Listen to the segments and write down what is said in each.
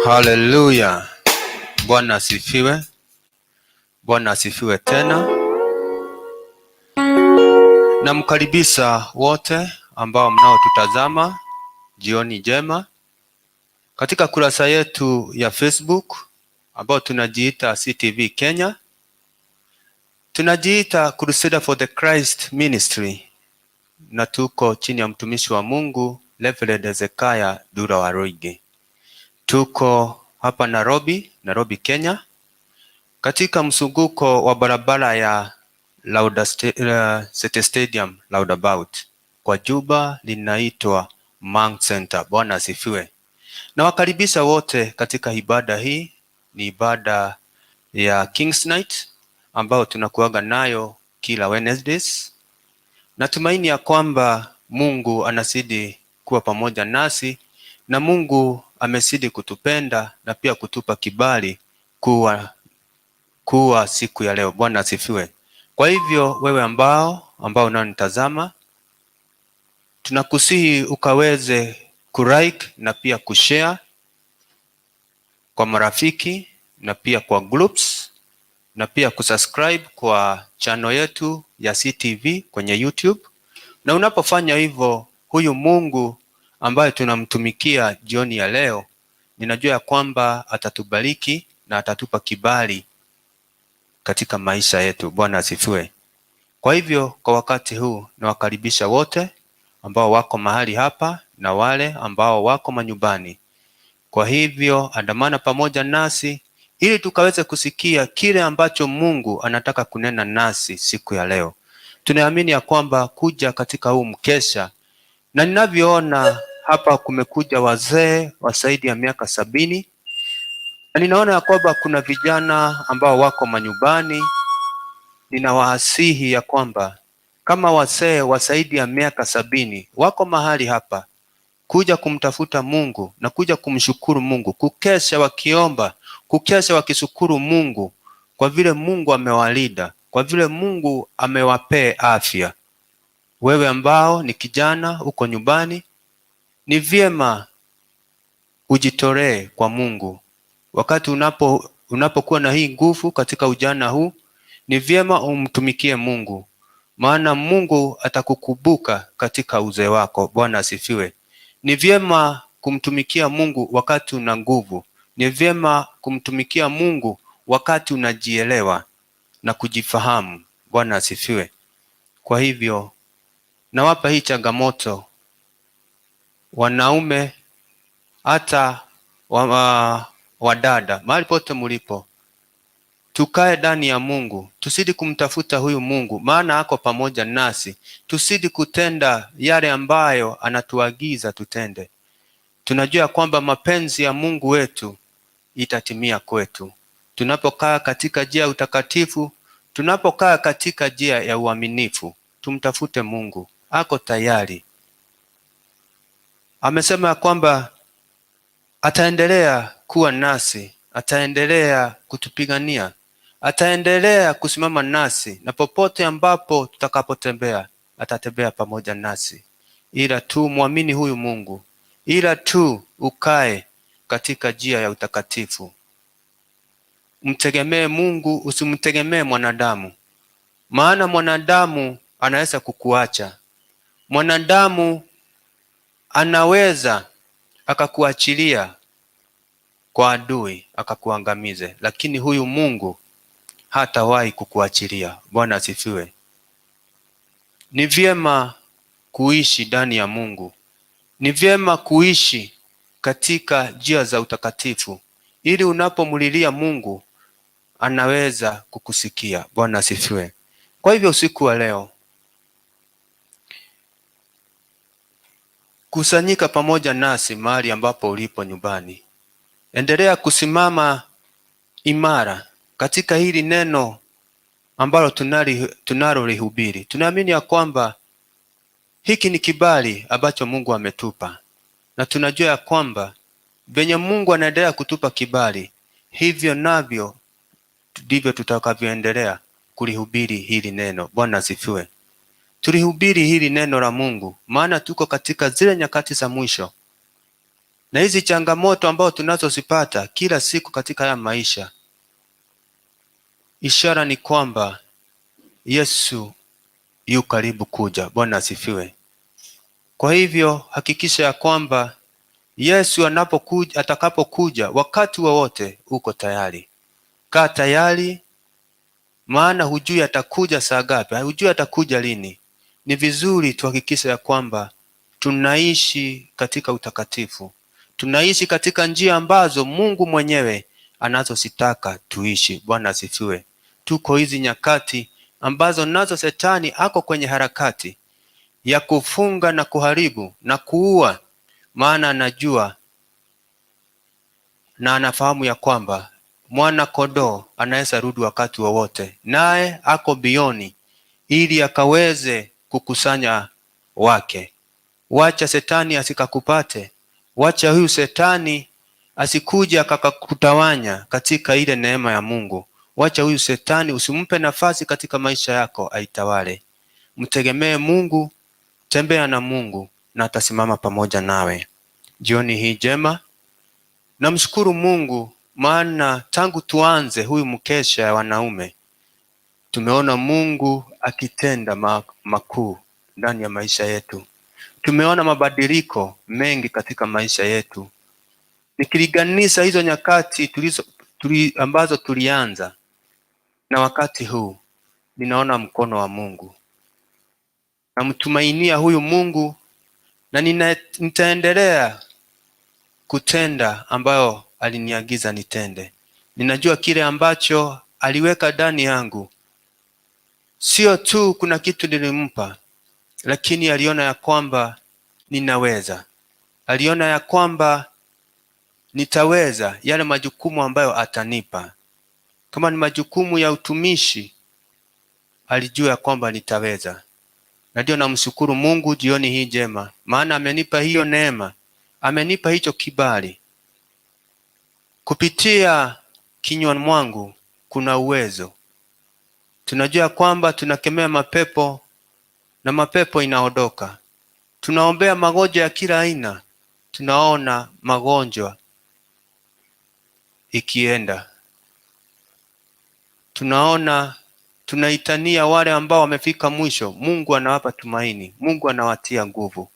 Haleluya! Bwana asifiwe. Bwana asifiwe tena. Namkaribisha wote ambao mnaotutazama jioni njema katika kurasa yetu ya Facebook ambao tunajiita CTV Kenya. Tunajiita Crusader for the Christ Ministry na tuko chini ya mtumishi wa Mungu Reverend Hezekiah Dura Waruinge. Tuko hapa Nairobi, Nairobi Kenya, katika mzunguko wa barabara ya Lauda City Stadium roundabout, kwa jumba linaitwa Mang Center. Bwana asifiwe. Nawakaribisha wote katika ibada hii. Ni ibada ya Kings Night ambayo tunakuaga nayo kila Wednesdays. Natumaini ya kwamba Mungu anazidi kuwa pamoja nasi na Mungu amezidi kutupenda na pia kutupa kibali kuwa siku ya leo. Bwana asifiwe. Kwa hivyo wewe ambao unanitazama, tunakusihi ukaweze kulike na pia kushare kwa marafiki na pia kwa groups na pia kusubscribe kwa channel yetu ya CTV kwenye YouTube. Na unapofanya hivyo, huyu Mungu ambaye tunamtumikia jioni ya leo, ninajua ya kwamba atatubariki na atatupa kibali katika maisha yetu. Bwana asifiwe. Kwa hivyo kwa wakati huu nawakaribisha wote ambao wako mahali hapa na wale ambao wako manyumbani. Kwa hivyo andamana pamoja nasi ili tukaweze kusikia kile ambacho Mungu anataka kunena nasi siku ya leo. Tunaamini ya kwamba kuja katika huu mkesha, na ninavyoona hapa kumekuja wazee wa zaidi ya miaka 70, na ninaona ya kwamba kuna vijana ambao wako manyumbani. Ninawasihi ya kwamba kama wazee wa zaidi ya miaka 70 wako mahali hapa kuja kumtafuta Mungu na kuja kumshukuru Mungu, kukesha wakiomba, kukesha wakishukuru Mungu kwa vile Mungu amewalinda, kwa vile Mungu amewapea afya. Wewe ambao ni kijana uko nyumbani, ni vyema ujitolee kwa Mungu. Wakati unapokuwa na hii nguvu katika ujana huu, ni vyema umtumikie Mungu, maana Mungu atakukumbuka katika uzee wako. Bwana asifiwe. Ni vyema kumtumikia Mungu wakati una nguvu. Ni vyema kumtumikia Mungu wakati unajielewa na kujifahamu. Bwana asifiwe. Kwa hivyo nawapa hii changamoto wanaume, hata wadada, mahali pote mlipo, tukae ndani ya Mungu, tuzidi kumtafuta huyu Mungu, maana ako pamoja nasi. Tuzidi kutenda yale ambayo anatuagiza tutende. Tunajua kwamba mapenzi ya Mungu wetu itatimia kwetu tunapokaa katika njia ya utakatifu, tunapokaa katika njia ya uaminifu. Tumtafute Mungu, ako tayari. Amesema ya kwamba ataendelea kuwa nasi, ataendelea kutupigania, ataendelea kusimama nasi, na popote ambapo tutakapotembea atatembea pamoja nasi. Ila tu muamini huyu Mungu, ila tu ukae katika njia ya utakatifu. Mtegemee Mungu, usimtegemee mwanadamu, maana mwanadamu anaweza kukuacha. Mwanadamu anaweza akakuachilia kwa adui akakuangamize, lakini huyu Mungu hatawahi kukuachilia. Bwana asifiwe. Ni vyema kuishi ndani ya Mungu, ni vyema kuishi katika njia za utakatifu, ili unapomlilia Mungu anaweza kukusikia. Bwana asifiwe. Kwa hivyo usiku wa leo kusanyika pamoja nasi mahali ambapo ulipo nyumbani. Endelea kusimama imara katika hili neno ambalo tunalolihubiri. Tunaamini ya kwamba hiki ni kibali ambacho Mungu ametupa, na tunajua ya kwamba venye Mungu anaendelea kutupa kibali, hivyo navyo ndivyo tutakavyoendelea kulihubiri hili neno. Bwana asifiwe. Tulihubiri hili neno la Mungu, maana tuko katika zile nyakati za mwisho, Na hizi changamoto ambazo tunazozipata kila siku katika haya maisha, ishara ni kwamba Yesu yu karibu kuja. Bwana asifiwe. Kwa hivyo hakikisha ya kwamba Yesu anapokuja, atakapokuja wakati wowote uko tayari. Kaa tayari, maana hujui atakuja saa ngapi, hujui atakuja lini. Ni vizuri tuhakikishe ya kwamba tunaishi katika utakatifu, tunaishi katika njia ambazo Mungu mwenyewe anazozitaka tuishi. Bwana asifiwe. Tuko hizi nyakati ambazo nazo shetani ako kwenye harakati ya kufunga na kuharibu na kuua, maana anajua na anafahamu ya kwamba mwana kondoo anaweza rudi wakati wowote, naye ako bioni ili akaweze kukusanya wake. Wacha shetani asikakupate, wacha huyu shetani asikuje akakutawanya katika ile neema ya Mungu. Wacha huyu shetani, usimpe nafasi katika maisha yako aitawale. Mtegemee Mungu, tembea na Mungu na atasimama pamoja nawe. Jioni hii njema, namshukuru Mungu maana tangu tuanze huyu mkesha ya wanaume tumeona Mungu akitenda makuu ndani ya maisha yetu. Tumeona mabadiliko mengi katika maisha yetu. Nikilinganisha hizo nyakati ambazo tulianza na wakati huu, ninaona mkono wa Mungu. Namtumainia huyu Mungu na nitaendelea kutenda ambayo aliniagiza nitende. Ninajua kile ambacho aliweka ndani yangu, sio tu kuna kitu nilimpa, lakini aliona ya kwamba ninaweza, aliona ya kwamba nitaweza yale majukumu ambayo atanipa. Kama ni majukumu ya utumishi, alijua ya kwamba nitaweza. Na ndio namshukuru Mungu jioni hii njema, maana amenipa hiyo neema, amenipa hicho kibali. Kupitia kinywa mwangu kuna uwezo. Tunajua kwamba tunakemea mapepo na mapepo inaondoka. Tunaombea magonjwa ya kila aina, tunaona magonjwa ikienda. Tunaona tunaitania wale ambao wamefika mwisho, Mungu anawapa tumaini, Mungu anawatia nguvu.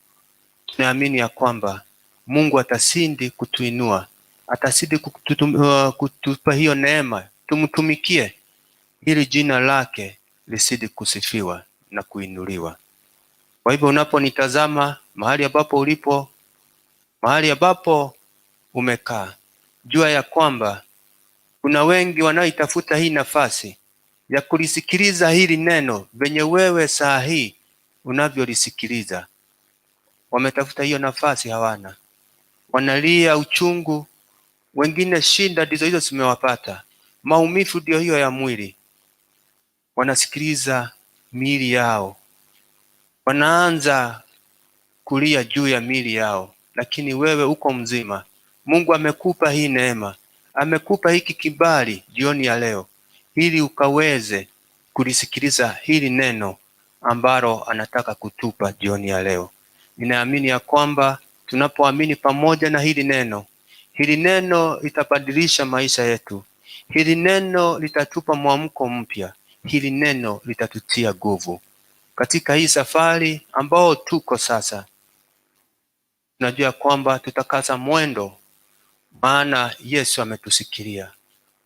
Tunaamini ya kwamba Mungu atasindi kutuinua, atasidi kutupa hiyo neema, tumtumikie ili jina lake lisidi kusifiwa na kuinuliwa. Kwa hivyo unaponitazama mahali ambapo ulipo, mahali ambapo umekaa, jua ya kwamba kuna wengi wanaoitafuta hii nafasi ya kulisikiliza hili neno venye wewe saa hii unavyolisikiliza. Wametafuta hiyo nafasi, hawana. Wanalia uchungu, wengine shinda ndizo hizo zimewapata, maumivu ndio hiyo ya mwili. Wanasikiliza miili yao, wanaanza kulia juu ya miili yao, lakini wewe uko mzima. Mungu amekupa hii neema, amekupa hiki kibali jioni ya leo, ili ukaweze kulisikiliza hili neno ambalo anataka kutupa jioni ya leo. Ninaamini ya kwamba tunapoamini pamoja na hili neno, hili neno litabadilisha maisha yetu, hili neno litatupa mwamko mpya, hili neno litatutia nguvu katika hii safari ambao tuko sasa. Tunajua kwamba tutakaza mwendo, maana Yesu ametusikilia.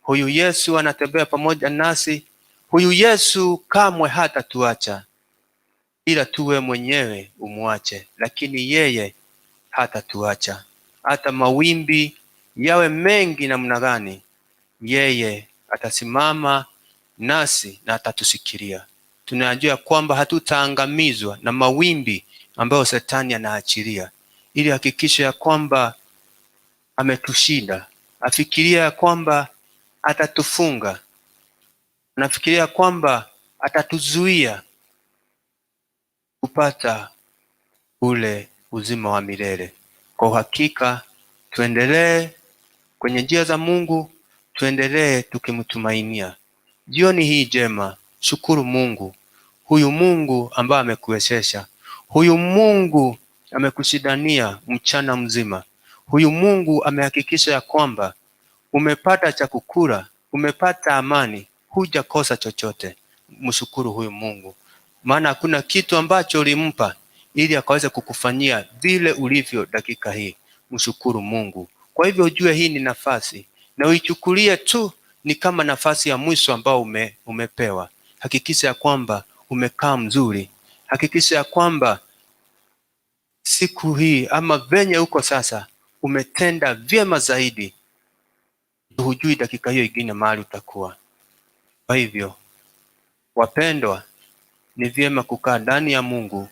Huyu Yesu anatembea pamoja nasi, huyu Yesu kamwe hatatuacha, ila tuwe mwenyewe umwache, lakini yeye hatatuacha. Hata mawimbi yawe mengi namna gani, yeye atasimama nasi na atatusikilia. Tunajua kwamba hatutaangamizwa na mawimbi ambayo shetani anaachilia, ili hakikisha ya kwamba ametushinda, afikiria ya kwamba atatufunga, anafikiria kwamba atatuzuia kupata ule uzima wa milele. Kwa uhakika tuendelee kwenye njia za Mungu, tuendelee tukimtumainia. Jioni hii njema, shukuru Mungu, huyu Mungu ambaye amekuwezesha, huyu Mungu amekushindania mchana mzima, Huyu Mungu amehakikisha ya kwamba umepata cha kukula, umepata amani, hujakosa chochote. Mshukuru huyu Mungu, maana hakuna kitu ambacho ulimpa ili akaweze kukufanyia vile ulivyo dakika hii. Mshukuru Mungu. Kwa hivyo ujue hii ni nafasi na uichukulie tu ni kama nafasi ya mwisho ambao umepewa. Hakikisha ya kwamba umekaa mzuri, hakikisha ya kwamba siku hii ama venye uko sasa umetenda vyema zaidi. Hujui dakika hiyo ingine mahali utakuwa. Kwa hivyo wapendwa, ni vyema kukaa ndani ya Mungu.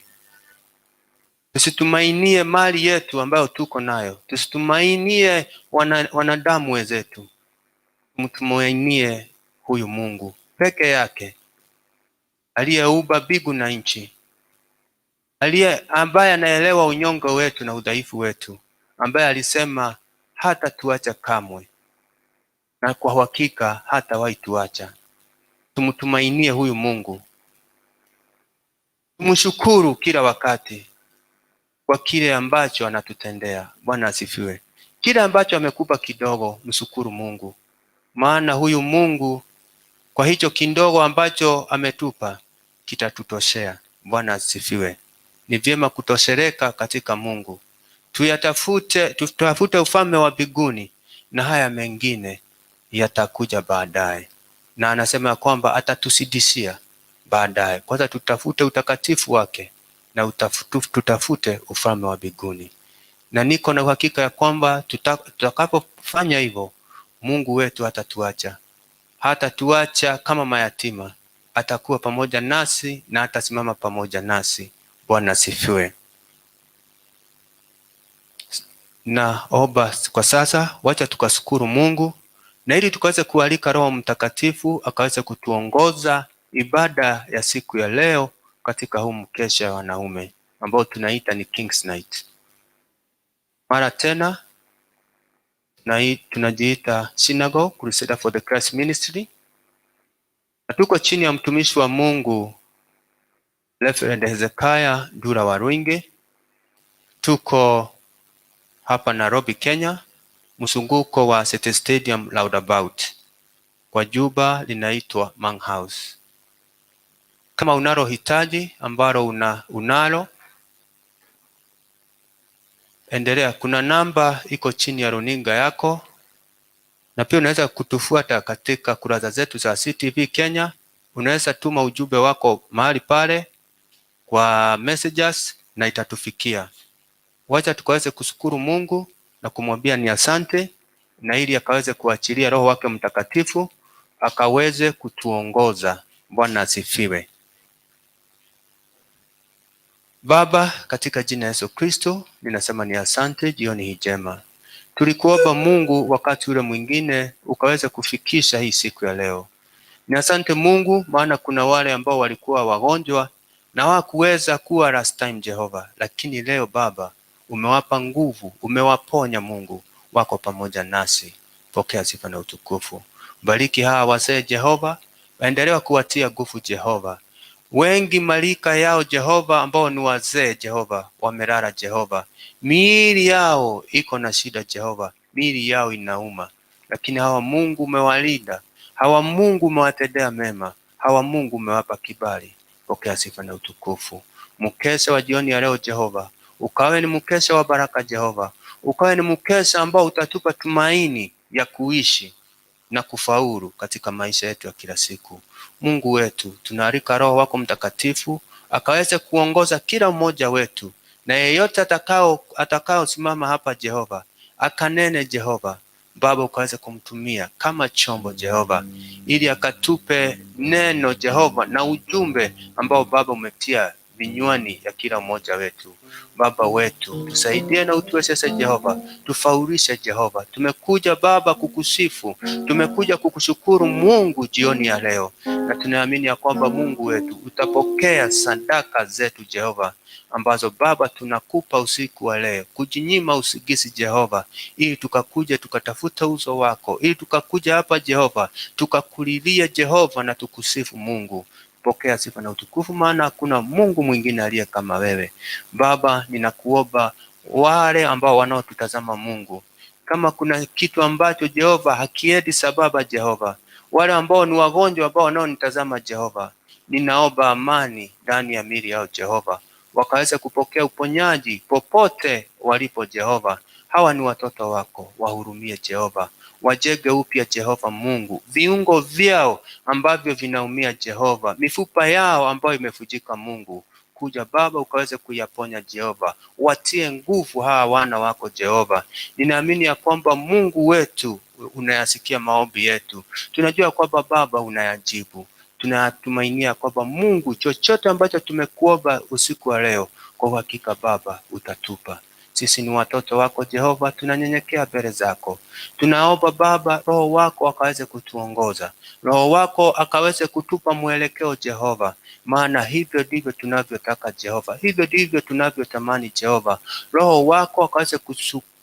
Tusitumainie mali yetu ambayo tuko nayo, tusitumainie wanadamu wenzetu, mtumainie huyu Mungu peke yake aliyeumba mbingu na nchi, aliye ambaye anaelewa unyonge wetu na udhaifu wetu, ambaye alisema hata tuacha kamwe, na kwa hakika hatawahi tuacha. Tumtumainie huyu Mungu, tumshukuru kila wakati kwa kile ambacho anatutendea. Bwana asifiwe. Kile ambacho amekupa kidogo, mshukuru Mungu, maana huyu Mungu kwa hicho kidogo ambacho ametupa kitatutoshea. Bwana asifiwe. Ni vyema kutosheleka katika Mungu. Tuyatafute, tutafute ufalme wa mbinguni na haya mengine yatakuja baadaye. Na anasema ya kwamba atatusidishia baadaye. Kwanza tutafute utakatifu wake na tutafute ufalme wa mbinguni. Na niko na uhakika ya kwamba tutakapofanya hivyo, Mungu wetu hatatuacha. Hatatuacha kama mayatima. Atakuwa pamoja nasi na atasimama pamoja nasi. Bwana asifiwe. Naomba kwa sasa, wacha tukashukuru Mungu, na ili tukaweze kualika Roho Mtakatifu akaweze kutuongoza ibada ya siku ya leo katika huu mkesha wa wanaume ambao tunaita ni King's Night. Mara tena tunajiita Synagogue Crusader for the Christ Ministry, na tuko chini ya mtumishi wa Mungu Reverend Hezekiah Ndura Waruinge. Tuko hapa Nairobi, Kenya, mzunguko wa City Stadium roundabout, kwa jumba linaitwa Mang House. Kama unalo hitaji ambalo unalo, endelea. Kuna namba iko chini ya runinga yako, na pia unaweza kutufuata katika kurasa zetu za CTV Kenya. Unaweza tuma ujumbe wako mahali pale kwa messages na itatufikia. Wacha tukaweze kushukuru Mungu na kumwambia ni asante, na ili akaweze kuachilia Roho wake Mtakatifu akaweze kutuongoza. Bwana asifiwe. Baba, katika jina Yesu Kristo, ninasema ni asante jioni hii njema. Tulikuomba Mungu wakati ule mwingine ukaweze kufikisha hii siku ya leo. Ni asante Mungu, maana kuna wale ambao walikuwa wagonjwa na hawakuweza kuwa last time Jehova, lakini leo Baba umewapa nguvu, umewaponya Mungu, wako pamoja nasi. Pokea sifa na utukufu. Bariki hawa wazee Jehova, endelea kuwatia nguvu Jehova. Wengi malika yao Jehova ambao ni wazee Jehova wamelala Jehova, miili yao iko na shida Jehova, miili yao inauma, lakini hawa Mungu umewalinda, hawa Mungu umewatendea mema, hawa Mungu umewapa kibali. Pokea sifa na utukufu. Mkesha wa jioni ya leo Jehova, ukawe ni mkesha wa baraka Jehova, ukawe ni mkesha ambao utatupa tumaini ya kuishi na kufaulu katika maisha yetu ya kila siku. Mungu wetu, tunaalika Roho wako Mtakatifu akaweze kuongoza kila mmoja wetu, na yeyote atakaosimama hapa Jehova akanene Jehova, Baba ukaweze kumtumia kama chombo Jehova, ili akatupe neno Jehova na ujumbe ambao Baba umetia vinywani ya kila mmoja wetu. Baba wetu, tusaidie na utuwezeshe Jehova, tufaulishe Jehova. Tumekuja Baba kukusifu, tumekuja kukushukuru Mungu jioni ya leo, na tunaamini ya kwamba Mungu wetu utapokea sadaka zetu Jehova, ambazo Baba tunakupa usiku wa leo, kujinyima usingizi Jehova, ili tukakuja tukatafuta uso wako, ili tukakuja hapa Jehova tukakulilia Jehova na tukusifu Mungu. Pokea sifa na utukufu, maana hakuna Mungu mwingine aliye kama wewe. Baba, ninakuomba Wale ambao wanaotutazama Mungu, kama kuna kitu ambacho Jehova hakiendi sababa Jehova, wale ambao ni wagonjwa ambao wanaonitazama Jehova, ninaomba amani ndani ya miili yao Jehova, wakaweze kupokea uponyaji popote walipo Jehova. Hawa ni watoto wako, wahurumie Jehova, wajenge upya Jehova Mungu viungo vyao ambavyo vinaumia Jehova, mifupa yao ambayo imevunjika Mungu, kuja Baba ukaweze kuyaponya Jehova, watie nguvu hawa wana wako Jehova. Ninaamini ya kwamba Mungu wetu unayasikia maombi yetu, tunajua kwamba Baba unayajibu. Tunatumainia kwamba Mungu, chochote ambacho tumekuomba usiku wa leo, kwa uhakika Baba utatupa. Sisi ni watoto wako Jehova, tunanyenyekea mbele zako. Tunaomba Baba, Roho wako akaweze kutuongoza, Roho wako akaweze kutupa mwelekeo Jehova, maana hivyo ndivyo tunavyotaka Jehova, hivyo ndivyo tunavyotamani Jehova. Roho wako akaweze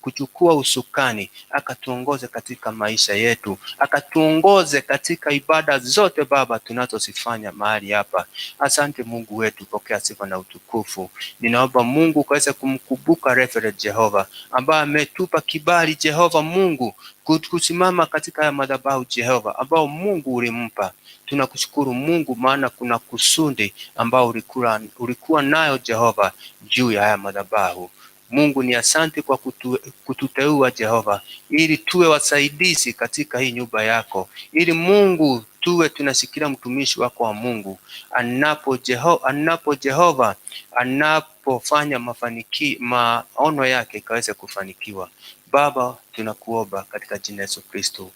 kuchukua usukani, akatuongoze katika maisha yetu, akatuongoze katika ibada zote Baba tunazozifanya mahali hapa. Asante Mungu wetu, pokea sifa na utukufu. Ninaomba Mungu ukaweze kumkumbuka Reverend Jehova ambaye ametupa kibali Jehova Mungu kusimama katika haya madhabahu Jehova, ambao Mungu ulimpa. Tunakushukuru Mungu, maana kuna kusudi ambao ulikuwa nayo Jehova juu ya haya madhabahu. Mungu ni asante kwa kututeua Jehova, ili tuwe wasaidizi katika hii nyumba yako, ili Mungu tuwe tunashikilia mtumishi wako wa Mungu anapo Jehova anapofanya maono yake ikaweze kufanikiwa. Baba, tunakuomba katika jina Yesu Kristo,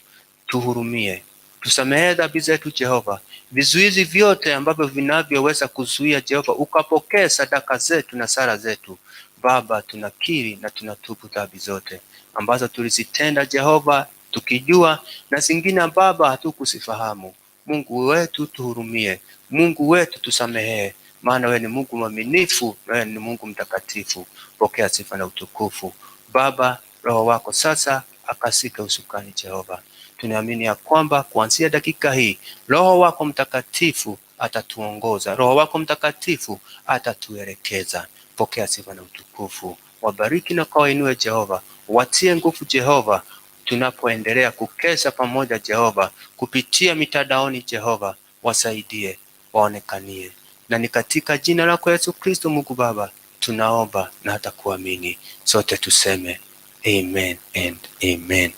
tuhurumie, tusamehe dhambi zetu Jehova, vizuizi vyote ambavyo vinavyoweza kuzuia Jehova ukapokee sadaka zetu na sala zetu. Baba, tunakiri na tunatubu dhambi zote ambazo tulizitenda Jehova tukijua na zingine Baba hatukuzifahamu. Mungu wetu tuhurumie, Mungu wetu tusamehe, maana wewe ni Mungu mwaminifu na wewe ni Mungu mtakatifu. Pokea sifa na utukufu Baba. Roho wako sasa akasike usukani Jehova. Tunaamini ya kwamba kuanzia dakika hii Roho wako Mtakatifu atatuongoza, Roho wako Mtakatifu atatuelekeza. Pokea sifa na utukufu. Wabariki na kawainue Jehova, watie nguvu Jehova, tunapoendelea kukesha pamoja Jehova, kupitia mitandaoni Jehova, wasaidie, waonekanie, na ni katika jina lako Yesu Kristo Mungu Baba tunaomba na hata kuamini, sote tuseme amen and amen.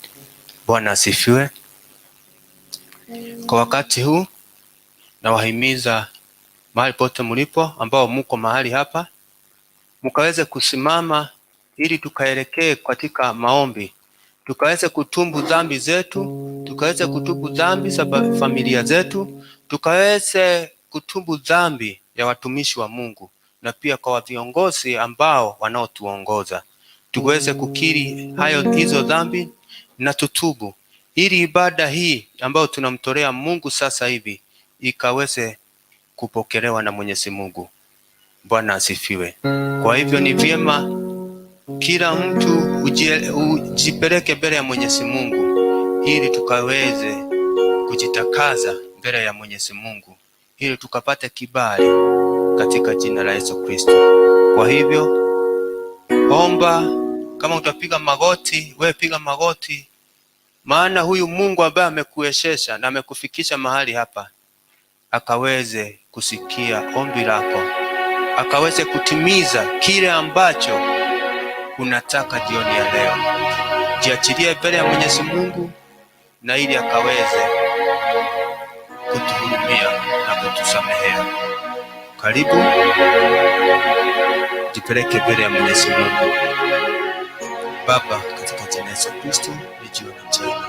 Bwana asifiwe. Kwa wakati huu nawahimiza mahali pote mlipo, ambao muko mahali hapa, mkaweze kusimama ili tukaelekee katika maombi, tukaweze kutubu dhambi zetu, tukaweze kutubu dhambi za familia zetu, tukaweze kutubu dhambi ya watumishi wa Mungu na pia kwa viongozi ambao wanaotuongoza, tuweze kukiri hayo hizo dhambi na tutubu, ili ibada hii ambayo tunamtolea Mungu sasa hivi ikaweze kupokelewa na Mwenyezi Mungu. Bwana asifiwe. Kwa hivyo ni vyema kila mtu ujipeleke mbele ya Mwenyezi Mungu ili tukaweze kujitakaza mbele ya Mwenyezi Mungu ili tukapate kibali katika jina la Yesu Kristo. Kwa hivyo omba, kama utapiga magoti, wewe piga magoti, maana huyu Mungu ambaye amekuwezesha na amekufikisha mahali hapa akaweze kusikia ombi lako, akaweze kutimiza kile ambacho unataka jioni ya leo. Jiachilie mbele ya Mwenyezi Mungu na ili akaweze kutuhurumia na kutusamehea. Karibu jipeleke mbele ya Mwenyezi Mungu. Baba, katika jina la Yesu Kristo, ni jioni njema.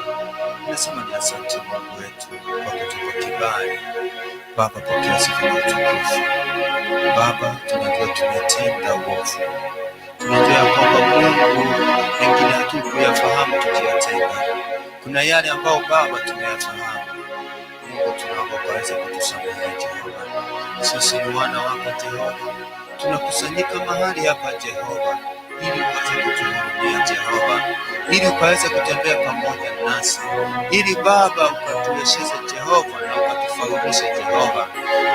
Nasema ni asante Mungu wetu kwa kutupa kibali. Baba, pokea sifa na utukufu. Baba, tunajua tumetenda uovu, tunajua ya kwamba Mungu mengine hatukuyafahamu tukiyatenda. Kuna yale ambao Baba tumeyafahamu. Mungu, tunaomba ukaweze kutusamehea Jehova. Sisi ni wana wako Jehova, tunakusanyika mahali hapa Jehova ili ukaweze kutuhurumia Jehova, ili ukaweze kutembea pamoja nasi, ili Baba ukatuwezeshe Jehova na ukatufaulishe Jehova,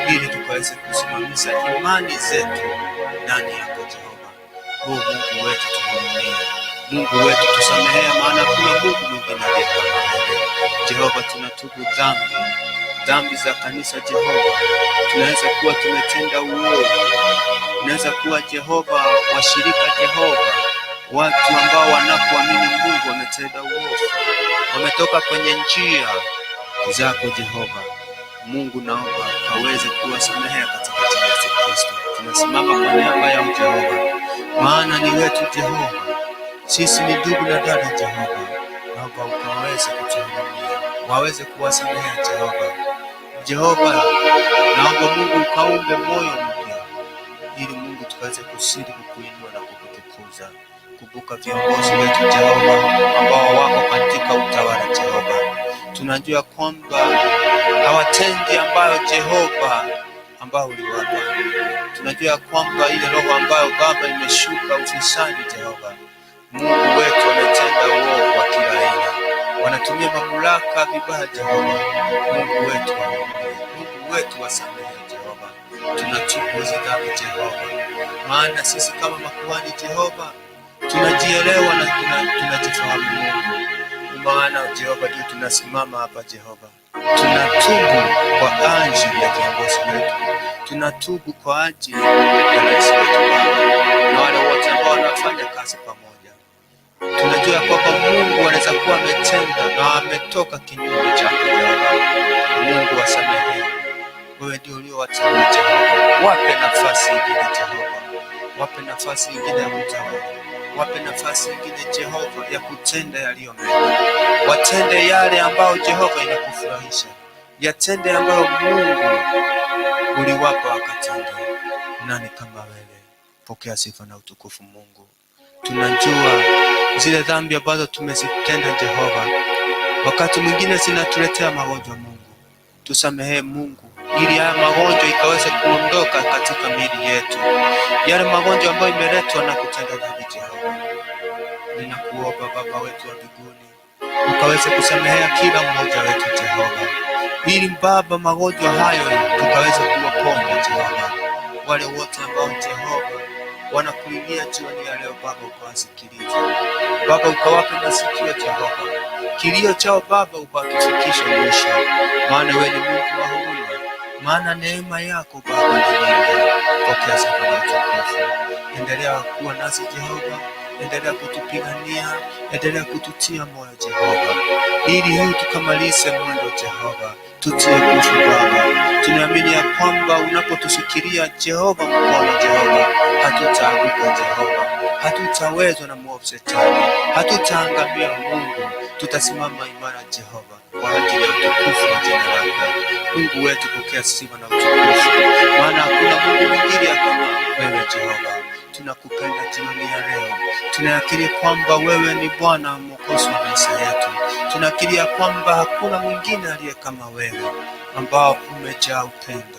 ili tukaweze kusimamisha imani zetu ndani yako Jehova. O Mungu wetu tuhurumie, Mungu wetu tusamehee, maana hakuna Mungu mwingine aliye kama wewe. Jehova, tunatubu dhambi, dhambi za kanisa Jehova. Tunaweza kuwa tumetenda uovu, tunaweza kuwa Jehova washirika Jehova, watu ambao wanapoamini Mungu wametenda uovu, wametoka kwenye njia zako Jehova. Mungu, naomba kaweze kuwasamehea katika jina la Yesu Kristo. Tunasimama kwa niaba yao Jehova, maana ni wetu Jehova, sisi ni ndugu na dada Jehova. Naomba ukaweze kutuhurumia, waweze kuwasamehea Jehova. Jehova, naomba Mungu ukaumbe moyo mpya, ili Mungu tukaweze kusidi kukuinua na kukutukuza. Kumbuka viongozi wetu Jehova, ambao wako katika utawala Jehova. Tunajua kwamba hawatendi ambayo Jehova ambao uliwapa. Tunajua kwamba ile roho ambayo Baba imeshuka ufisadi Jehova, Mungu wetu, wametenda uovu wa kila aina, wanatumia mamlaka vibaya Jehova. Mungu wetu wahurumie, Mungu wetu wasamehe Jehova. Tunatubu hizi dhambi Jehova, maana sisi kama makuhani Jehova tunajielewa na tunajifahamu Mungu, maana Jehova ndio tunasimama hapa Jehova, tunatubu kwa ajili ya viongozi wetu, tunatubu kwa ajili ya rais wetu Baba na wale wote ambao wanafanya kazi pamoja. Tunajua kwamba Mungu anaweza kuwa ametenda na ametoka kinyume chako Jehova. Mungu wasamehe, wewe ndio uliowateua Jehova. Wape nafasi ingine Jehova, wape nafasi ingine ya kutawala, wape nafasi ingine Jehova ya kutenda yaliyo mema, watende yale ambayo Jehova inakufurahisha, yatende ambayo Mungu uliwapa wakatende. Nani kama wewe? Pokea sifa na utukufu Mungu. Tunajua zile dhambi ambazo tumezitenda Jehova, wakati mwingine zinatuletea magonjwa Mungu. Tusamehe Mungu, ili haya magonjwa ikaweze kuondoka katika miili yetu, yale magonjwa ambayo imeletwa na kutenda dhambi Jehova. Ninakuomba Baba wetu wa mbinguni, ukaweze kusamehea kila mmoja wetu Jehova, ili Baba magonjwa hayo tukaweze kuwaponya Jehova. Wale wote ambao Jehova wanakulilia jioni ya leo Baba, ukawasikilize Baba, ukawape masikio Jehova, kilio chao Baba ukakifikisha mwisho, maana wewe ni Mungu wa huruma, maana neema yako Baba ni nyingi. Pokea sifa na utukufu. Endelea kuwa nasi Jehova, endelea kutupigania, endelea kututia moyo Jehova, ili hii tukamalize mwendo Jehova, tutie nguvu Baba. Tunaamini ya kwamba unapotushikilia Jehova mkono Jehova, hatutaanguka Jehova, hatutawezwa na mwovu Shetani, hatutaangamia Mungu, tutasimama imara Jehova, kwa ajili ya utukufu wa jina lako. Mungu wetu, pokea sifa na utukufu, maana hakuna Mungu mwingine kama wewe Jehova. Tunakupenda jioni ya leo, tunayakiri kwamba wewe ni Bwana Mwokozi wa maisha yetu. Tunakiri ya kwamba hakuna mwingine aliye kama wewe, ambao umejaa upendo.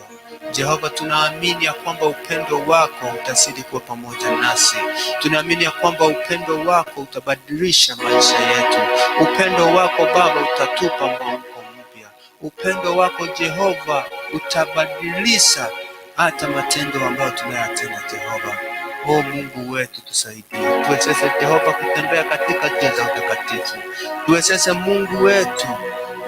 Jehova, tunaamini ya kwamba upendo wako utazidi kuwa pamoja nasi. Tunaamini ya kwamba upendo wako utabadilisha maisha yetu. Upendo wako Baba utatupa mwamko mpya. Upendo wako Jehova utabadilisha hata matendo ambayo tunayatenda Jehova. O Mungu wetu, tusaidie, tuwezeshe Jehova kutembea katika njia za utakatifu. Tuwezeshe Mungu wetu,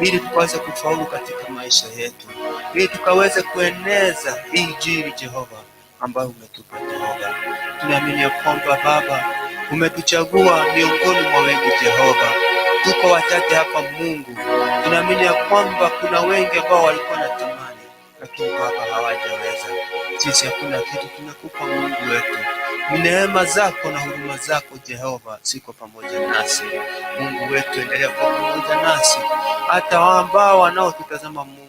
ili tukaweze kufaulu katika maisha yetu, ili tukaweze kueneza Injili Jehova ambayo umetupa Jehova. Tunaamini ya kwamba Baba umetuchagua miongoni mwa wengi Jehova, tuko wachache hapa Mungu. Tunaamini ya kwamba kuna wengi ambao walikuwa na tamani, lakini Baba hawajaweza. Sisi hakuna kitu tunakupa Mungu wetu, ni neema zako na huruma zako Jehova ziko pamoja nasi. Mungu wetu, endelea kuwa pamoja nasi, hata ambao wanaotutazama Mungu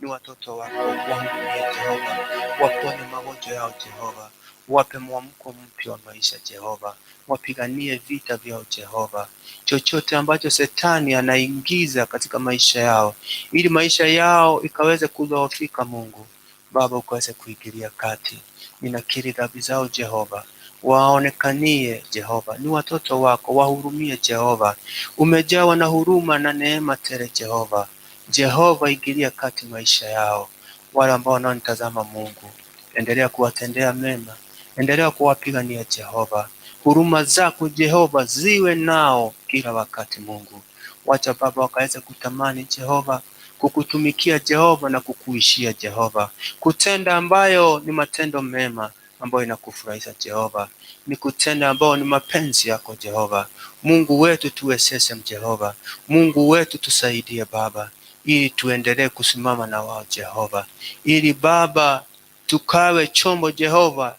ni watoto wako, wahurumie Jehova, waponye magonjwa yao Jehova, wape mwamko mpya wa maisha Jehova, wapiganie vita vyao Jehova, chochote ambacho shetani anaingiza katika maisha yao, ili maisha yao ikaweze kudhoofika. Mungu Baba, ukaweze kuingilia kati. Ninakiri dhambi zao Jehova, waonekanie Jehova, ni watoto wako, wahurumie Jehova. Umejawa na huruma na neema tele Jehova. Jehova, ingilia kati maisha yao. Wale ambao wanaonitazama Mungu, endelea kuwatendea mema, endelea kuwapigania Jehova. Huruma zako Jehova ziwe nao kila wakati Mungu. Wacha Baba wakaweze kutamani Jehova kukutumikia Jehova na kukuishia Jehova, kutenda ambayo ni matendo mema ambayo inakufurahisha Jehova, ni kutenda ambayo ni mapenzi yako Jehova. Mungu wetu tuwezeshe Jehova, Mungu wetu tusaidie Baba, ili tuendelee kusimama na wao Jehova, ili Baba tukawe chombo Jehova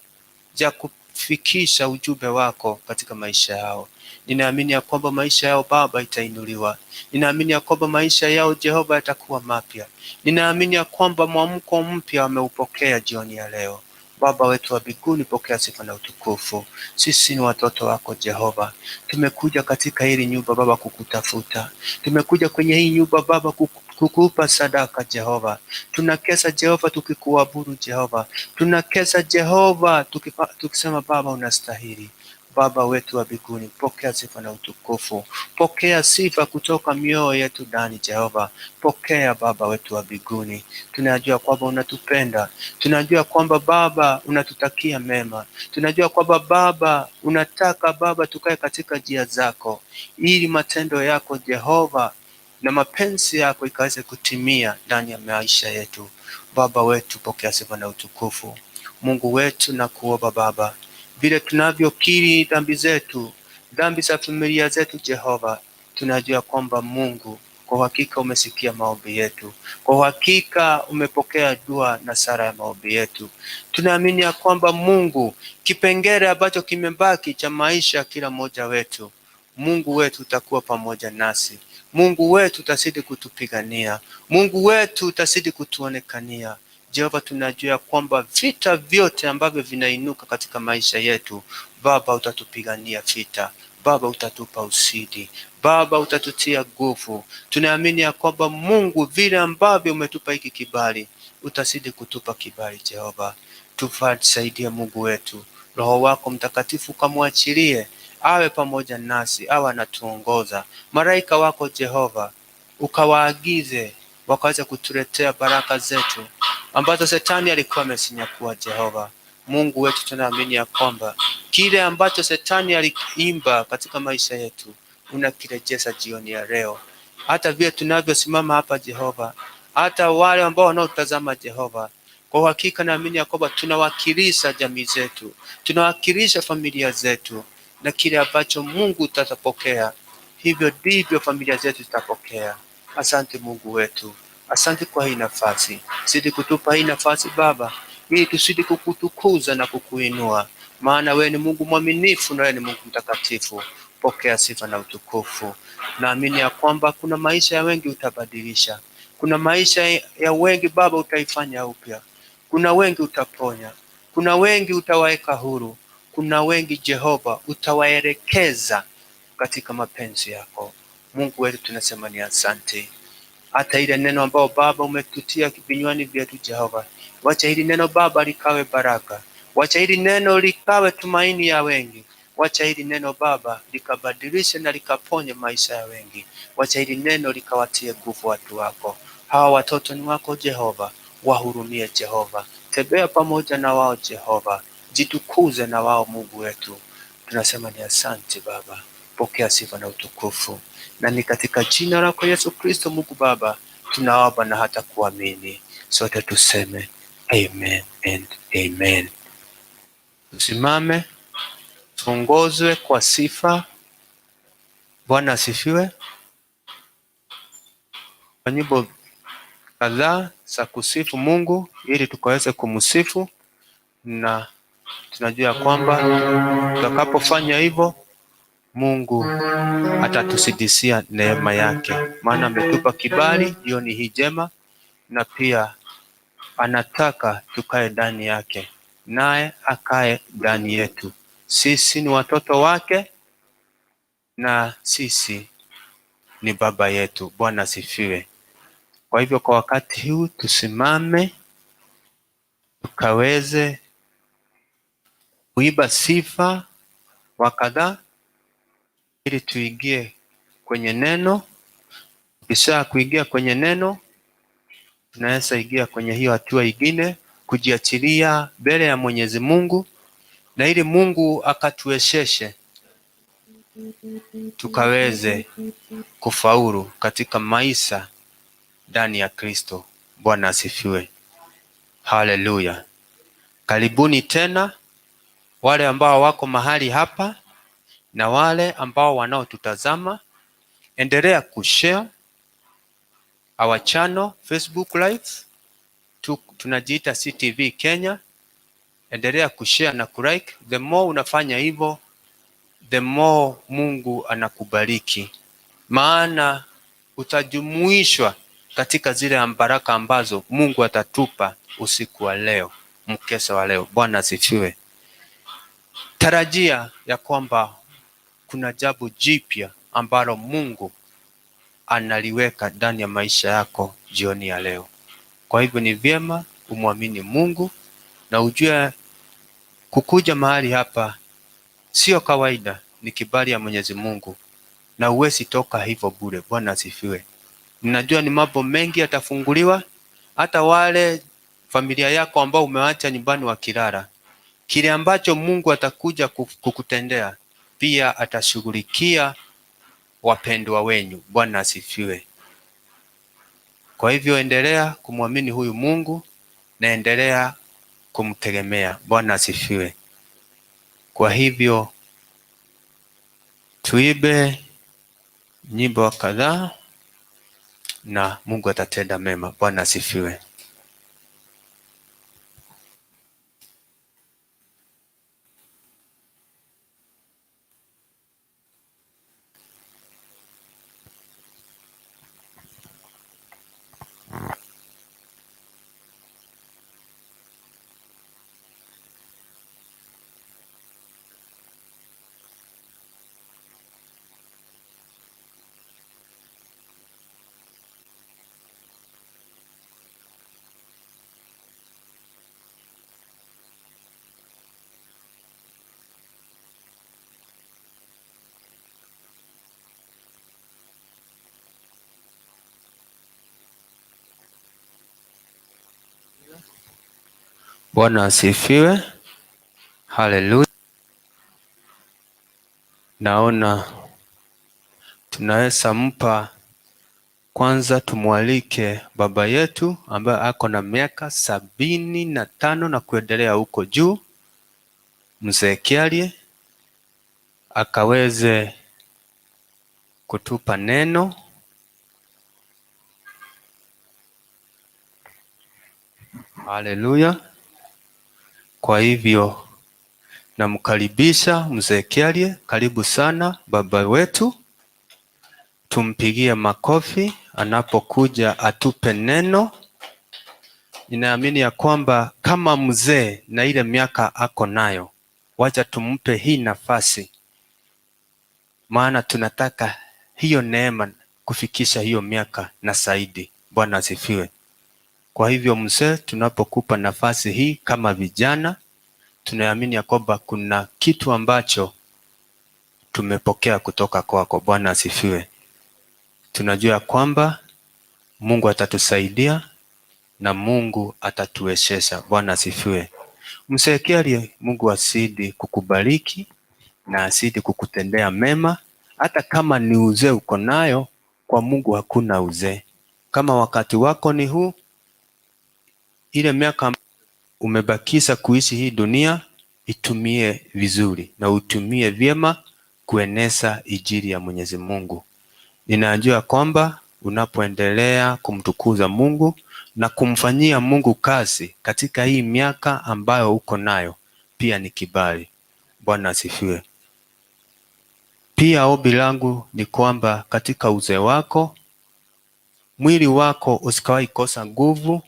cha kufikisha ujumbe wako katika maisha yao. Ninaamini ya kwamba maisha yao Baba itainuliwa. Ninaamini ya kwamba maisha yao Jehova yatakuwa mapya. Ninaamini ya kwamba mwamko mpya wameupokea jioni ya leo. Baba wetu wa mbinguni, pokea sifa na utukufu. Sisi ni watoto wako Jehova, tumekuja katika hili nyumba Baba kukutafuta. Tumekuja kwenye hii nyumba Baba kukupa sadaka Jehova. Tunakesa Jehova tukikuabudu Jehova, tunakesa Jehova tukisema Baba unastahili. Baba wetu wa mbinguni, pokea sifa na utukufu, pokea sifa kutoka mioyo yetu ndani Jehova. Pokea Baba wetu wa mbinguni, tunajua kwamba unatupenda, tunajua kwamba Baba unatutakia mema, tunajua kwamba Baba unataka Baba tukae katika njia zako, ili matendo yako Jehova na mapenzi yako ikaweze kutimia ndani ya maisha yetu. Baba wetu, pokea sifa na utukufu. Mungu wetu, na kuomba Baba, vile tunavyokiri dhambi zetu, dhambi za familia zetu Jehova, tunajua kwamba Mungu kwa hakika umesikia maombi yetu, kwa hakika umepokea dua na sala ya maombi yetu. Tunaamini ya kwamba Mungu, kipengele ambacho kimebaki cha maisha ya kila mmoja wetu, Mungu wetu utakuwa pamoja nasi. Mungu wetu utazidi kutupigania, Mungu wetu utazidi kutuonekania. Jehova, tunajua kwamba vita vyote ambavyo vinainuka katika maisha yetu, Baba utatupigania vita, Baba utatupa ushindi, Baba utatutia nguvu. Tunaamini ya kwamba Mungu, vile ambavyo umetupa hiki kibali, utazidi kutupa kibali Jehova. Tusaidie Mungu wetu, Roho wako Mtakatifu kamwachilie awe pamoja nasi, awe anatuongoza. Malaika wako Jehova ukawaagize wakaweza kutuletea baraka zetu ambazo shetani alikuwa amezinyakua. Jehova Mungu wetu, tunaamini ya kwamba kile ambacho shetani aliimba katika maisha yetu unakirejesha jioni ya leo, hata vile tunavyosimama hapa Jehova, hata wale ambao wanaotazama Jehova, kwa uhakika naamini ya kwamba tunawakilisha jamii zetu, tunawakilisha familia zetu, na kile ambacho Mungu utatapokea, hivyo ndivyo familia zetu zitapokea. Asante Mungu wetu, asante kwa hii nafasi. Zidi kutupa hii nafasi Baba, ili tuzidi kukutukuza na kukuinua, maana wewe ni Mungu mwaminifu na wewe ni Mungu mtakatifu. Pokea sifa na utukufu. Naamini ya kwamba kuna maisha ya wengi utabadilisha, kuna maisha ya wengi Baba utaifanya upya, kuna wengi utaponya, kuna wengi utawaweka huru, kuna wengi Jehova utawaelekeza katika mapenzi yako. Mungu wetu, tunasema ni asante. Hata ile neno ambao Baba umetutia vinywani vyetu Jehova, wacha hili neno Baba likawe baraka, wacha hili neno likawe tumaini ya wengi, wacha hili neno Baba likabadilishe na likaponye maisha ya wengi, wacha hili neno likawatie nguvu watu wako. Hawa watoto ni wako Jehova, wahurumie Jehova, tembea pamoja na wao Jehova, jitukuze na wao Mungu wetu. Tunasema ni asante Baba, pokea sifa na utukufu, na ni katika jina lako Yesu Kristo Mungu Baba tunaomba na hata kuamini, sote tuseme amen and amen. Tusimame tuongozwe kwa sifa. Bwana asifiwe. Kwa nyimbo kadhaa za kusifu Mungu ili tukaweze kumsifu, na tunajua kwamba tutakapofanya hivyo Mungu atatusidisia neema yake, maana ametupa kibali jioni hii njema, na pia anataka tukae ndani yake, naye akae ndani yetu. Sisi ni watoto wake na sisi ni baba yetu. Bwana asifiwe. Kwa hivyo kwa wakati huu tusimame tukaweze kuiba sifa wa kadhaa ili tuingie kwenye neno. Kisha kuingia kwenye neno, tunaweza ingia kwenye hiyo hatua ingine, kujiachilia mbele ya Mwenyezi Mungu Na ili Mungu akatuwezeshe tukaweze kufaulu katika maisha ndani ya Kristo. Bwana asifiwe. Haleluya. Karibuni tena wale ambao wako mahali hapa na wale ambao wanaotutazama, endelea kushare our channel Facebook Live tunajiita CTV Kenya. Endelea kushare na kulike. The more unafanya hivyo, the more Mungu anakubariki, maana utajumuishwa katika zile baraka ambazo Mungu atatupa usiku wa leo, mkesha wa leo. Bwana asifiwe. Tarajia ya kwamba kuna jambo jipya ambalo Mungu analiweka ndani ya maisha yako jioni ya leo. Kwa hivyo ni vyema umwamini Mungu na ujue kukuja mahali hapa sio kawaida, ni kibali ya Mwenyezi Mungu na huwezi toka hivyo bure. Bwana asifiwe. Ninajua ni mambo mengi yatafunguliwa, hata wale familia yako ambao umewacha nyumbani wakilala, kile ambacho Mungu atakuja kukutendea pia atashughulikia wapendwa wenyu. Bwana asifiwe. Kwa hivyo endelea kumwamini huyu Mungu na endelea kumtegemea. Bwana asifiwe. Kwa hivyo tuibe nyimbo kadhaa na Mungu atatenda mema. Bwana asifiwe. Bwana asifiwe. Haleluya. Naona tunaweza mpa kwanza, tumwalike baba yetu ambaye ako na miaka 75 na kuendelea huko juu, Mzee Kiarie, akaweze kutupa neno. Haleluya. Kwa hivyo namkaribisha Mzee Kiarie, karibu sana baba wetu. Tumpigie makofi anapokuja atupe neno. Ninaamini ya kwamba kama mzee na ile miaka ako nayo, wacha tumpe hii nafasi, maana tunataka hiyo neema kufikisha hiyo miaka na zaidi. Bwana asifiwe. Kwa hivyo mzee, tunapokupa nafasi hii kama vijana, tunaamini ya kwamba kuna kitu ambacho tumepokea kutoka kwako. Bwana asifiwe. Tunajua kwamba Mungu atatusaidia na Mungu atatuwezesha. Bwana asifiwe. Mzee Kiarie, Mungu azidi kukubariki na azidi kukutendea mema. Hata kama ni uzee uko nayo, kwa Mungu hakuna uzee. Kama wakati wako ni huu, ile miaka umebakisha kuishi hii dunia, itumie vizuri na utumie vyema kueneza injili ya Mwenyezi Mungu. Ninajua kwamba unapoendelea kumtukuza Mungu na kumfanyia Mungu kazi katika hii miaka ambayo uko nayo, pia ni kibali. Bwana asifiwe. Pia ombi langu ni kwamba katika uzee wako, mwili wako usikawahi kosa nguvu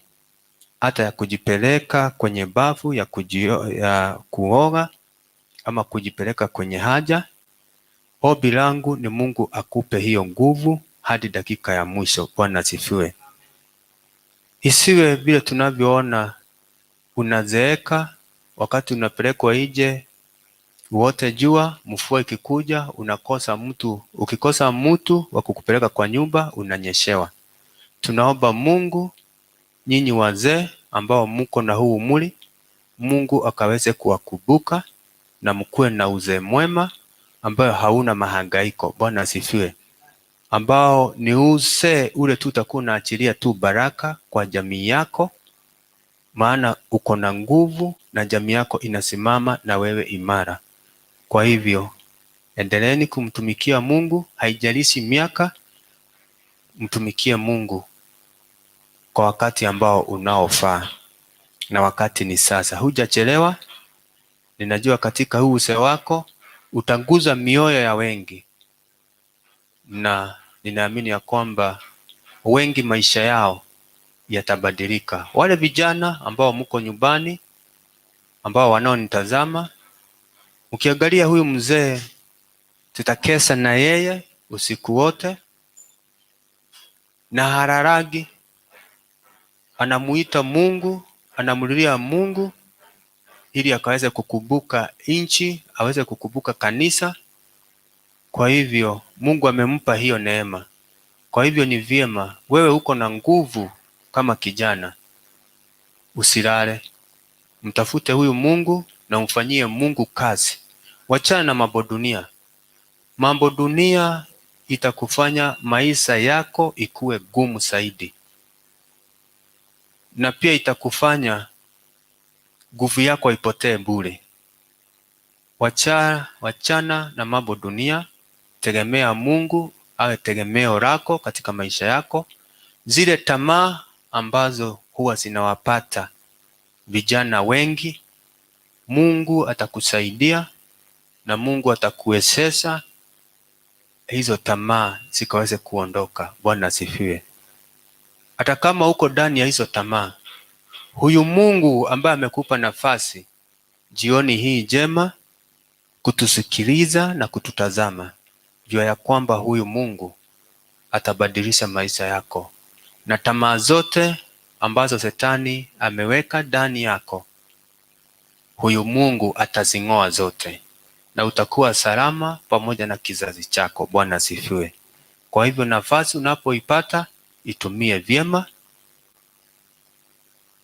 hata ya kujipeleka kwenye bafu ya kuoga ama kujipeleka kwenye haja. Ombi langu ni Mungu akupe hiyo nguvu hadi dakika ya mwisho. Bwana asifiwe. Isiwe vile tunavyoona unazeeka, wakati unapelekwa nje uote jua, mvua ikikuja unakosa mtu. Ukikosa mtu wa kukupeleka kwa nyumba unanyeshewa. Tunaomba Mungu, nyinyi wazee ambao mko na huu umri, Mungu akaweze kuwakumbuka na mkuwe na uzee mwema ambayo hauna mahangaiko. Bwana asifiwe. Ambao ni uzee ule tu utakuwa unaachilia tu baraka kwa jamii yako, maana uko na nguvu na jamii yako inasimama na wewe imara. Kwa hivyo endeleeni kumtumikia Mungu, haijalishi miaka, mtumikie Mungu kwa wakati ambao unaofaa, na wakati ni sasa. Hujachelewa. Ninajua katika huu uzee wako utaguza mioyo ya wengi, na ninaamini ya kwamba wengi maisha yao yatabadilika. Wale vijana ambao mko nyumbani, ambao wanaonitazama, mkiangalia huyu mzee, tutakesha na yeye usiku wote na hararagi, anamuita Mungu, anamulilia Mungu ili akaweze kukumbuka nchi, aweze kukumbuka kanisa. Kwa hivyo Mungu amempa hiyo neema. Kwa hivyo ni vyema wewe uko na nguvu kama kijana, usilale, mtafute huyu Mungu na umfanyie Mungu kazi. Wachana na mambo dunia. Mambo dunia itakufanya maisha yako ikuwe gumu zaidi, na pia itakufanya nguvu yako ipotee bure. Wachana na mambo dunia, tegemea Mungu awe tegemeo lako katika maisha yako. Zile tamaa ambazo huwa zinawapata vijana wengi, Mungu atakusaidia na Mungu atakuwezesha hizo tamaa zikaweze kuondoka. Bwana asifiwe. Hata kama uko ndani ya hizo tamaa, huyu Mungu ambaye amekupa nafasi jioni hii njema kutusikiliza na kututazama, jua ya kwamba huyu Mungu atabadilisha maisha yako na tamaa zote ambazo shetani ameweka ndani yako, huyu Mungu atazing'oa zote na utakuwa salama pamoja na kizazi chako. Bwana asifiwe. Kwa hivyo nafasi unapoipata itumie vyema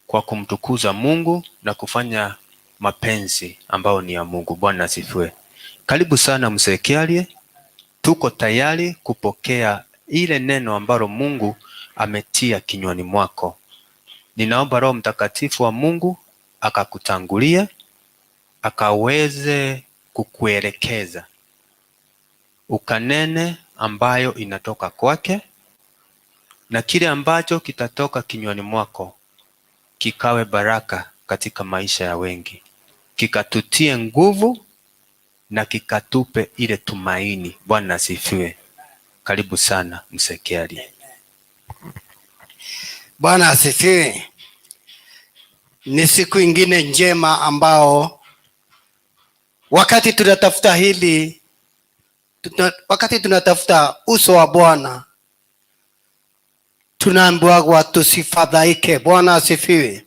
kwa kumtukuza Mungu na kufanya mapenzi ambayo ni ya Mungu. Bwana asifiwe. Karibu sana Mzee Kiarie, tuko tayari kupokea ile neno ambalo Mungu ametia kinywani mwako. Ninaomba Roho Mtakatifu wa Mungu akakutangulie, akaweze kukuelekeza ukanene ambayo inatoka kwake, na kile ambacho kitatoka kinywani mwako kikawe baraka katika maisha ya wengi, kikatutie nguvu na kikatupe ile tumaini. Bwana asifiwe. Karibu sana Mzee Kiarie. Bwana asifiwe. Ni siku ingine njema ambao wakati tunatafuta hili wakati tunatafuta uso wa Bwana tunaambiwa tusifadhaike. Bwana asifiwe.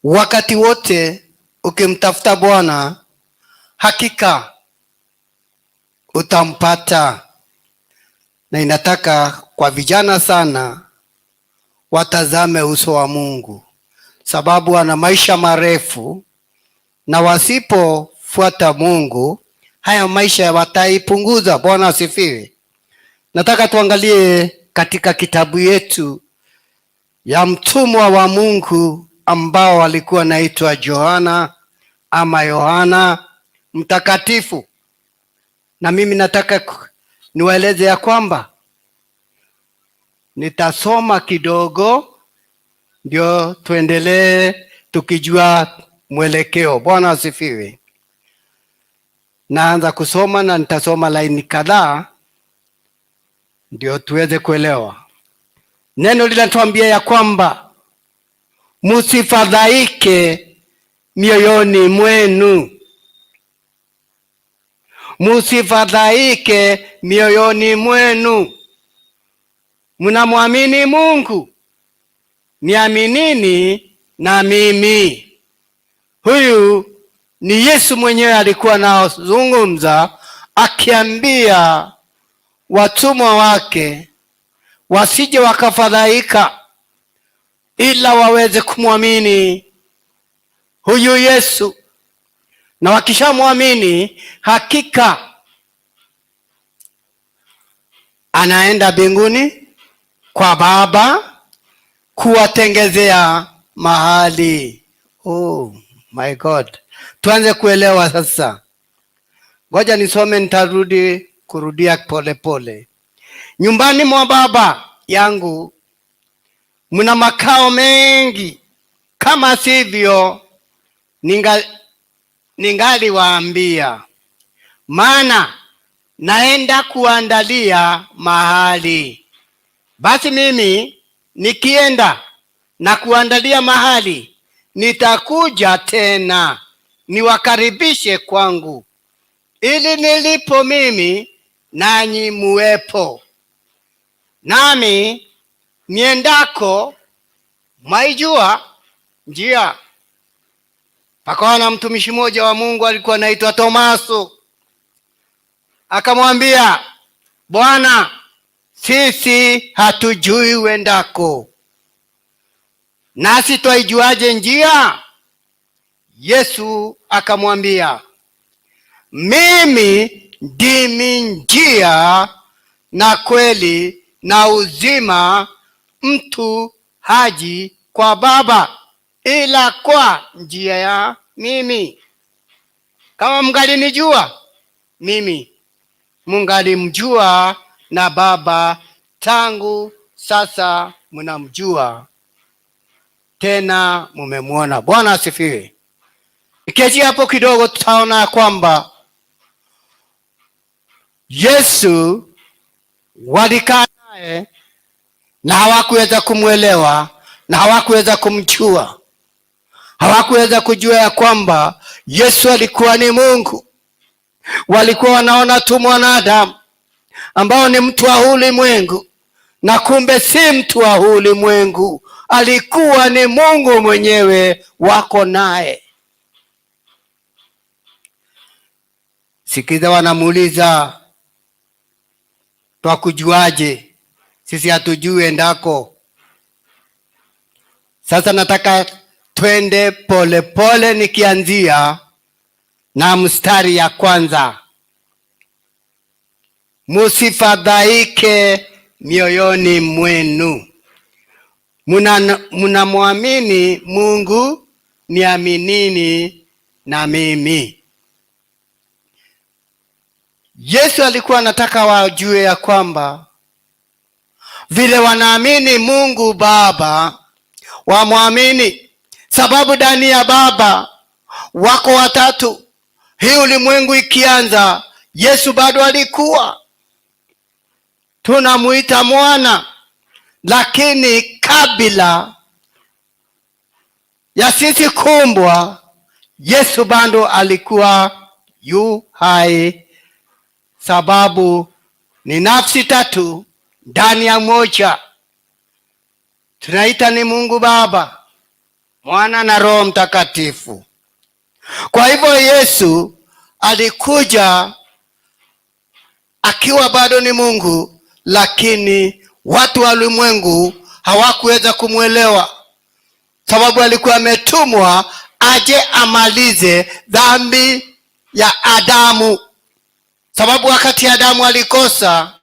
Wakati wote ukimtafuta Bwana hakika utampata, na inataka kwa vijana sana watazame uso wa Mungu, sababu ana maisha marefu, na wasipofuata Mungu haya maisha wataipunguza. Bwana asifiwe. Nataka tuangalie katika kitabu yetu ya mtumwa wa Mungu ambao alikuwa anaitwa Yohana ama Yohana Mtakatifu, na mimi nataka niwaeleze ya kwamba nitasoma kidogo ndio tuendelee tukijua mwelekeo. Bwana asifiwe. Naanza kusoma na nitasoma laini kadhaa ndio tuweze kuelewa. Neno linatuambia ya kwamba msifadhaike mioyoni mwenu, msifadhaike mioyoni mwenu. Mnamwamini Mungu, niaminini na mimi. Huyu ni Yesu mwenyewe alikuwa anazungumza akiambia watumwa wake wasije wakafadhaika, ila waweze kumwamini huyu Yesu. Na wakishamwamini hakika anaenda mbinguni kwa Baba kuwatengezea mahali. Oh my God, tuanze kuelewa sasa. Ngoja nisome, nitarudi kurudia polepole. Nyumbani mwa Baba yangu mna makao mengi, kama sivyo ningaliwaambia, maana naenda kuandalia mahali. Basi mimi nikienda na kuandalia mahali, nitakuja tena niwakaribishe kwangu, ili nilipo mimi nanyi muwepo. Nami niendako mwaijua njia. Pakawa na mtumishi mmoja wa Mungu alikuwa anaitwa Tomaso, akamwambia, Bwana, sisi hatujui uendako, nasi twaijuaje njia? Yesu akamwambia, mimi ndimi njia na kweli na uzima, mtu haji kwa Baba ila kwa njia ya mimi. Kama mngalinijua mimi, mungalimjua na Baba. Tangu sasa mnamjua tena mumemwona. Bwana asifiwe. Ikiachia hapo kidogo, tutaona kwamba Yesu walikaa naye na hawakuweza kumwelewa na hawakuweza kumjua, hawakuweza kujua ya kwamba Yesu alikuwa ni Mungu. Walikuwa wanaona tu mwanadamu ambao ni mtu wa ulimwengu, na kumbe si mtu wa ulimwengu, alikuwa ni Mungu mwenyewe wako naye. Sikiza, wanamuuliza twakujuaje? Sisi hatujui endako. Sasa nataka twende polepole, nikianzia na mstari ya kwanza. Musifadhaike mioyoni mwenu, munamwamini Mungu, niaminini na mimi. Yesu alikuwa anataka wajue ya kwamba vile wanaamini Mungu Baba, wamwamini, sababu ndani ya Baba wako watatu. Hii ulimwengu ikianza, Yesu bado alikuwa tunamuita mwana, lakini kabla ya sisi kuumbwa, Yesu bado alikuwa yu hai, sababu ni nafsi tatu ndani ya moja. Tunaita ni Mungu Baba, Mwana na Roho Mtakatifu. Kwa hivyo Yesu alikuja akiwa bado ni Mungu, lakini watu wa ulimwengu hawakuweza kumwelewa, sababu alikuwa ametumwa aje amalize dhambi ya Adamu, sababu wakati Adamu alikosa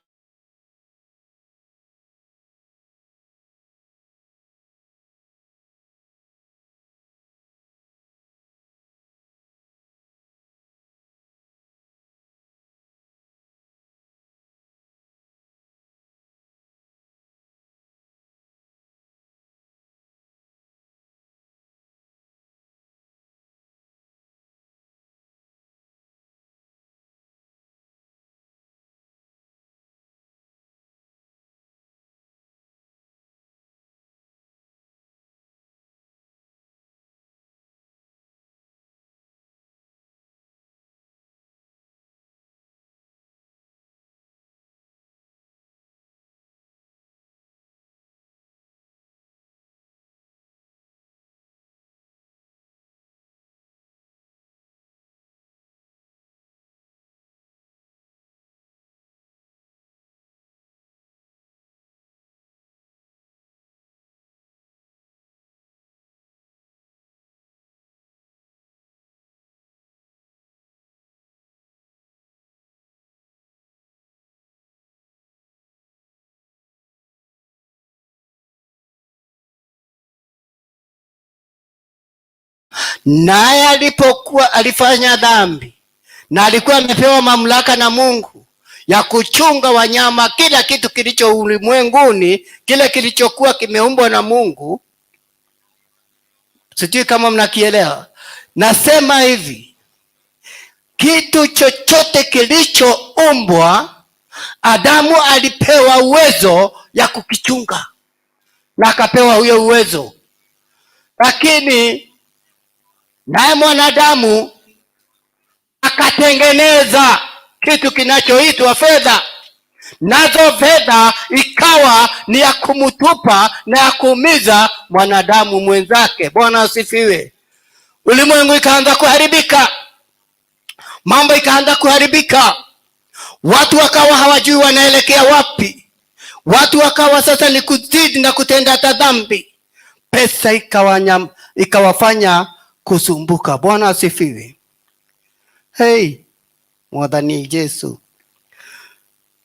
Naye alipokuwa alifanya dhambi na alikuwa amepewa mamlaka na Mungu ya kuchunga wanyama, kila kitu kilicho ulimwenguni, kile kilichokuwa kimeumbwa na Mungu. Sijui kama mnakielewa. Nasema hivi, kitu chochote kilichoumbwa, Adamu alipewa uwezo ya kukichunga na akapewa huyo uwezo, lakini naye mwanadamu akatengeneza kitu kinachoitwa fedha, nazo fedha ikawa ni ya kumtupa na ya kuumiza mwanadamu mwenzake. Bwana asifiwe. Ulimwengu ikaanza kuharibika, mambo ikaanza kuharibika, watu wakawa hawajui wanaelekea wapi, watu wakawa sasa ni kuzidi na kutenda hata dhambi. Pesa ikawafanya kusumbuka. Bwana asifiwe. Hey, Mwathani Yesu,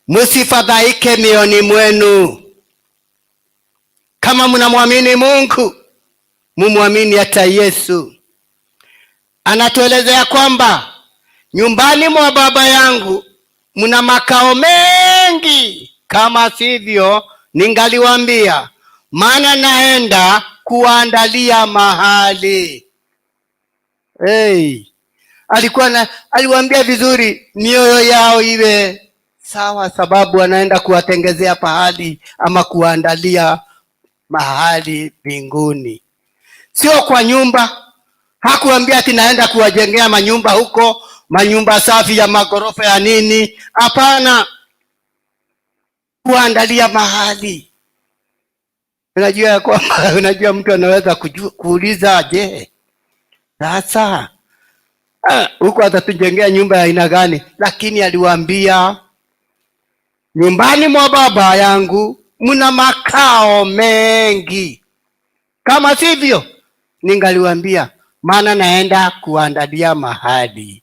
msifadhaike mioyoni mwenu. Kama mnamwamini Mungu, mumwamini hata Yesu. Anatuelezea kwamba nyumbani mwa Baba yangu mna makao mengi, kama sivyo ningaliwaambia, maana naenda kuandalia mahali. Hey, aliwaambia vizuri mioyo yao iwe sawa, sababu anaenda kuwatengezea pahali ama kuwaandalia mahali mbinguni, sio kwa nyumba. Hakuambia ati naenda kuwajengea manyumba huko, manyumba safi ya magorofa ya nini. Hapana, kuandalia mahali. Unajua ya kwamba unajua mtu anaweza kuuliza, je, sasa huko atatujengea nyumba ya aina gani? Lakini aliwaambia nyumbani mwa Baba yangu mna makao mengi, kama sivyo ningaliwaambia, maana naenda kuandalia mahali.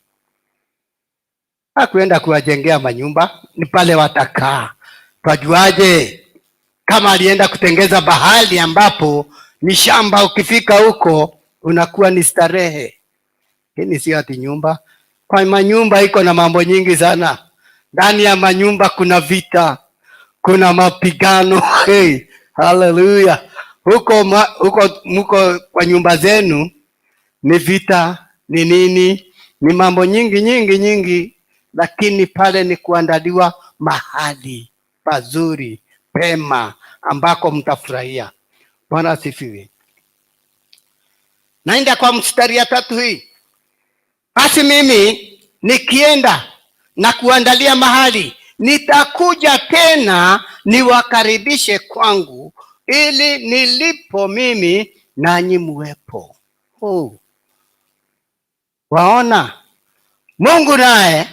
Hakuenda kuwajengea manyumba, ni pale watakaa. Twajuaje kama alienda kutengeza bahali ambapo ni shamba? Ukifika huko unakuwa ni starehe. Hii sio ati nyumba. Kwa manyumba iko na mambo nyingi sana. Ndani ya manyumba kuna vita, kuna mapigano. Hey, haleluya. Huko mko kwa nyumba zenu ni vita, ni nini, ni mambo nyingi nyingi nyingi, lakini pale ni kuandaliwa mahali pazuri pema ambako mtafurahia. Bwana asifiwe. Naenda kwa mstari ya 3 hii. Basi mimi nikienda na kuandalia mahali, nitakuja tena niwakaribishe kwangu, ili nilipo mimi nanyi muwepo. Oh. Waona, Mungu naye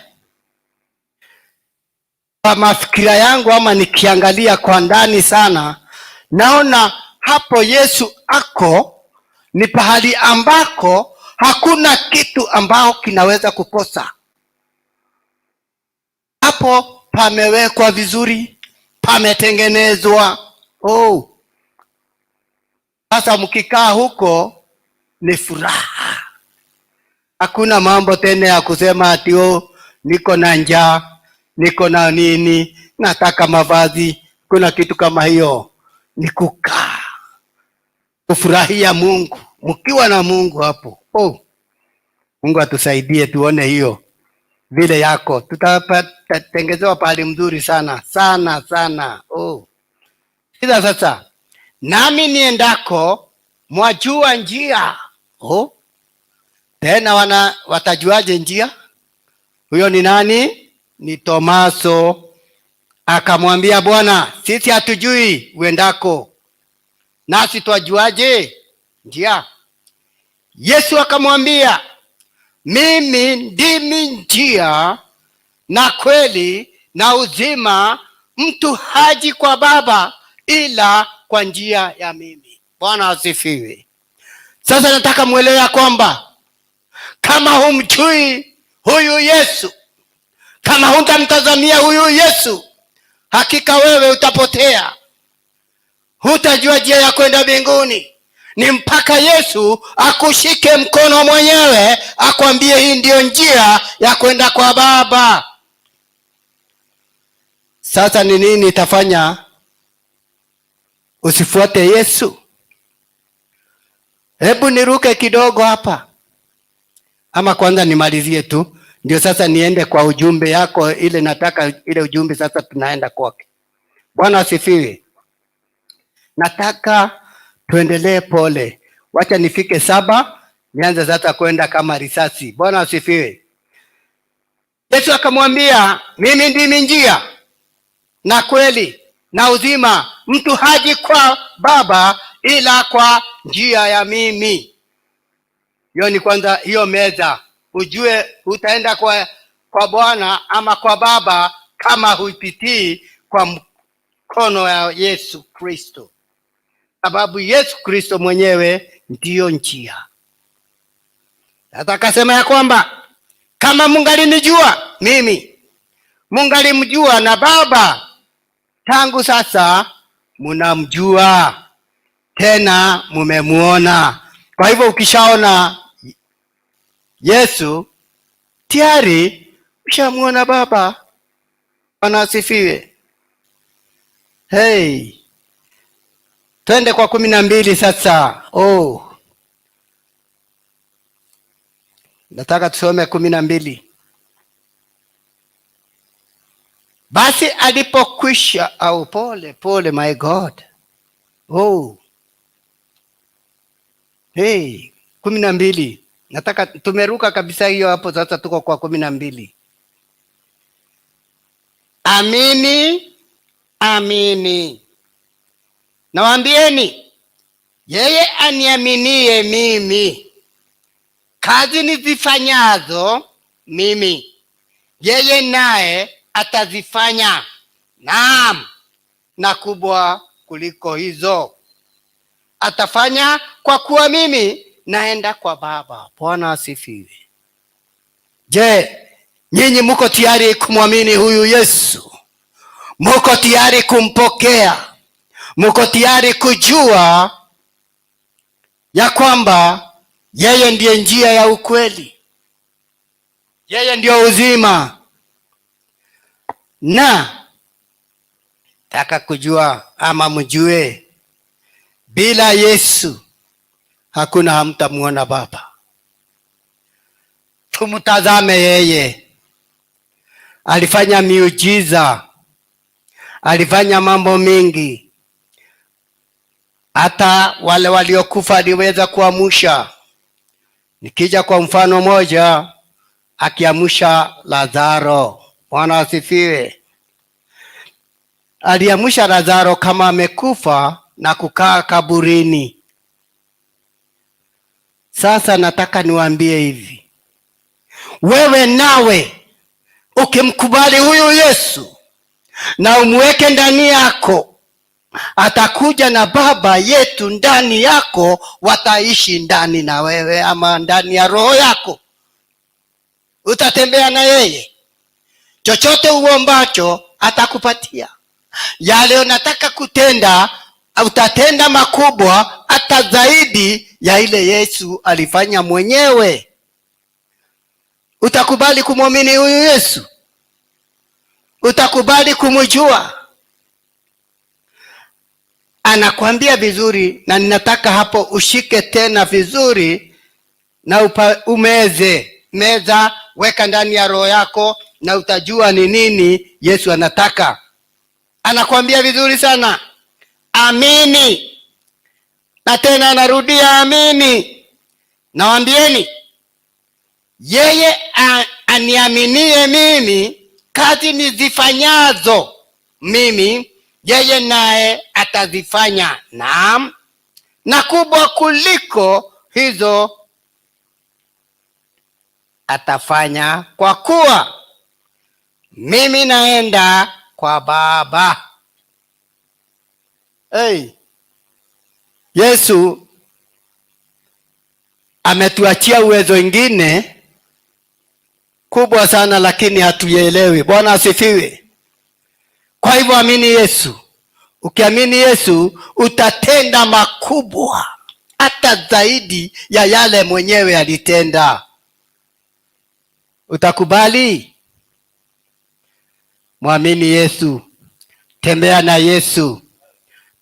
kwa mafikira yangu ama nikiangalia kwa ndani sana, naona hapo Yesu ako ni pahali ambako hakuna kitu ambao kinaweza kukosa. Hapo pamewekwa vizuri, pametengenezwa. Oh. Sasa mkikaa huko ni furaha. Hakuna mambo tena ya kusema ati oh, niko na njaa, niko na nini, nataka mavazi. Kuna kitu kama hiyo. Ni kukaa kufurahia Mungu, mkiwa na Mungu hapo. Oh, Mungu atusaidie tuone hiyo vile yako. Tutatengezewa pahali mzuri sana sana sana. Oh. Sasa sasa, nami niendako mwajua njia. Oh. Tena watajuaje njia? Huyo ni nani? Ni Tomaso. Akamwambia, Bwana, sisi hatujui uendako, nasi twajuaje njia? Yesu akamwambia, mimi ndimi njia na kweli na uzima, mtu haji kwa Baba ila kwa njia ya mimi. Bwana asifiwe. Sasa nataka muelewe kwamba kama humjui huyu Yesu, kama hutamtazamia huyu Yesu, hakika wewe utapotea. Hutajua njia ya kwenda mbinguni. Ni mpaka Yesu akushike mkono mwenyewe, akwambie hii ndiyo njia ya kwenda kwa Baba. Sasa ni nini itafanya usifuate Yesu? Hebu niruke kidogo hapa, ama kwanza nimalizie tu, ndio sasa niende kwa ujumbe yako ile nataka ile ujumbe sasa tunaenda kwake. Bwana asifiwe. Nataka tuendelee pole, wacha nifike 7 nianze sasa kwenda kama risasi. Bwana asifiwe. Yesu akamwambia, mimi ndimi njia na kweli na uzima, mtu haji kwa Baba ila kwa njia ya mimi. Hiyo ni kwanza, hiyo meza ujue utaenda kwa Bwana ama kwa Baba kama huipitii kwa mkono ya Yesu Kristo, sababu Yesu Kristo mwenyewe ndiyo njia. Sasa akasema ya kwamba kama mungalinijua mimi, mungalimjua na Baba. Tangu sasa munamjua, tena mumemuona. Kwa hivyo ukishaona Yesu tayari ushamuona Baba. Bwana asifiwe. Hey, twende kwa 12 sasa. Oh, nataka tusome 12. Basi alipokwisha, au pole pole, my God. Oh, hey, 12. Nataka tumeruka kabisa hiyo hapo, sasa tuko kwa 12. Amini, amini nawaambieni, yeye aniaminie mimi, kazi nizifanyazo mimi, yeye naye atazifanya, naam, na kubwa kuliko hizo atafanya, kwa kuwa mimi naenda kwa Baba. Bwana asifiwe. Je, nyinyi muko tayari kumwamini huyu Yesu? Muko tayari kumpokea? Muko tayari kujua ya kwamba yeye ndiye njia ya ukweli, yeye ndiyo uzima? Na taka kujua ama mjue, bila Yesu hakuna, hamtamuona Baba. Tumtazame yeye. Alifanya miujiza, alifanya mambo mengi, hata wale waliokufa aliweza kuamsha. Nikija kwa mfano moja, akiamsha Lazaro. Bwana asifiwe. Aliamsha Lazaro kama amekufa na kukaa kaburini. Sasa nataka niwaambie hivi, wewe nawe ukimkubali huyu Yesu na umweke ndani yako, atakuja na Baba yetu ndani yako, wataishi ndani na wewe, ama ndani ya roho yako. Utatembea na yeye, chochote uombacho atakupatia. Yale unataka kutenda utatenda makubwa hata zaidi ya ile Yesu alifanya mwenyewe. Utakubali kumwamini huyu Yesu? Utakubali kumjua? Anakuambia vizuri, na ninataka hapo ushike tena vizuri na umeze meza, weka ndani ya roho yako, na utajua ni nini Yesu anataka. Anakuambia vizuri sana, amini. Na tena anarudia amini. Nawaambieni, yeye aniaminie mimi, kazi nizifanyazo mimi, yeye naye atazifanya, naam, na kubwa kuliko hizo atafanya, kwa kuwa mimi naenda kwa Baba. Hey, Yesu ametuachia uwezo ingine kubwa sana, lakini hatuielewi. Bwana asifiwe. Kwa hivyo amini Yesu. Ukiamini Yesu utatenda makubwa hata zaidi ya yale mwenyewe alitenda. Utakubali? Mwamini Yesu, tembea na Yesu,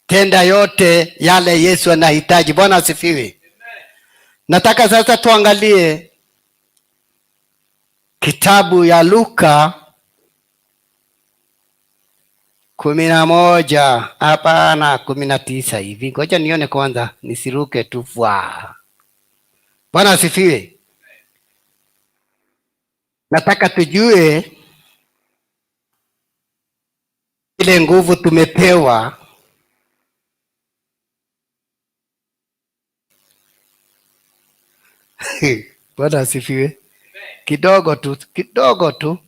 tenda yote yale Yesu anahitaji. Bwana asifiwe. Nataka sasa tuangalie kitabu ya Luka 11, hapana, 19 hivi. Ngoja nione kwanza, nisiruke tu. Bwana asifiwe. Nataka tujue ile nguvu tumepewa Bwana asifiwe. Kidogo tu, kidogo tu.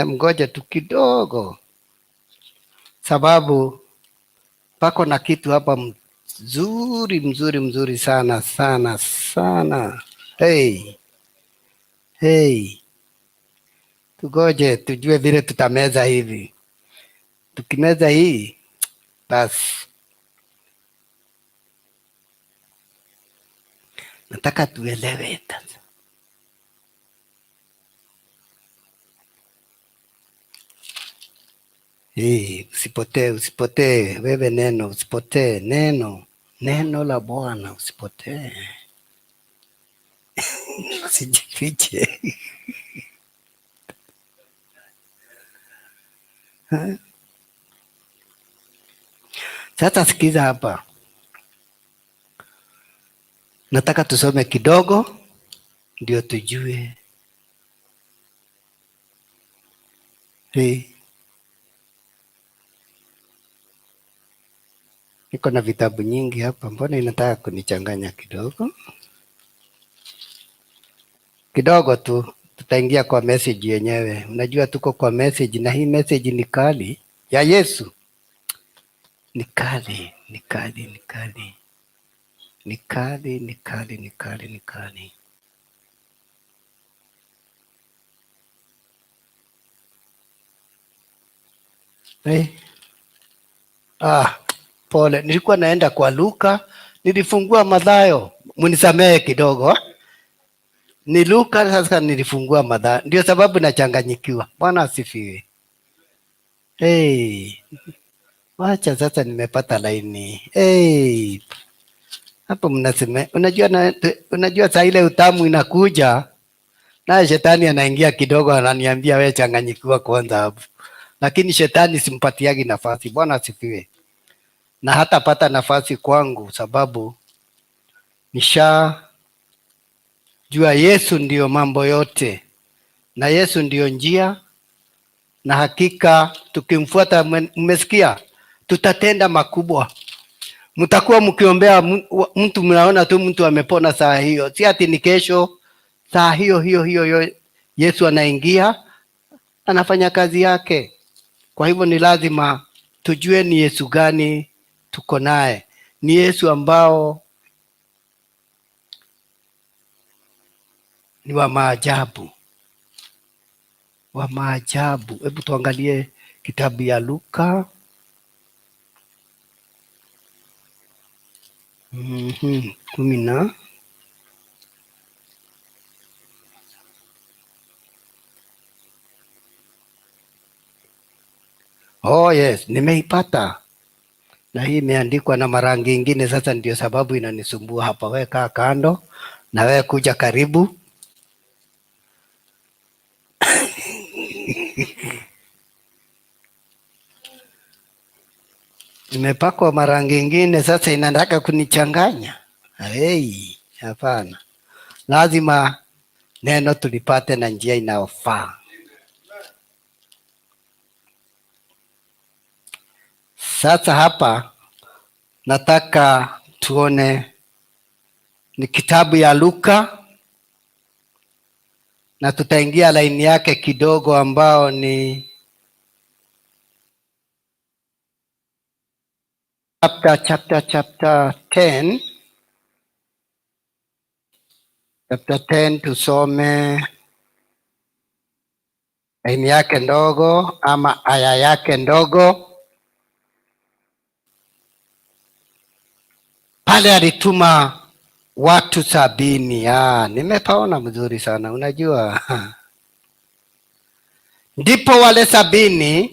Mgoje tu kidogo, sababu pako na kitu hapa mzuri mzuri mzuri sana sana sana. Hey. Hey. Tugoje tujue vile tutameza hivi. Tukimeza hii basi, nataka tuelewe sasa. Hey, usipotee, usipotee wewe neno, usipotee neno, neno la Bwana usipotee. Usijifiche. Sasa sikiza hapa, nataka tusome kidogo ndio tujue. Hey. Niko na vitabu nyingi hapa, mbona inataka kunichanganya kidogo kidogo tu. Tutaingia kwa message yenyewe. Unajua tuko kwa message, na hii message ni kali ya Yesu. Ni kali, ni kali, ni kali. Ni kali, ni kali, ni kali, ni kali. Hey. Pole, nilikuwa naenda kwa Luka, nilifungua Mathayo. Munisamehe kidogo. Ni Luka, sasa nilifungua Mathayo. Ndio sababu nachanganyikiwa. Bwana asifiwe. Hey. Wacha sasa nimepata laini. Hey. Hapo mnasema, unajua saa ile utamu inakuja, naye shetani anaingia kidogo ananiambia wewe changanyikiwa kwanza hapo. Lakini shetani simpatiagi nafasi. Bwana asifiwe. Na hatapata nafasi kwangu sababu nishajua Yesu ndiyo mambo yote na Yesu ndiyo njia, na hakika tukimfuata, mmesikia, tutatenda makubwa. Mtakuwa mkiombea mtu, mnaona tu mtu amepona saa hiyo, si ati ni kesho, saa hiyo hiyo hiyo hiyo Yesu anaingia anafanya kazi yake. Kwa hivyo ni lazima tujue ni Yesu gani tuko naye. Ni Yesu ambao ni wa maajabu, wa maajabu. Hebu tuangalie kitabu ya Luka. 10 na Oh yes, nimeipata. Na hii imeandikwa na marangi ingine, sasa ndio sababu inanisumbua hapa. Wewe kaa kando na wewe kuja karibu. Nimepakwa marangi ingine, sasa inataka kunichanganya. Hey, hapana. Lazima neno tulipate na njia inayofaa. Sasa hapa nataka tuone ni kitabu ya Luka, na tutaingia laini yake kidogo ambao ni chapter 10. Chapter 10 tusome laini yake ndogo ama aya yake ndogo. Pale alituma watu 70. Nimepaona mzuri sana, unajua. Ndipo wale 70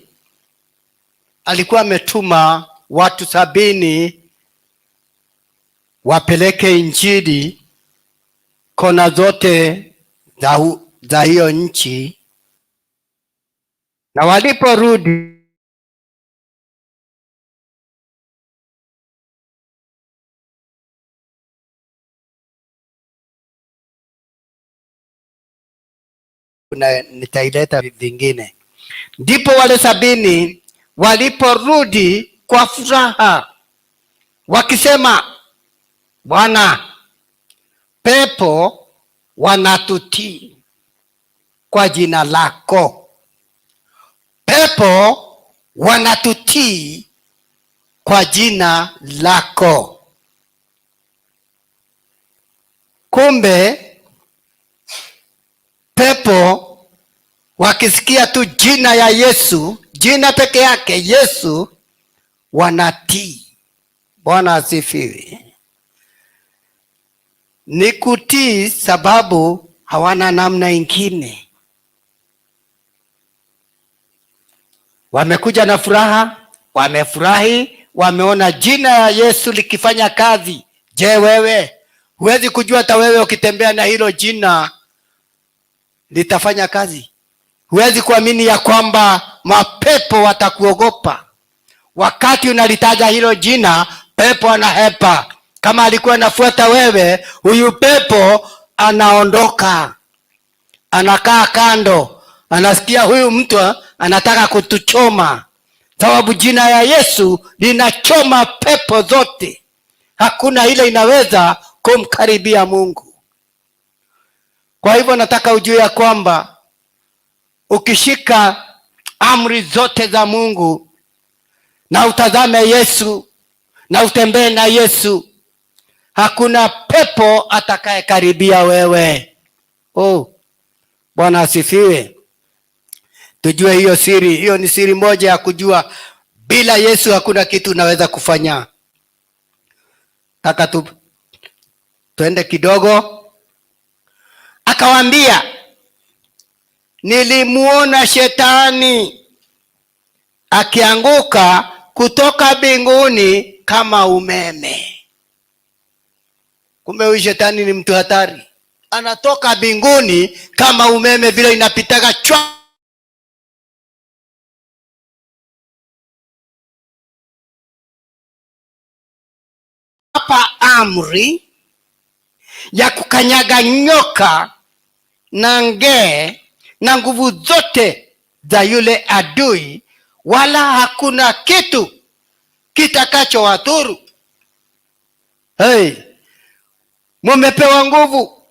alikuwa ametuma watu 70 wapeleke injili kona zote za hiyo nchi, na waliporudi na nitaileta vingine. Ndipo wale 70 waliporudi kwa furaha wakisema, Bwana, pepo wanatutii kwa jina lako. Pepo wanatutii kwa jina lako. Kumbe pepo wakisikia tu jina ya Yesu, jina peke yake Yesu, wanatii. Bwana asifiwe. Ni kutii sababu hawana namna ingine. Wamekuja na furaha, wamefurahi, wameona jina ya Yesu likifanya kazi. Je, wewe huwezi kujua hata wewe ukitembea na hilo jina litafanya kazi? Huwezi kuamini ya kwamba mapepo watakuogopa. Wakati unalitaja hilo jina, pepo anahepa. Kama alikuwa anafuata wewe, huyu pepo anaondoka, anakaa kando, anasikia huyu mtu anataka kutuchoma, sababu jina ya Yesu linachoma pepo zote. Hakuna ile inaweza kumkaribia Mungu. Kwa hivyo nataka ujue ya kwamba ukishika amri zote za Mungu na utazame Yesu na utembee na Yesu, hakuna pepo atakayekaribia wewe. Oh, Bwana asifiwe. Tujue hiyo siri. Hiyo ni siri moja ya kujua bila Yesu hakuna kitu unaweza kufanya. Taka tuende kidogo. Akawaambia, nilimuona shetani akianguka kutoka mbinguni kama umeme. Kumbe huyu shetani ni mtu hatari. Anatoka mbinguni kama umeme vile inapitaga chwa. Hapa amri ya kukanyaga nyoka na nge na nguvu zote za yule adui, wala hakuna kitu kitakachowadhuru. Hey, mumepewa nguvu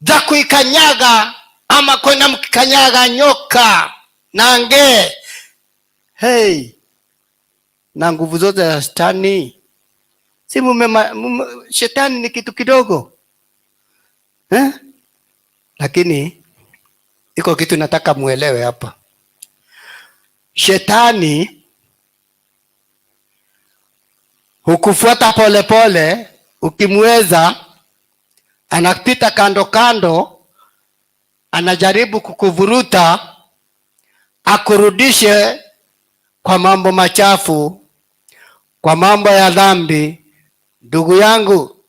za kuikanyaga ama kwenda mkikanyaga nyoka na nge. Hey, na nguvu zote za shetani. Si shetani ni kitu kidogo. Lakini iko kitu nataka muelewe hapa. Shetani hukufuata pole pole, ukimweza anapita kando kando, anajaribu kukuvuruta akurudishe kwa mambo machafu, kwa mambo ya dhambi. Ndugu yangu,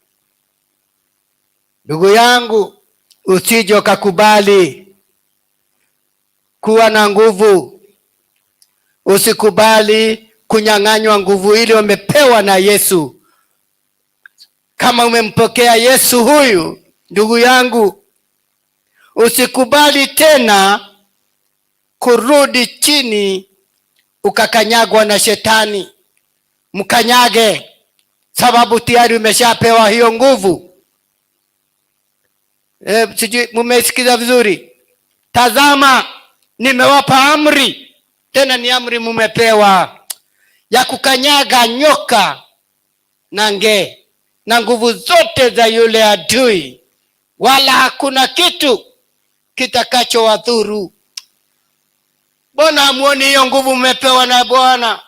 ndugu yangu, usije ukakubali kuwa na nguvu. Usikubali kunyang'anywa nguvu ile umepewa na Yesu. Kama umempokea Yesu huyu, ndugu yangu, usikubali tena kurudi chini ukakanyagwa na shetani. Mkanyage, sababu tayari umeshapewa hiyo nguvu. Sijui mumesikiza vizuri. Tazama, nimewapa amri, tena ni amri mumepewa, ya kukanyaga nyoka na nge na nguvu zote za yule adui, wala hakuna kitu kitakachowadhuru. Mbona hamuoni hiyo nguvu mmepewa na Bwana?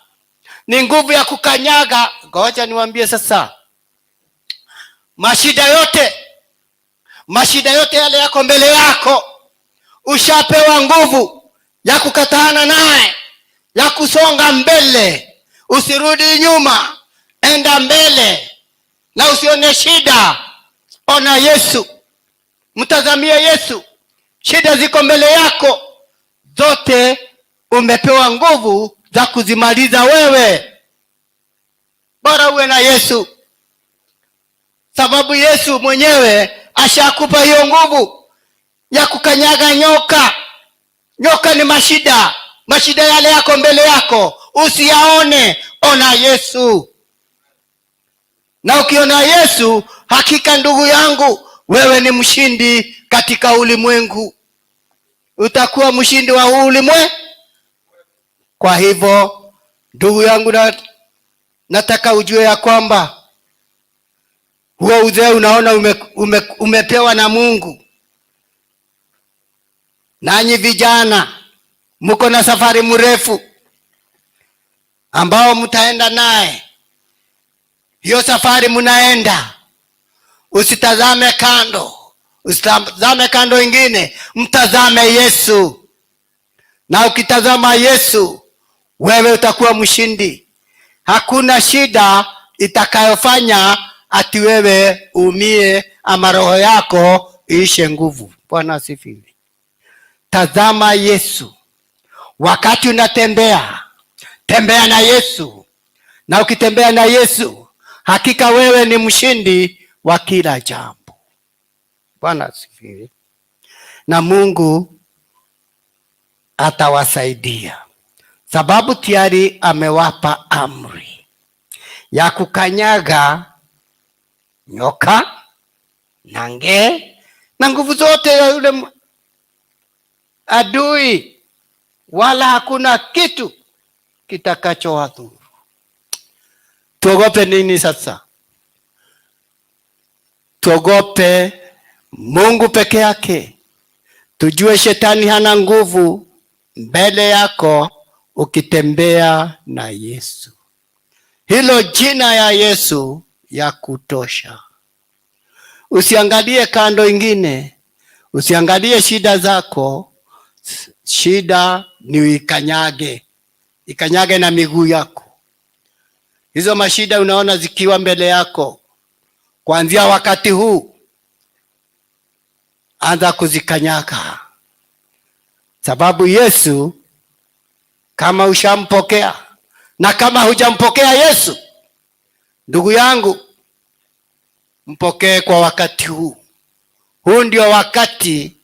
Ni nguvu ya kukanyaga. Ngoja niwaambie sasa. Mashida yote, mashida yote yale yako mbele yako, ushapewa nguvu ya kukataana naye, ya kusonga mbele, usirudi nyuma, enda mbele na usione shida. Ona Yesu, mtazamie Yesu. Shida ziko mbele yako zote, umepewa nguvu za kuzimaliza wewe. Bora uwe na Yesu, sababu Yesu mwenyewe ashakupa hiyo nguvu ya kukanyaga nyoka. Nyoka ni mashida, mashida yale yako mbele yako usiyaone, ona Yesu. Na ukiona Yesu, hakika ndugu yangu, wewe ni mshindi katika ulimwengu, utakuwa mshindi wa huu ulimwengu. Kwa hivyo ndugu yangu, nataka ujue ya kwamba huo uzee unaona umepewa na Mungu. Nanyi vijana mko na safari mrefu ambao mtaenda naye. Hiyo safari mnaenda, usitazame kando, usitazame kando ingine, mtazame Yesu. Na ukitazama Yesu, wewe utakuwa mshindi. Hakuna shida itakayofanya ati wewe uumie ama roho yako iishe nguvu. Bwana asifiwe. Tazama Yesu wakati unatembea, tembea na Yesu, na ukitembea na Yesu, hakika wewe ni mshindi wa kila jambo. Bwana asifiwe. Na Mungu atawasaidia, sababu tayari amewapa amri ya kukanyaga nyoka na nge na nguvu zote ya yule adui, wala hakuna kitu kitakachowadhuru. Tuogope nini sasa? Tuogope Mungu peke yake. Tujue shetani hana nguvu mbele yako ukitembea na Yesu. Hilo jina ya Yesu ya kutosha. Usiangalie kando ingine, usiangalie shida zako. Shida ni uikanyage, ikanyage na miguu yako. Hizo mashida unaona zikiwa mbele yako, kuanzia wakati huu anza kuzikanyaga, sababu Yesu kama ushampokea, na kama hujampokea Yesu, ndugu yangu, mpokee kwa wakati huu. Huu ndio wakati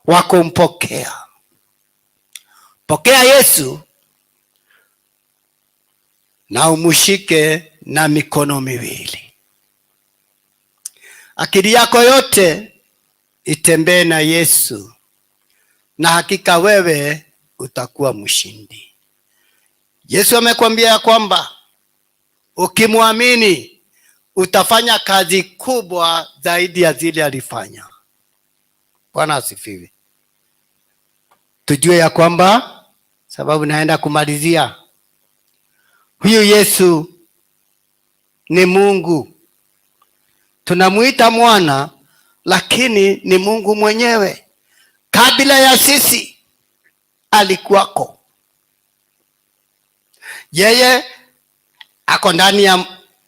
wa kumpokea. Pokea Yesu na umushike na mikono miwili. Akili yako yote itembee na Yesu, na hakika wewe utakuwa mshindi. Yesu amekwambia kwamba ukimwamini utafanya kazi kubwa zaidi ya zile alifanya. Bwana asifiwe. Tujue ya kwamba, sababu naenda kumalizia, huyu Yesu ni Mungu. Tunamuita mwana, lakini ni Mungu mwenyewe. Kabla ya sisi alikuwako. Yeye ako ndani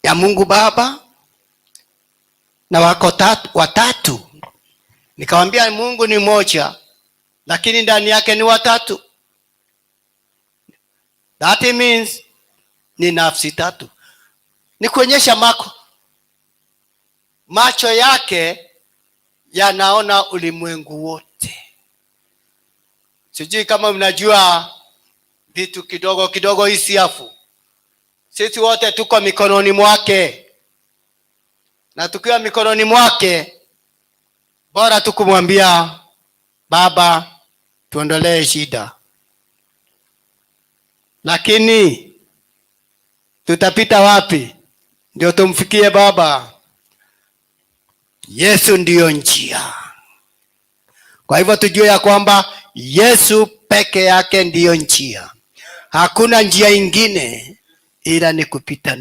ya Mungu Baba na wako watatu. Nikamwambia Mungu ni mmoja, lakini ndani yake ni watatu. That means ni nafsi tatu. Ni kuonyesha macho yake yanaona ulimwengu wote. Sijui kama mnajua vitu kidogo kidogo hii siafu. Sisi wote tuko mikononi mwake, na tukiwa mikononi mwake, bora tu kumwambia Baba tuondolee shida, lakini tutapita wapi ndio tumfikie Baba? Yesu ndiyo njia. Kwa hivyo tujue ya kwamba Yesu peke yake ndiyo njia. Hakuna njia ingine ila ni kupita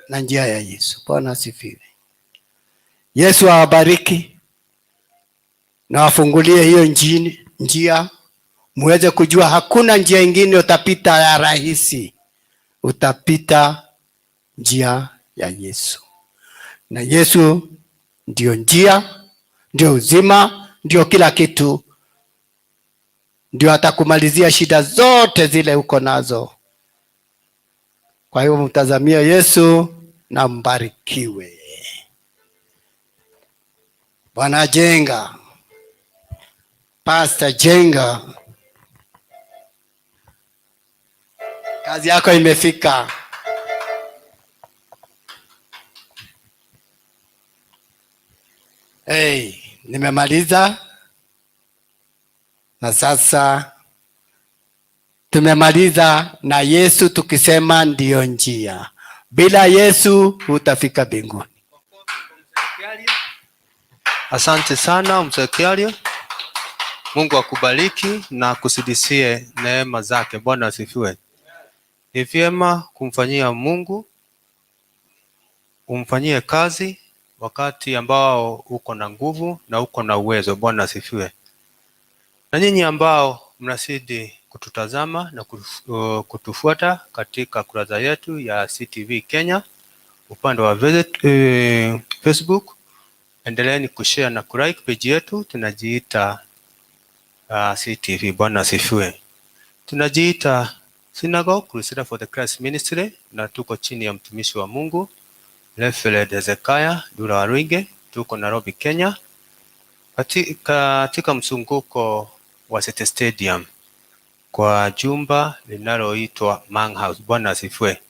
na njia ya Yesu. Bwana asifiwe. Yesu awabariki na wafungulie hiyo njia, muweze kujua hakuna njia ingine utapita ya rahisi, utapita njia ya Yesu. Na Yesu ndio njia, ndio uzima, ndio kila kitu, ndio atakumalizia shida zote zile uko nazo. Kwa hiyo mtazamie Yesu na mbarikiwe. Bwana Jenga, Pastor Jenga, kazi yako imefika. Hey, nimemaliza na sasa tumemaliza na Yesu tukisema ndiyo njia. Bila Yesu hutafika mbinguni. Asante sana Mzee Kiario. Mungu akubariki na akusidisie neema zake. Bwana asifiwe. Ni vyema kumfanyia Mungu, umfanyie kazi wakati ambao uko na nguvu na uko na uwezo. Bwana asifiwe. Na nyinyi ambao mnazidi kututazama na kutufuata katika kurasa yetu ya CTV Kenya upande wa Facebook, endeleeni kushare na kulike page yetu. Tunajiita CTV. Bwana asifiwe. Tunajiita Synagogue Crusader for the Christ Ministry na tuko chini ya mtumishi wa Mungu Reverend Hezekiah Dula Waruinge. Tuko Nairobi, Kenya, katika mzunguko wa City Stadium kwa jumba linaloitwa Mang House. Bwana asifiwe.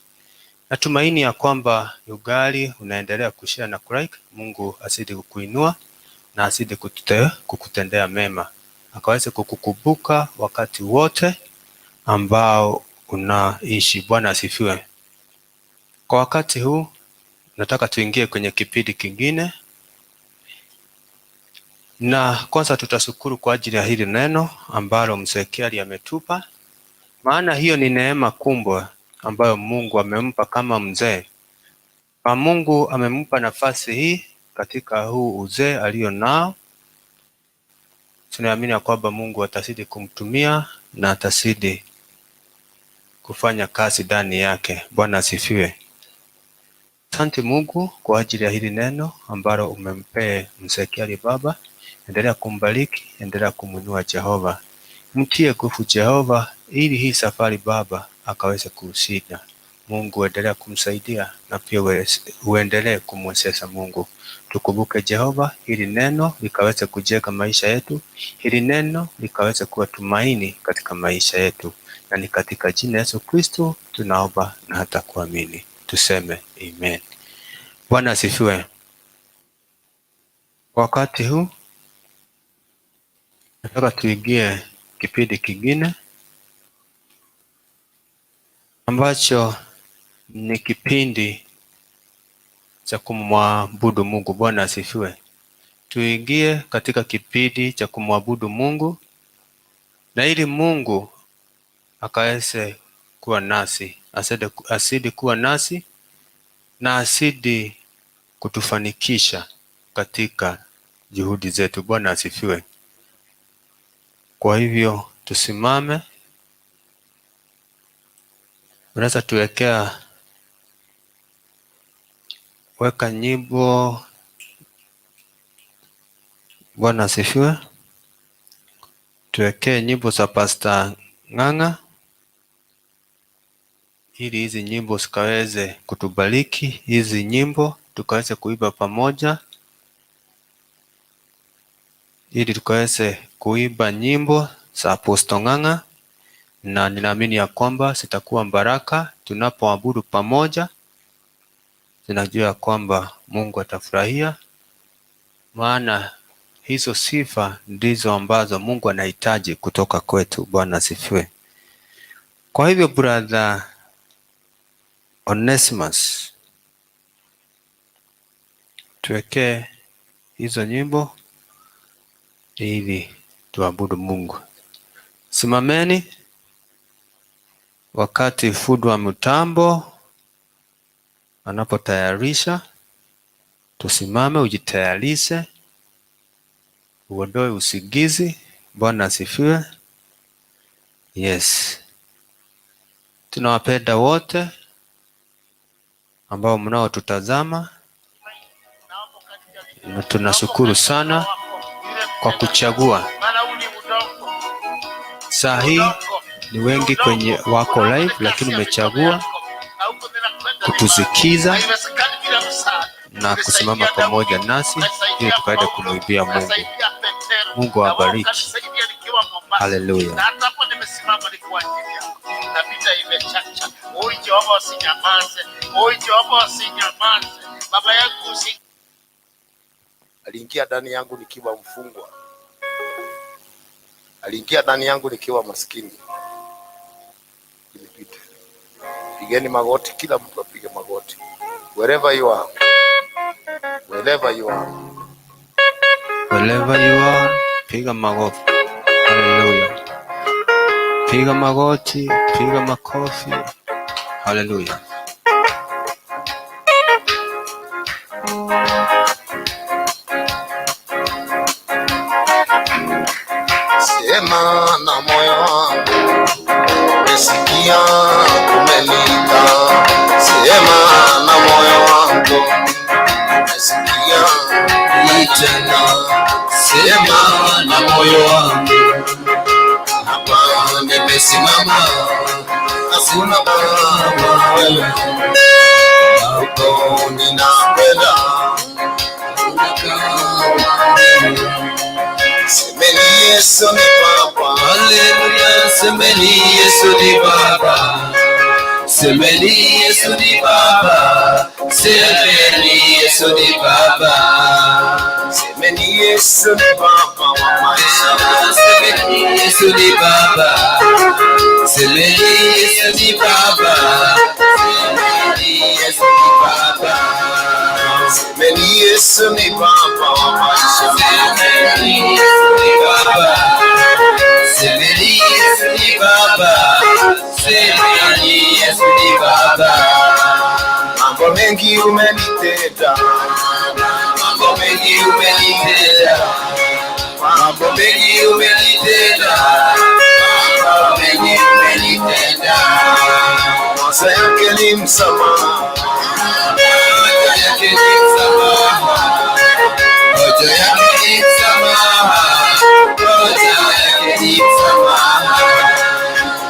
Natumaini ya kwamba ugali unaendelea kushare na kulike. Mungu azidi kukuinua na azidi kukutendea mema, akaweze kukukumbuka wakati wote ambao unaishi. Bwana asifiwe. Kwa wakati huu nataka tuingie kwenye kipindi kingine, na kwanza tutashukuru kwa ajili ya hili neno ambalo Mzee Kiario ametupa, maana hiyo ni neema kubwa ambayo Mungu amempa kama mzee. Kwa Mungu amempa nafasi hii katika huu uzee alio nao. Tunaamini ya kwamba Mungu atazidi kumtumia na atazidi kufanya kazi ndani yake. Bwana asifiwe. Asante Mungu kwa ajili ya hili neno ambalo umempea Mzee Kiario Baba. Endelea kumbariki, endelea kumuinua Jehova. Mtie nguvu Jehova ili hii safari Baba akaweze kushinda. Mungu endelea kumsaidia na pia uendelee kumwezesha Mungu. Tukumbuke Jehova, hili neno likaweze kujenga maisha yetu, hili neno likaweze kuwa tumaini katika maisha yetu. Na ni katika jina Yesu Kristo tunaomba na hata kuamini. Tuseme amen. Bwana asifiwe. Wakati huu nataka tuingie kipindi kingine ambacho ni kipindi cha kumwabudu Mungu. Bwana asifiwe. Tuingie katika kipindi cha kumwabudu Mungu, na ili Mungu akaweze kuwa nasi, azidi kuwa nasi na azidi kutufanikisha katika juhudi zetu. Bwana asifiwe. Kwa hivyo tusimame. Unaweza tuwekea, weka nyimbo. Bwana asifiwe. Tuwekee nyimbo za Pastor Ng'ang'a ili hizi nyimbo zikaweze kutubariki, hizi nyimbo tukaweze kuimba pamoja, ili tukaweze kuimba nyimbo za Apostle Ng'ang'a, na ninaamini ya kwamba zitakuwa baraka tunapoabudu pamoja. Tunajua kwamba Mungu atafurahia, maana hizo sifa ndizo ambazo Mungu anahitaji kutoka kwetu. Bwana asifiwe. Kwa hivyo Brother Onesimus, tuwekee hizo nyimbo ili tuabudu Mungu. Simameni wakati fundi wa mtambo anapotayarisha. Tusimame, ujitayarishe, uondoe usingizi. Bwana asifiwe. Yes, tunawapenda wote ambao mnaotutazama na tunashukuru sana kwa kuchagua. Saa hii ni wengi kwenye wako live, lakini umechagua kutusikiza na kusimama pamoja nasi ili tukaende kumwimbia Mungu. Mungu awabariki. Haleluya. Na hata hapo nimesimama ni kwa ajili yako, na vita imechacha. Oi Jehova, usinyamaze. Oi Jehova, usinyamaze. Baba yangu usi Aliingia ndani yangu nikiwa mfungwa, aliingia ndani yangu nikiwa maskini. Ilipita. Pigeni magoti, kila mtu apige magoti, wherever you are, wherever you are. Wherever you are, piga magoti. Haleluya. Piga magoti, piga makofi. Haleluya. Sema na moyo wangu, nimesikia umeniita. Sema na moyo wangu, nimesikia tena. Sema na moyo wangu, hapa nimesimama, hakuna kama wewe, na huko ninakwenda, hakuna kama wewe. Semeni Yesu ni Baba. Haleluya, semeni Yesu ni Baba. Semeni Yesu ni Baba. Semeni Yesu ni Baba. Semeni Yesu ni Baba wa maisha. Semeni Yesu ni Baba. Semeni Yesu ni Baba. Semeni Yesu ni Baba. Semeni Yesu ni Baba wa maisha. Semeni Yesu ni Baba. Semeni Yesu ni Baba. Semeni Yesu ni Baba. Mambo mengi umenitenda, Mambo mengi umenitenda, mambo mengi umenitenda, mambo mengi umenitenda. Makosa yake ni msamaha, Hoja yake ni msamaha, hoja yake ni msamaha, hoja yake ni msamaha.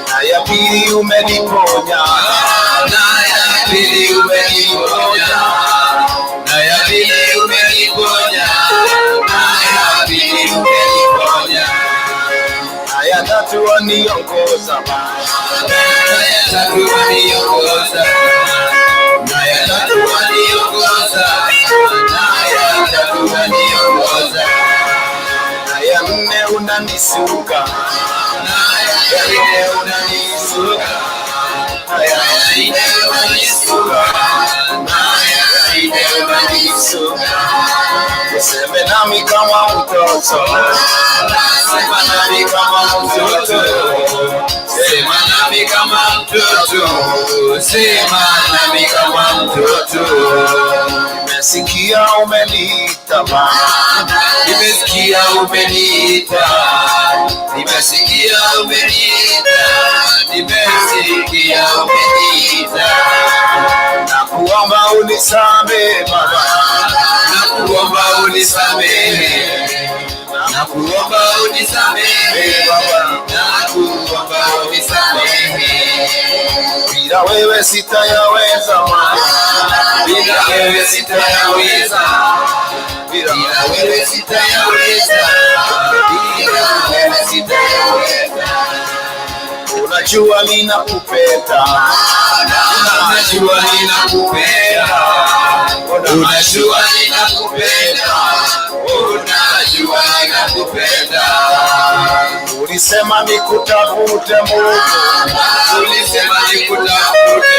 Na ya pili umeniponya, Na ya pili umeniponya, na ya pili umeniponya, na ya pili umeniponya. Na ya tatu waniongoza, Na ya tatu waniongoza, na ya tatu waniongoza, na ya tatu waniongoza, na ya nne unanisuka, na ya nne unanisuka, na ya na ya nne unanisuka, na ya nne unanisuka. Useme nami kama mtoto, Sema nami kama mtoto, sema nami kama mtoto, sema nami kama mtoto. Nimesikia umeniita Baba, Nimesikia umeniita, nimesikia umeniita, nimesikia umeniita. Nakuomba unisamehe Baba, Nakuomba unisamehe, nakuomba unisamehe, nakuomba unisamehe. Bila wewe sitayaweza mambo, Bila wewe sitayaweza, bila bila wewe sitayaweza, bila wewe sitayaweza. Unajua ninakupenda, Unajua ninakupenda, unajua ninakupenda, unajua ninakupenda. Ulisema nikutafute Mungu, Ulisema nikutafute,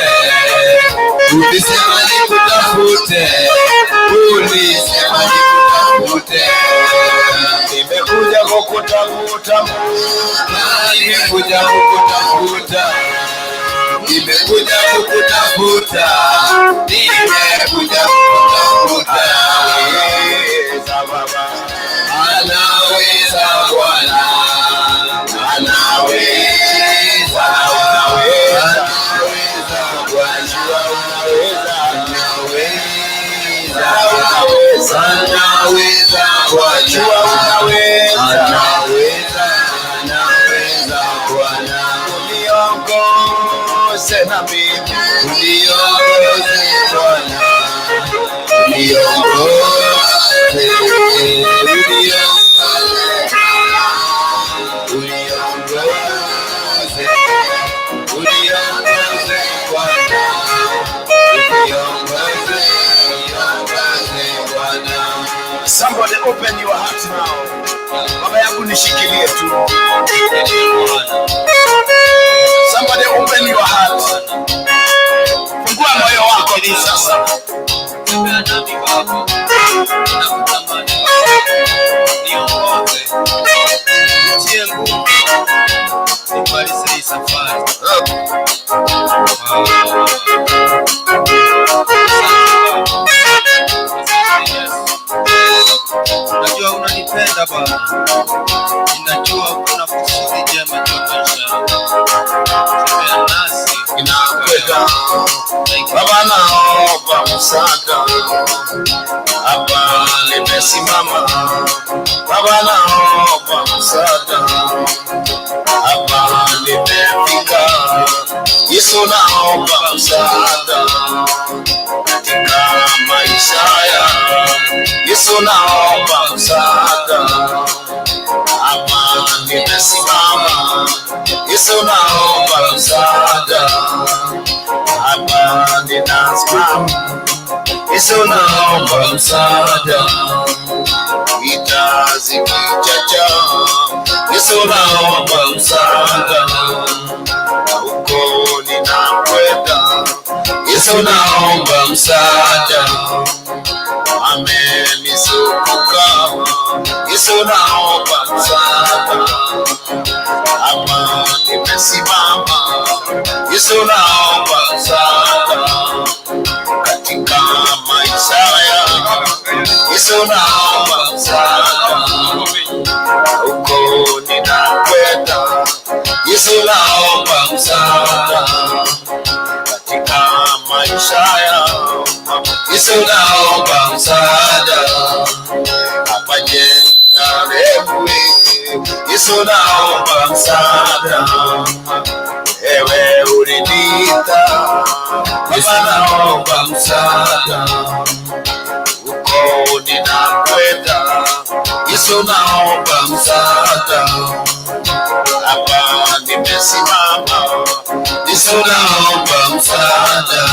ulisema nikutafute, ulisema nikutafute. Nimekuja kukutafuta Mungu, Nimekuja kukutafuta, Nimekuja kukutafuta, nimekuja kukutafuta. Anaweza Baba, Anaweza Bwana, anaweza, anaweza Bwana, anaweza, anaweza Bwana, unaweza. Anaweza, anaweza Bwana. Uniongoze na mimi, Uniongoze Bwana, uniongoze, uniongoze, uniongoze, uniongoze Bwana, uniongoze, uniongoze Bwana. Somebody open your heart now. Baba yangu nishikilie tu. Somebody open your heart. Fungua moyo wako tu sasa. Tembea nami Baba, nakutamani Baba, niongoze, nitie nguvu, nimalize hii safari. Ah. Asante Yesu. Najua unanipenda Baba, ninajua uko na kusudi jema juu ya maisha yangu. Tembea nasi. Inakwenda. Baba, naomba msaada. Hapa nimesimama. Baba, naomba msaada. Hapa nimefika. Yesu, naomba msaada katika maisha yangu. Yesu, naomba msaada. Hapa nimesimama. Yesu, naomba msaada. Hapa ninasimama. Yesu, naomba msaada. Vita zikichacha, Yesu, naomba msaada. Na huko ninakwenda, Yesu, naomba msaada. Amenizunguka, Yesu, naomba msaada. Hapa nimesimama, Yesu, naomba msaada katika maisha yangu. Yesu, naomba msaada. Huko ninakwenda, Yesu, naomba msaada katika maisha yangu. Yesu, naomba msaada. Hapa Yerusalemu, Yesu, naomba msaada. Ewe uliniita, Baba, naomba msaada. Huko ninakwenda, Yesu, naomba msaada. Hapa nimesimama, Yesu, naomba msaada.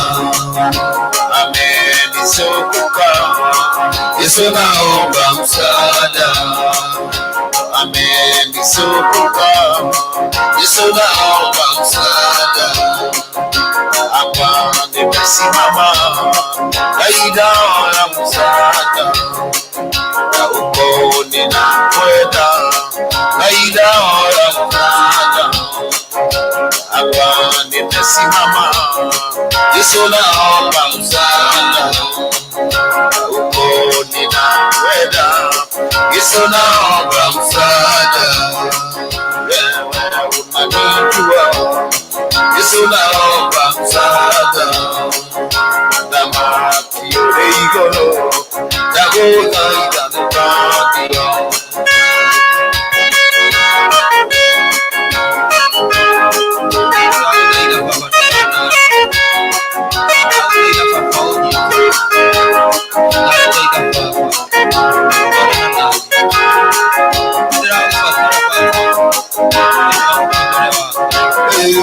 Amenizunguka, Yesu, naomba msaada. Amenizunguka, Yesu, naomba msaada. Hapa nimesimama, naomba msaada. Na huko ninakwenda, naomba msaada. Hapa nimesimama, Yesu, naomba msaada. Huko ninakwenda, Yesu, naomba msaada. Wewe unanijua, Yesu, naomba msaada. Thamaki ũrĩ igũrũ, ndagũthaitha nĩũndeithie. Ndagũthaitha Baba, ũnyite. Ndagũthaitha Baba, twarana nami. Nĩndĩragũbatara Baba, thĩinĩ wa mũtũũrĩre wakwa. Hey,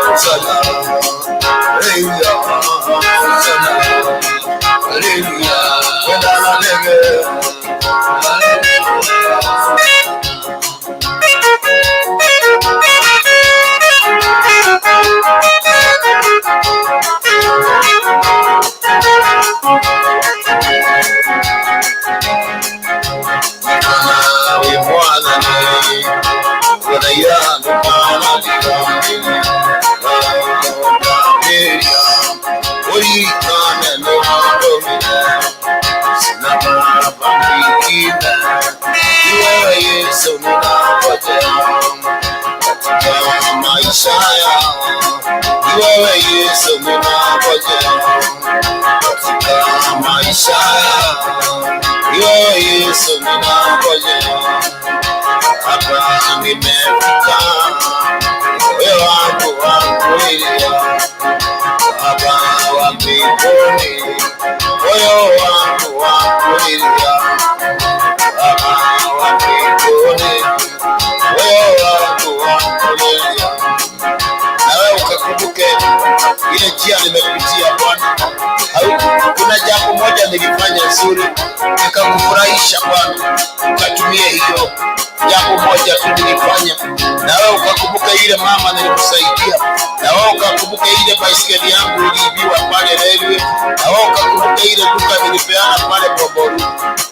Hosanna. Hey, Hosanna. Hallelujah. Wenda na ndege. Nawe Mwathani, Bwana yangu Mwathani. Ndirikane nĩwandũmire, sina baba mwingine, ni wewe Yesu ninangojea katika maisha yangu, ni wewe Yesu ninangojea katika maisha yangu, ni wewe Yesu ninangojea. Hapa nimefika, moyo wangu wakulilia, Baba wa mbinguni, moyo wangu wakulilia, Baba wa mbinguni, moyo wangu wakulilia. Na wewe ukakumbuke ile njia nimepitia Bwana. Kuna jambo moja nilifanya nzuri nikakufurahisha Bwana, ukatumie hiyo jambo moja tu nilifanya, na wewe ukakumbuka ile mama nilimsaidia, na wewe ukakumbuka ile baiskeli yangu iliibiwa pale railway, na wewe ukakumbuka ile duka nilipeana pale Boboru,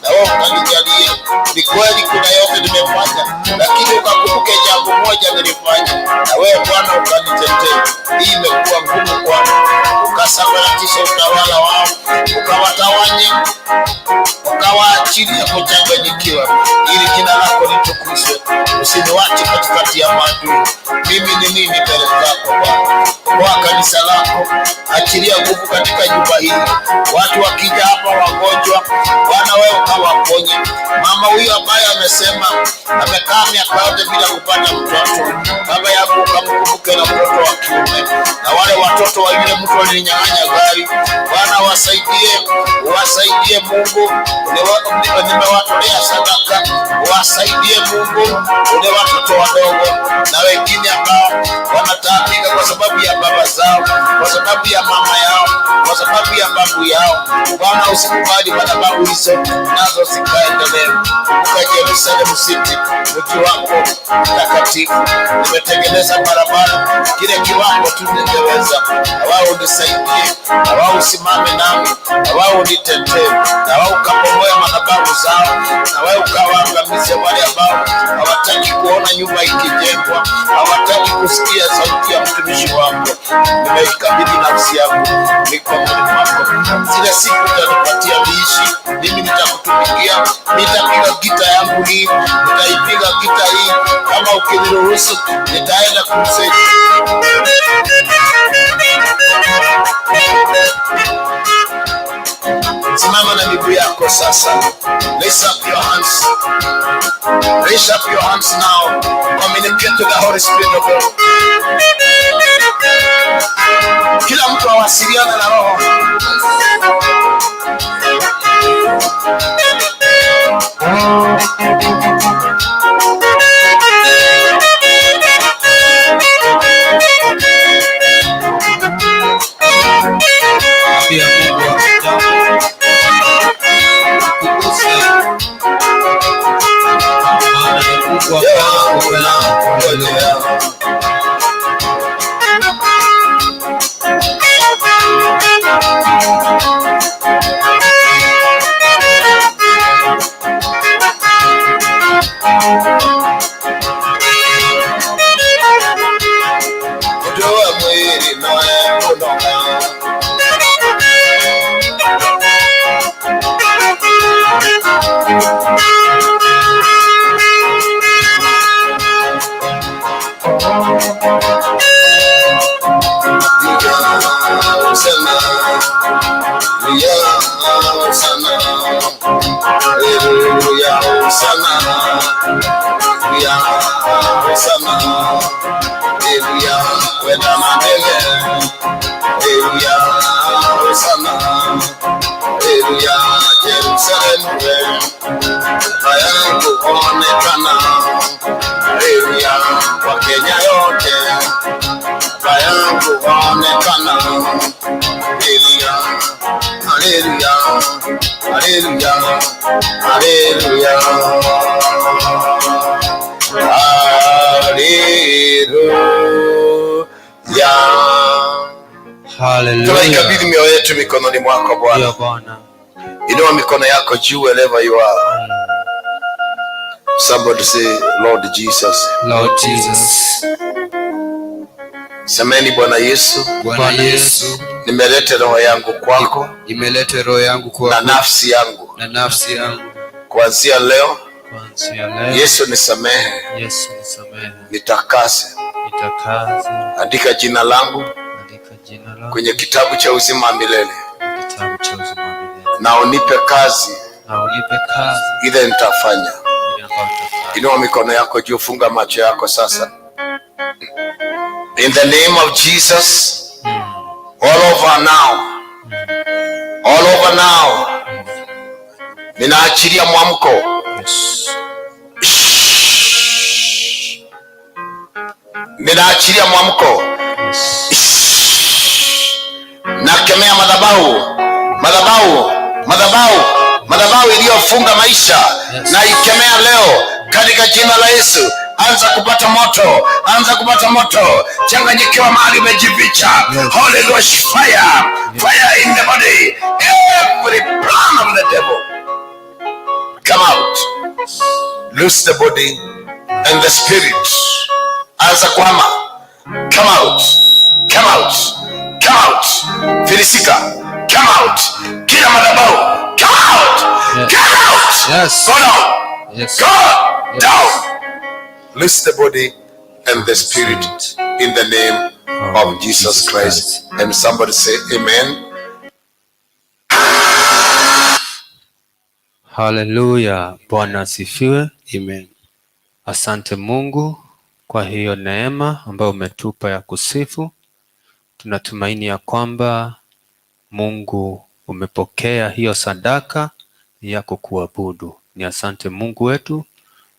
na wewe ukanijalia. Ni kweli kuna yote nimefanya, lakini ukakumbuke jambo moja nilifanya, na wewe Bwana ukanitetea. Hii imekuwa ngumu kwangu, ukasambaratisha utawala wao, ukawatawanya, ukawaachilia kuchanganyikiwa, ili jina lako litukuzwe. Usiniwache katikati ya maadui. Mimi ni nini mbele zako Bwana? Kwa kanisa lako, achilia nguvu katika nyumba hii. Watu wakija hapa wagonjwa, Bwana wewe ukawaponye. Mama huyu ambaye amesema amekaa miaka yote bila kupata mtoto, baba yangu ukamkumbuke na mtoto wa kiume, na wale watoto wa yule mtu alininyang'anya gari, Bwana wasaidie, wasaidie Mungu. Nimewatolea sadaka, wasaidie Mungu, ule watoto wadogo na wengine ambao wanataabika kwa sababu ya baba zao, kwa sababu ya mama yao, kwa sababu ya babu yao. Bwana usikubali madhabahu hizo nazo zikaendelee. Kumbuka Jerusalem City, mji wako mtakatifu. Nimetengeneza barabara kile kiwango tu ningeweza, na wao unisaidie, na wao usimame nami, na wao unitetee, na wao ukabomoe madhabahu zao, na wao ukawaangamize wale ambao hawataki kuona nyumba ikijengwa, hawataki kusikia sauti ya mtumishi wako. Nimeikabidhi nafsi yangu mikononi mwako. Zile siku utanipatia niishi, mimi nitakutumikia, nitapiga gita yangu hii, nitaipiga gita hii kama ukiniruhusu, nitaenda crusade. Simama na miguu yako sasa. Raise up your hands. Raise up your hands now. Communicate to the Holy Spirit of God. Kila mtu awasiliane na Roho. Pia Mungu wa ajabu akuguse, maana ni Mungu ambaye anakupenda na kukuelewa. Kutoa mwili nawe kunoga. Hosana, Hosana, Hallelujah, Hosanna, Hosanna, Hallelujah, kwenda na ndege, Hallelujah, Hosanna, Hallelujah, Jerusalem, baba yangu onekana, Hallelujah, kwa Kenya yote, baba yangu onekana, Hallelujah, Hallelujah, Hallelujah, Hallelujah. Hallelujah. Hallelujah. Tunaikabidhi mioyo yetu mikononi mwako Bwana. Ndiyo Bwana. Inua mikono yako juu wherever you are. Somebody say, Lord Jesus, Lord Jesus, Semeni, Bwana Yesu, Bwana Yesu, nimelete roho yangu kwako nimelete roho yangu na kwako nafsi yangu. Na nafsi yangu. Kuanzia leo, Kuanzia leo, Yesu nisamehe, Yesu nisamehe, nitakase, nitakase, andika jina langu andika jina langu kwenye kitabu cha uzima wa milele, kitabu cha uzima wa milele, na unipe kazi na unipe kazi ile nitafanya. Ile ambayo nitafanya. Inua mikono yako juu, funga macho yako sasa. In the name of Jesus, all over now, all over now, ninaachilia mwamko. Yes. Shh. Ninaachilia mwamko. Yes. Nakemea madhabahu, madhabahu, madhabahu, madhabahu iliyofunga maisha. Yes. Naikemea leo katika jina la Yesu. Anza kupata moto, anza kupata moto, changanyikiwa mahali umejificha. Holy Ghost fire, fire in the body. Every plan of the devil, come out. Loose the body and the spirit. Anza kuhama. Come out, come out, come out. Filisika, come out. Kila madhabahu, come out. Come out. Go down. Go down. Loose the body and the spirit in the name of Jesus Christ. And somebody say amen. Haleluya, Bwana asifiwe. Amen. Asante Mungu kwa hiyo neema ambayo umetupa ya kusifu. Tunatumaini ya kwamba Mungu umepokea hiyo sadaka yako kuabudu. Ni asante Mungu wetu,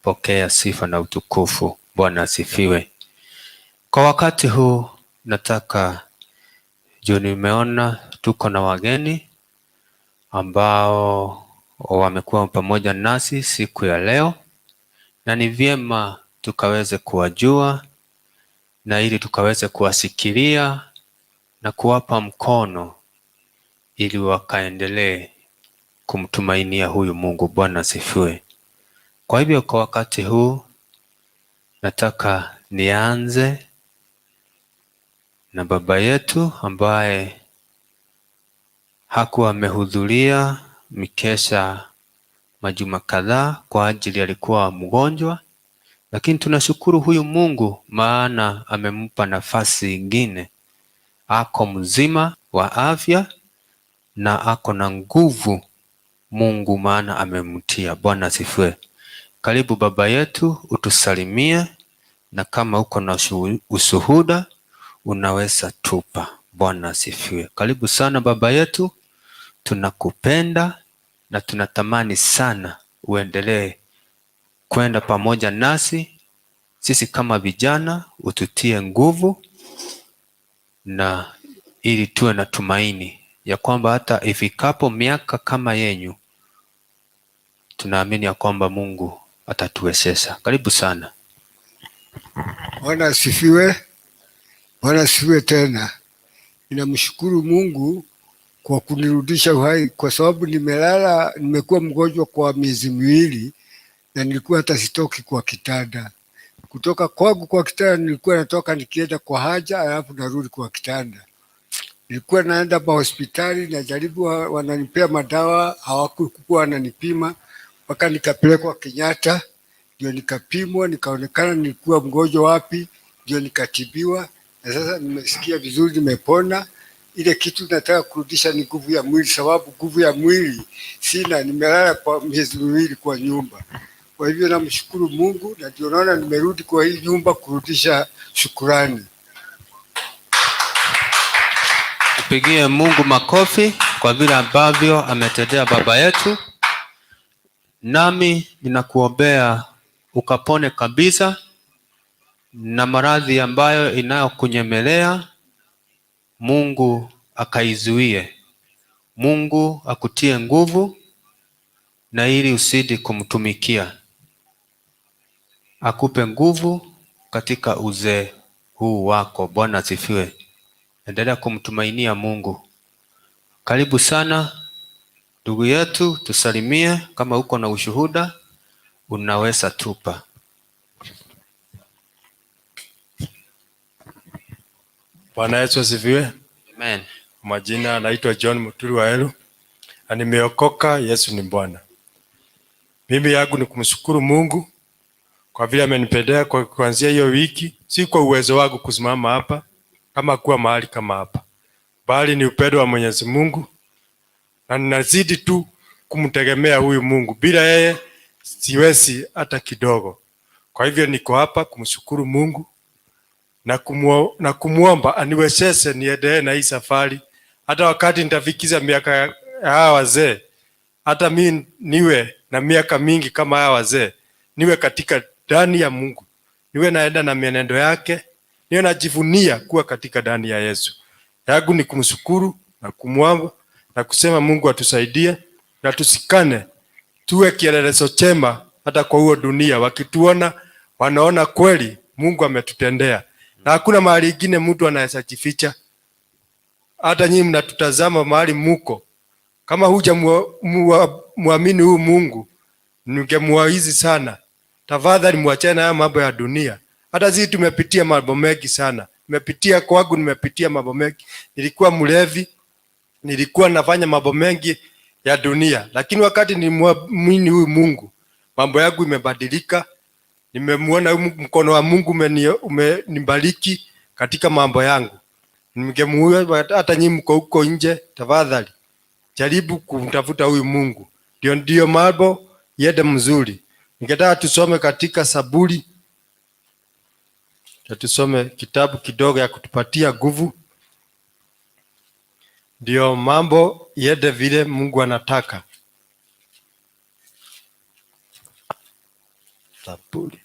pokea sifa na utukufu. Bwana asifiwe. Kwa wakati huu nataka juu nimeona tuko na wageni ambao wamekuwa pamoja nasi siku ya leo, na ni vyema tukaweze kuwajua na ili tukaweze kuwasikilia na kuwapa mkono ili wakaendelee kumtumainia huyu Mungu. Bwana asifiwe. Kwa hivyo kwa wakati huu nataka nianze na baba yetu ambaye hakuwa amehudhuria mikesha majuma kadhaa kwa ajili alikuwa mgonjwa, lakini tunashukuru huyu Mungu maana amempa nafasi ingine. Ako mzima wa afya na ako na nguvu Mungu maana amemtia. Bwana asifiwe. Karibu baba yetu, utusalimie na kama uko na ushuhuda unaweza tupa. Bwana asifiwe. Karibu sana baba yetu, tunakupenda na tunatamani sana uendelee kwenda pamoja nasi sisi kama vijana, ututie nguvu na ili tuwe na tumaini ya kwamba hata ifikapo miaka kama yenyu, tunaamini ya kwamba Mungu atatuwezesha. Karibu sana. Bwana asifiwe. Bwana asifiwe tena. Ninamshukuru Mungu kwa kunirudisha uhai, kwa sababu nimelala, nimekuwa mgonjwa kwa miezi 2 na nilikuwa hata sitoki kwa kitanda. Kutoka kwangu kwa kitanda nilikuwa natoka nikienda kwa haja, alafu narudi kwa kitanda. Nilikuwa naenda mahospitali najaribu, wananipea madawa, hawakuwa wananipima mpaka nikapelekwa Kenyatta, ndio nikapimwa, nikaonekana nilikuwa mgonjwa wapi, ndio nikatibiwa, na sasa nimesikia vizuri, nimepona. Ile kitu nataka kurudisha ni nguvu ya mwili, sababu nguvu ya mwili sina, nimelala kwa miezi 2 kwa nyumba. Kwa hivyo namshukuru Mungu, na ndio naona nimerudi kwa hii nyumba kurudisha shukurani. Tupigie Mungu makofi kwa vile ambavyo ametendea baba yetu. Nami ninakuombea ukapone kabisa na maradhi ambayo inayokunyemelea, Mungu akaizuie. Mungu akutie nguvu na ili usidi kumtumikia. Akupe nguvu katika uzee huu wako. Bwana asifiwe. Endelea kumtumainia Mungu. Karibu sana ndugu yetu, tusalimie. Kama uko na ushuhuda unaweza tupa. Bwana Yesu asifiwe. Amen. Majina naitwa John Muturi wa Elu na nimeokoka. Yesu ni Bwana. Mimi yangu ni kumshukuru Mungu kwa vile amenipendea kwa kuanzia hiyo wiki, si kwa uwezo wangu kusimama hapa kama kuwa mahali kama hapa, bali ni upendo wa Mwenyezi Mungu, na ninazidi tu kumtegemea huyu Mungu. Bila yeye siwezi hata kidogo. Kwa hivyo niko hapa kumshukuru Mungu na kumuomba aniwezeshe niendelee na hii safari, hata wakati nitafikiza miaka ya hawa wazee, hata mi niwe na miaka mingi kama hawa wazee, niwe katika ndani ya Mungu, niwe naenda na mienendo yake, niwe najivunia kuwa katika ndani ya Yesu. Yangu ni kumshukuru na kumwomba na kusema Mungu atusaidie na tusikane, tuwe kielelezo chema hata kwa huo dunia, wakituona wanaona kweli Mungu ametutendea, na hakuna mahali ingine mtu anaweza jificha. Hata nyinyi mnatutazama mahali muko, kama huja muamini huu Mungu, ningemuwaizi sana, tafadhali muachane na haya mambo ya dunia. Hata sisi tumepitia mambo mengi sana, nimepitia kwangu, nimepitia mambo mengi. Nilikuwa mlevi, nilikuwa nafanya mambo mengi ya dunia, lakini wakati nilimwamini huyu Mungu, mambo yangu imebadilika. Nimemuona huyu mkono wa Mungu umenibariki katika mambo yangu. Ningemuomba hata nyinyi mko huko nje, tafadhali jaribu kumtafuta huyu Mungu, ndio mambo yende mzuri. Ningetaka tusome katika Saburi, tusome kitabu kidogo ya kutupatia nguvu, ndio mambo yende vile Mungu anataka. Zaburi.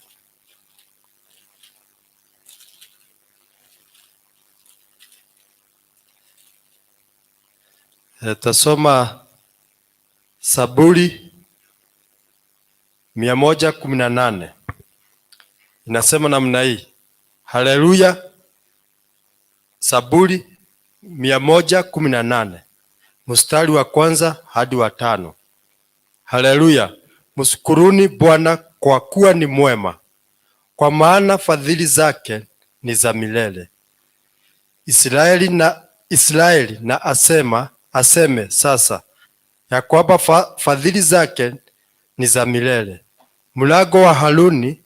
Tasoma Zaburi 118. Inasema namna hii. Haleluya. Zaburi 118 mstari wa kwanza hadi wa 5. Haleluya. Mshukuruni Bwana kwa kuwa ni mwema, kwa maana fadhili zake ni za milele. Israeli na aseme sasa ya kwamba fadhili zake ni za milele. Mlango wa Haruni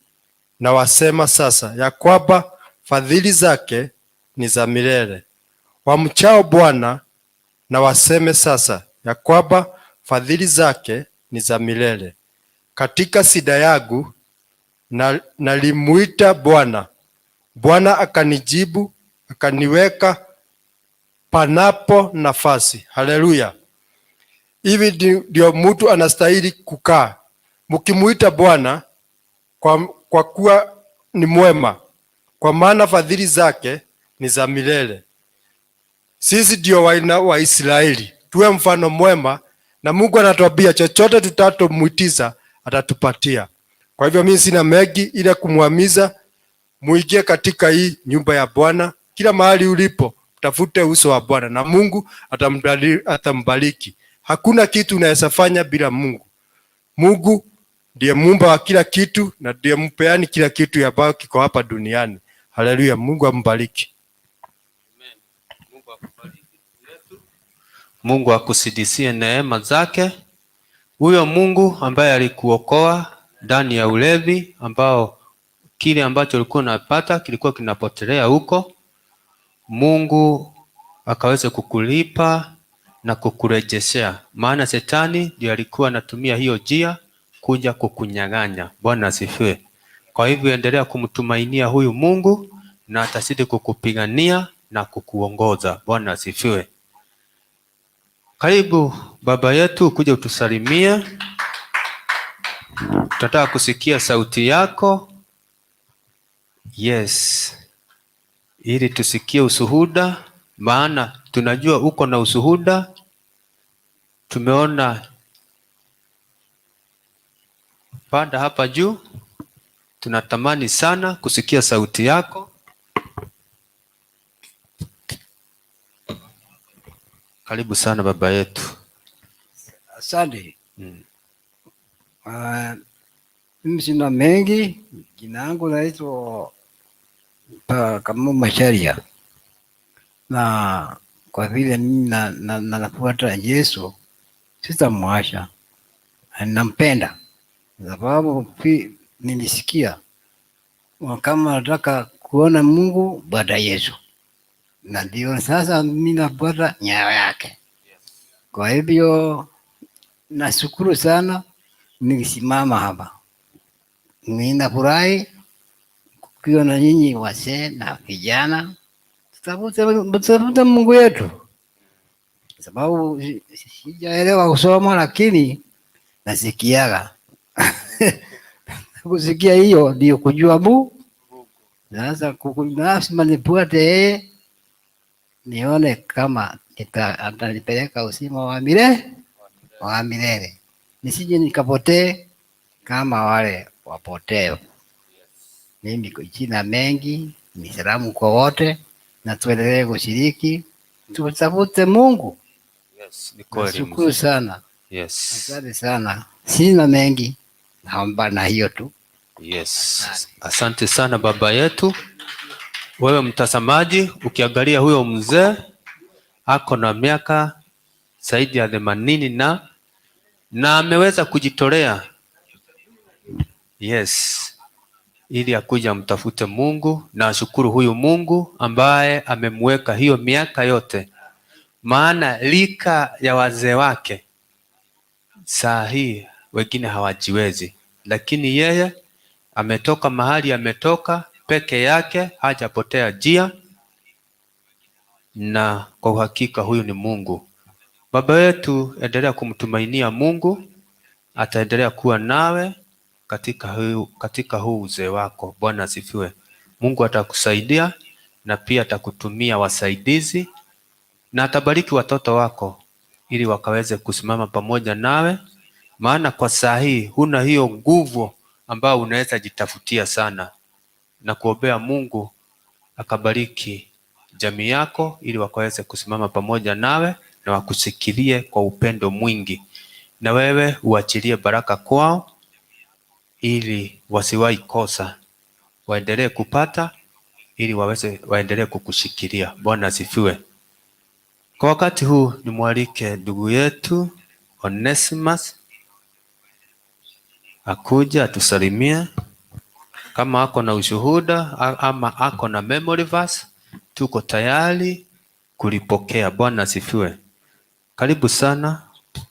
na wasema sasa ya kwamba fadhili zake ni za milele. Wamchao Bwana na waseme sasa ya kwamba fadhili zake ni za milele. Katika shida yangu nalimuita Bwana, Bwana akanijibu, akaniweka panapo nafasi. Haleluya. Hivi ndio mtu anastahili kukaa. Mkimuita Bwana kwa kuwa ni mwema, kwa maana fadhili zake ni za milele. Sisi ndio wana wa Israeli, tuwe mfano mwema, na Mungu anatuambia chochote tutatomuitiza atatupatia. Kwa hivyo mimi sina mengi ila kumhimiza muingie katika hii nyumba ya Bwana. Kila mahali ulipo tafute uso wa Bwana na Mungu atambariki. Hakuna kitu unaweza fanya bila Mungu. Mungu ndiye muumba wa kila kitu na ndiye mpeani kila kitu ambacho kiko hapa duniani. Haleluya, Mungu ambariki. Amen. Mungu akubariki. Mungu akusidisie neema zake. Huyo Mungu ambaye alikuokoa ndani ya ulevi ambao kile ambacho ulikuwa unapata kilikuwa kinapotelea huko, Mungu akaweze kukulipa na kukurejeshea, maana shetani ndiye alikuwa anatumia hiyo njia kuja kukunyang'anya. Bwana asifiwe. Kwa hivyo endelea kumtumainia huyu Mungu na atazidi kukupigania na kukuongoza. Bwana asifiwe. Karibu baba yetu, kuja utusalimie. Tunataka kusikia sauti yako. Yes. Ili tusikie ushuhuda, maana tunajua uko na ushuhuda. Tumeona panda hapa juu. Tunatamani sana kusikia sauti yako. Karibu sana baba yetu. Asante. Mimi sina mengi. Jina langu naitwa Kamau Macharia. Na kwa vile mimi nafuata Yesu, sitamwacha, nampenda sababu nilisikia kama nataka kuona Mungu, fuata Yesu, na ndio sasa mimi nafuata nyayo yake. Kwa hivyo nashukuru sana nikisimama hapa, ninafurahi kukiwa na nyinyi wazee na vijana, tutafute Mungu yetu, sababu sijaelewa kusoma, lakini nasikiaga kusikia hiyo ndio kujua Mungu. Sasa lazima nifuate yeye nione kama atanipeleka uzima wa milele wa milele, nisije nikapotee kama wale wapoteo. Mimi sina mengi, ni salamu kwa wote, na tuendelee kushiriki, tutafute Mungu. Yes, ni kweli Nashukuru mzee. sana. Yes. Asante sana, sina mengi, naomba na hiyo tu. Yes. Asante sana baba yetu. Wewe mtazamaji, ukiangalia huyo mzee ako na miaka zaidi ya 80 na ameweza kujitolea, yes, ili akuja mtafute Mungu na ashukuru huyu Mungu ambaye amemweka hiyo miaka yote, maana rika ya wazee wake saa hii wengine hawajiwezi, lakini yeye ametoka mahali ametoka peke yake, hajapotea njia, na kwa uhakika huyu ni Mungu. Baba yetu, endelea kumtumainia Mungu, ataendelea kuwa nawe katika huu uzee wako. Bwana asifiwe. Mungu atakusaidia na pia atakutumia wasaidizi na atabariki watoto wako ili wakaweze kusimama pamoja nawe, maana kwa saa hii huna hiyo nguvu ambayo unaweza jitafutia sana, na kuombea Mungu akabariki jamii yako ili wakaweze kusimama pamoja nawe na wakushikilie kwa upendo mwingi, na wewe uachilie baraka kwao ili wasiwahi kosa, waendelee kupata ili waweze waendelee kukushikilia. Bwana asifiwe. Kwa wakati huu nimwalike ndugu yetu Onesimus akuja atusalimie, kama ako na ushuhuda ama ako na memory verse, tuko tayari kulipokea. Bwana asifiwe. Karibu sana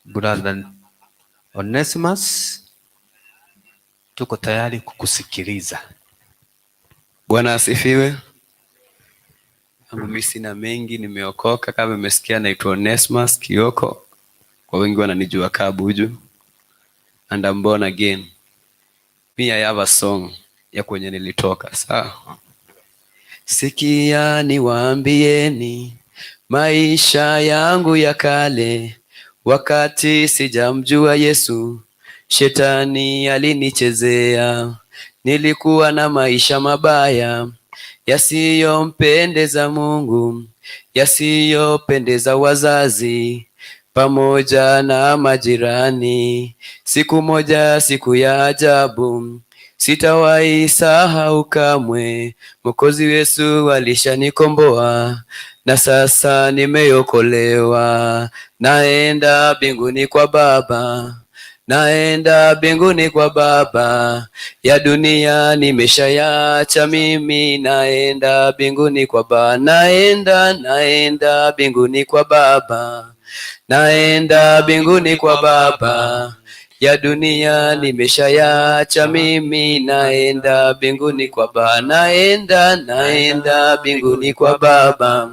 brother Onesimus, tuko tayari kukusikiliza. Bwana asifiwe. Yangu mimi sina mengi, nimeokoka. Kama umesikia, naitwa Onesmus Kioko, kwa wengi wananijua Kabuju, and I'm born again. Me, I have a song ya kwenye nilitoka. Sawa. Sikia niwaambieni maisha yangu ya kale, wakati sijamjua Yesu, shetani alinichezea. Nilikuwa na maisha mabaya yasiyompendeza Mungu, yasiyopendeza wazazi pamoja na majirani. Siku moja, siku ya ajabu, sitawahi sahau kamwe, Mwokozi Yesu alishanikomboa na sasa nimeokolewa, naenda mbinguni kwa Baba, naenda mbinguni kwa Baba, ya dunia nimeshayacha mimi, naenda mbinguni kwa Baba, naenda, naenda mbinguni kwa Baba, naenda mbinguni kwa Baba, ya dunia nimeshayacha mimi, naenda mbinguni kwa Baba, naenda, naenda mbinguni kwa Baba,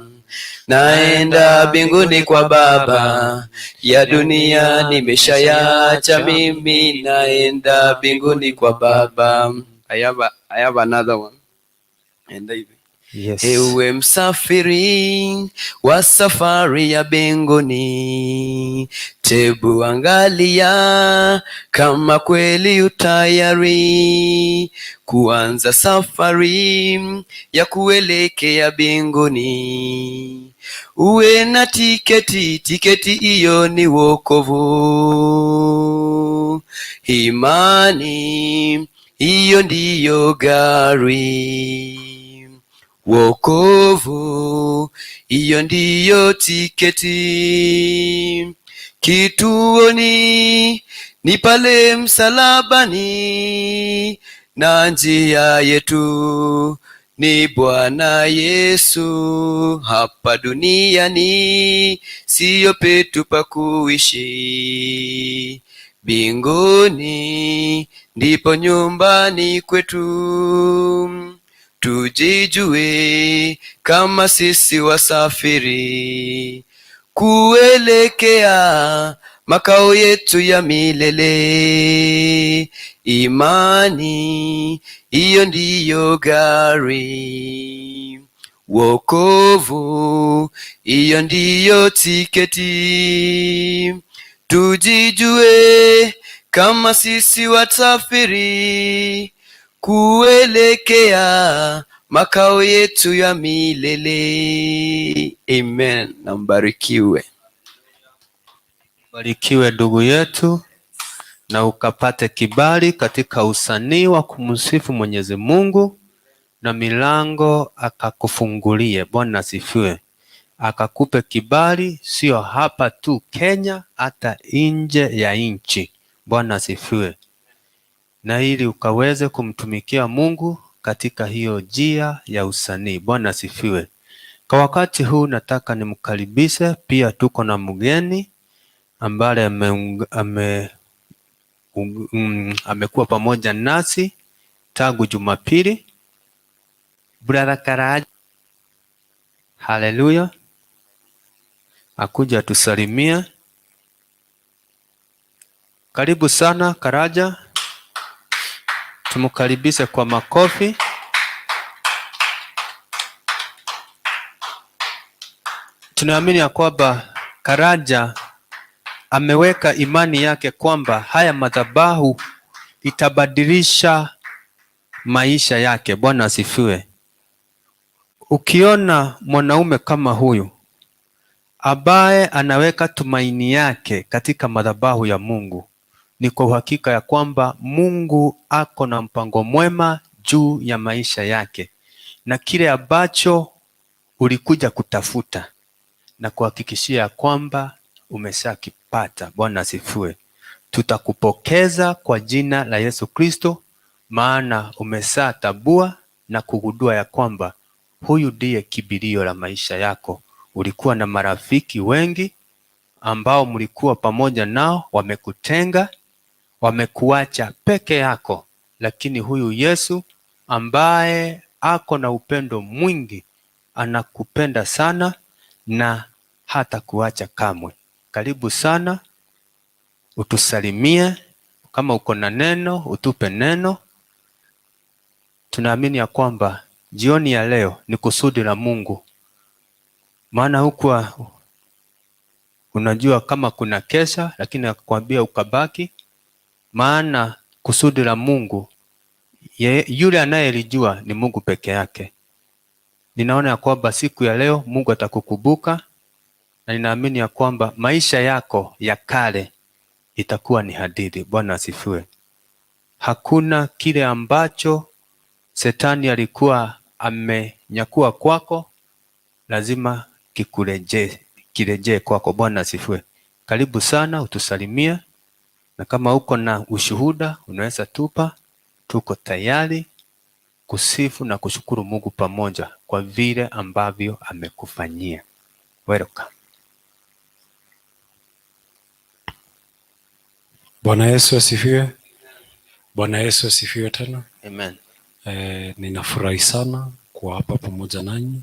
naenda mbinguni kwa Baba, ya dunia nimeshayacha mimi, naenda mbinguni kwa Baba. I have another one. Enda hivi. Yes. Ewe msafiri wa safari ya mbinguni, hebu angalia kama kweli utayari kuanza safari ya kuelekea mbinguni. Uwe na tiketi, tiketi hiyo ni wokovu. Imani hiyo ndiyo gari. Wokovu, hiyo ndiyo tiketi. Kituoni ni pale msalabani, na njia yetu ni Bwana Yesu. Hapa duniani siyo petu pa kuishi, mbinguni ndipo nyumbani kwetu. Tujijue kama sisi wasafiri kuelekea makao yetu ya milele. Imani hiyo ndiyo gari, wokovu hiyo ndiyo tiketi. Tujijue kama sisi wasafiri kuelekea makao yetu ya milele. Amen, na mbarikiwe. Barikiwe ndugu yetu na ukapate kibali katika usanii wa kumsifu Mwenyezi Mungu na milango akakufungulie. Bwana asifiwe. Akakupe kibali sio hapa tu Kenya, hata nje ya nchi. Bwana asifiwe. Na ili ukaweze kumtumikia Mungu katika hiyo njia ya usanii. Bwana asifiwe. Kwa wakati huu nataka nimkaribishe, pia tuko na mgeni ambaye amekuwa pamoja nasi tangu Jumapili. Brother Karaja, haleluya, akuja atusalimie. Karibu sana Karaja, tumkaribishe kwa makofi. Tunaamini ya kwamba Karaja ameweka imani yake kwamba haya madhabahu itabadilisha maisha yake. Bwana asifiwe. Ukiona mwanaume kama huyu ambaye anaweka tumaini yake katika madhabahu ya Mungu, ni kwa uhakika ya kwamba Mungu ako na mpango mwema juu ya maisha yake, na kile ambacho ulikuja kutafuta na kuhakikishia kwamba umeshakipata. Bwana asifiwe. Tutakupokeza kwa jina la Yesu Kristo, maana umeshatabua na kugundua ya kwamba huyu ndiye kimbilio la maisha yako. Ulikuwa na marafiki wengi ambao mlikuwa pamoja nao, wamekutenga, wamekuacha peke yako, lakini huyu Yesu ambaye ako na upendo mwingi anakupenda sana na hata kuacha kamwe. Karibu sana, utusalimie. Kama uko na neno, utupe neno. Tunaamini ya kwamba jioni ya leo ni kusudi la Mungu, maana hukuwa unajua kama kuna kesha, lakini akakwambia ukabaki, maana kusudi la Mungu yule anayelijua ni Mungu peke yake. Ninaona ya kwamba siku ya leo Mungu atakukumbuka, na ninaamini ya kwamba maisha yako ya kale itakuwa ni hadithi. Bwana asifiwe. Hakuna kile ambacho shetani alikuwa amenyakua kwako, lazima kirejee kwako. Bwana asifiwe. Karibu sana, utusalimie, na kama uko na ushuhuda unaweza tupa. Tuko tayari kusifu na kushukuru Mungu pamoja kwa vile ambavyo amekufanyia. Welcome. Bwana Yesu asifiwe. Bwana Yesu asifiwe tena. Amen. Ninafurahi sana kuwa hapa pamoja nanyi.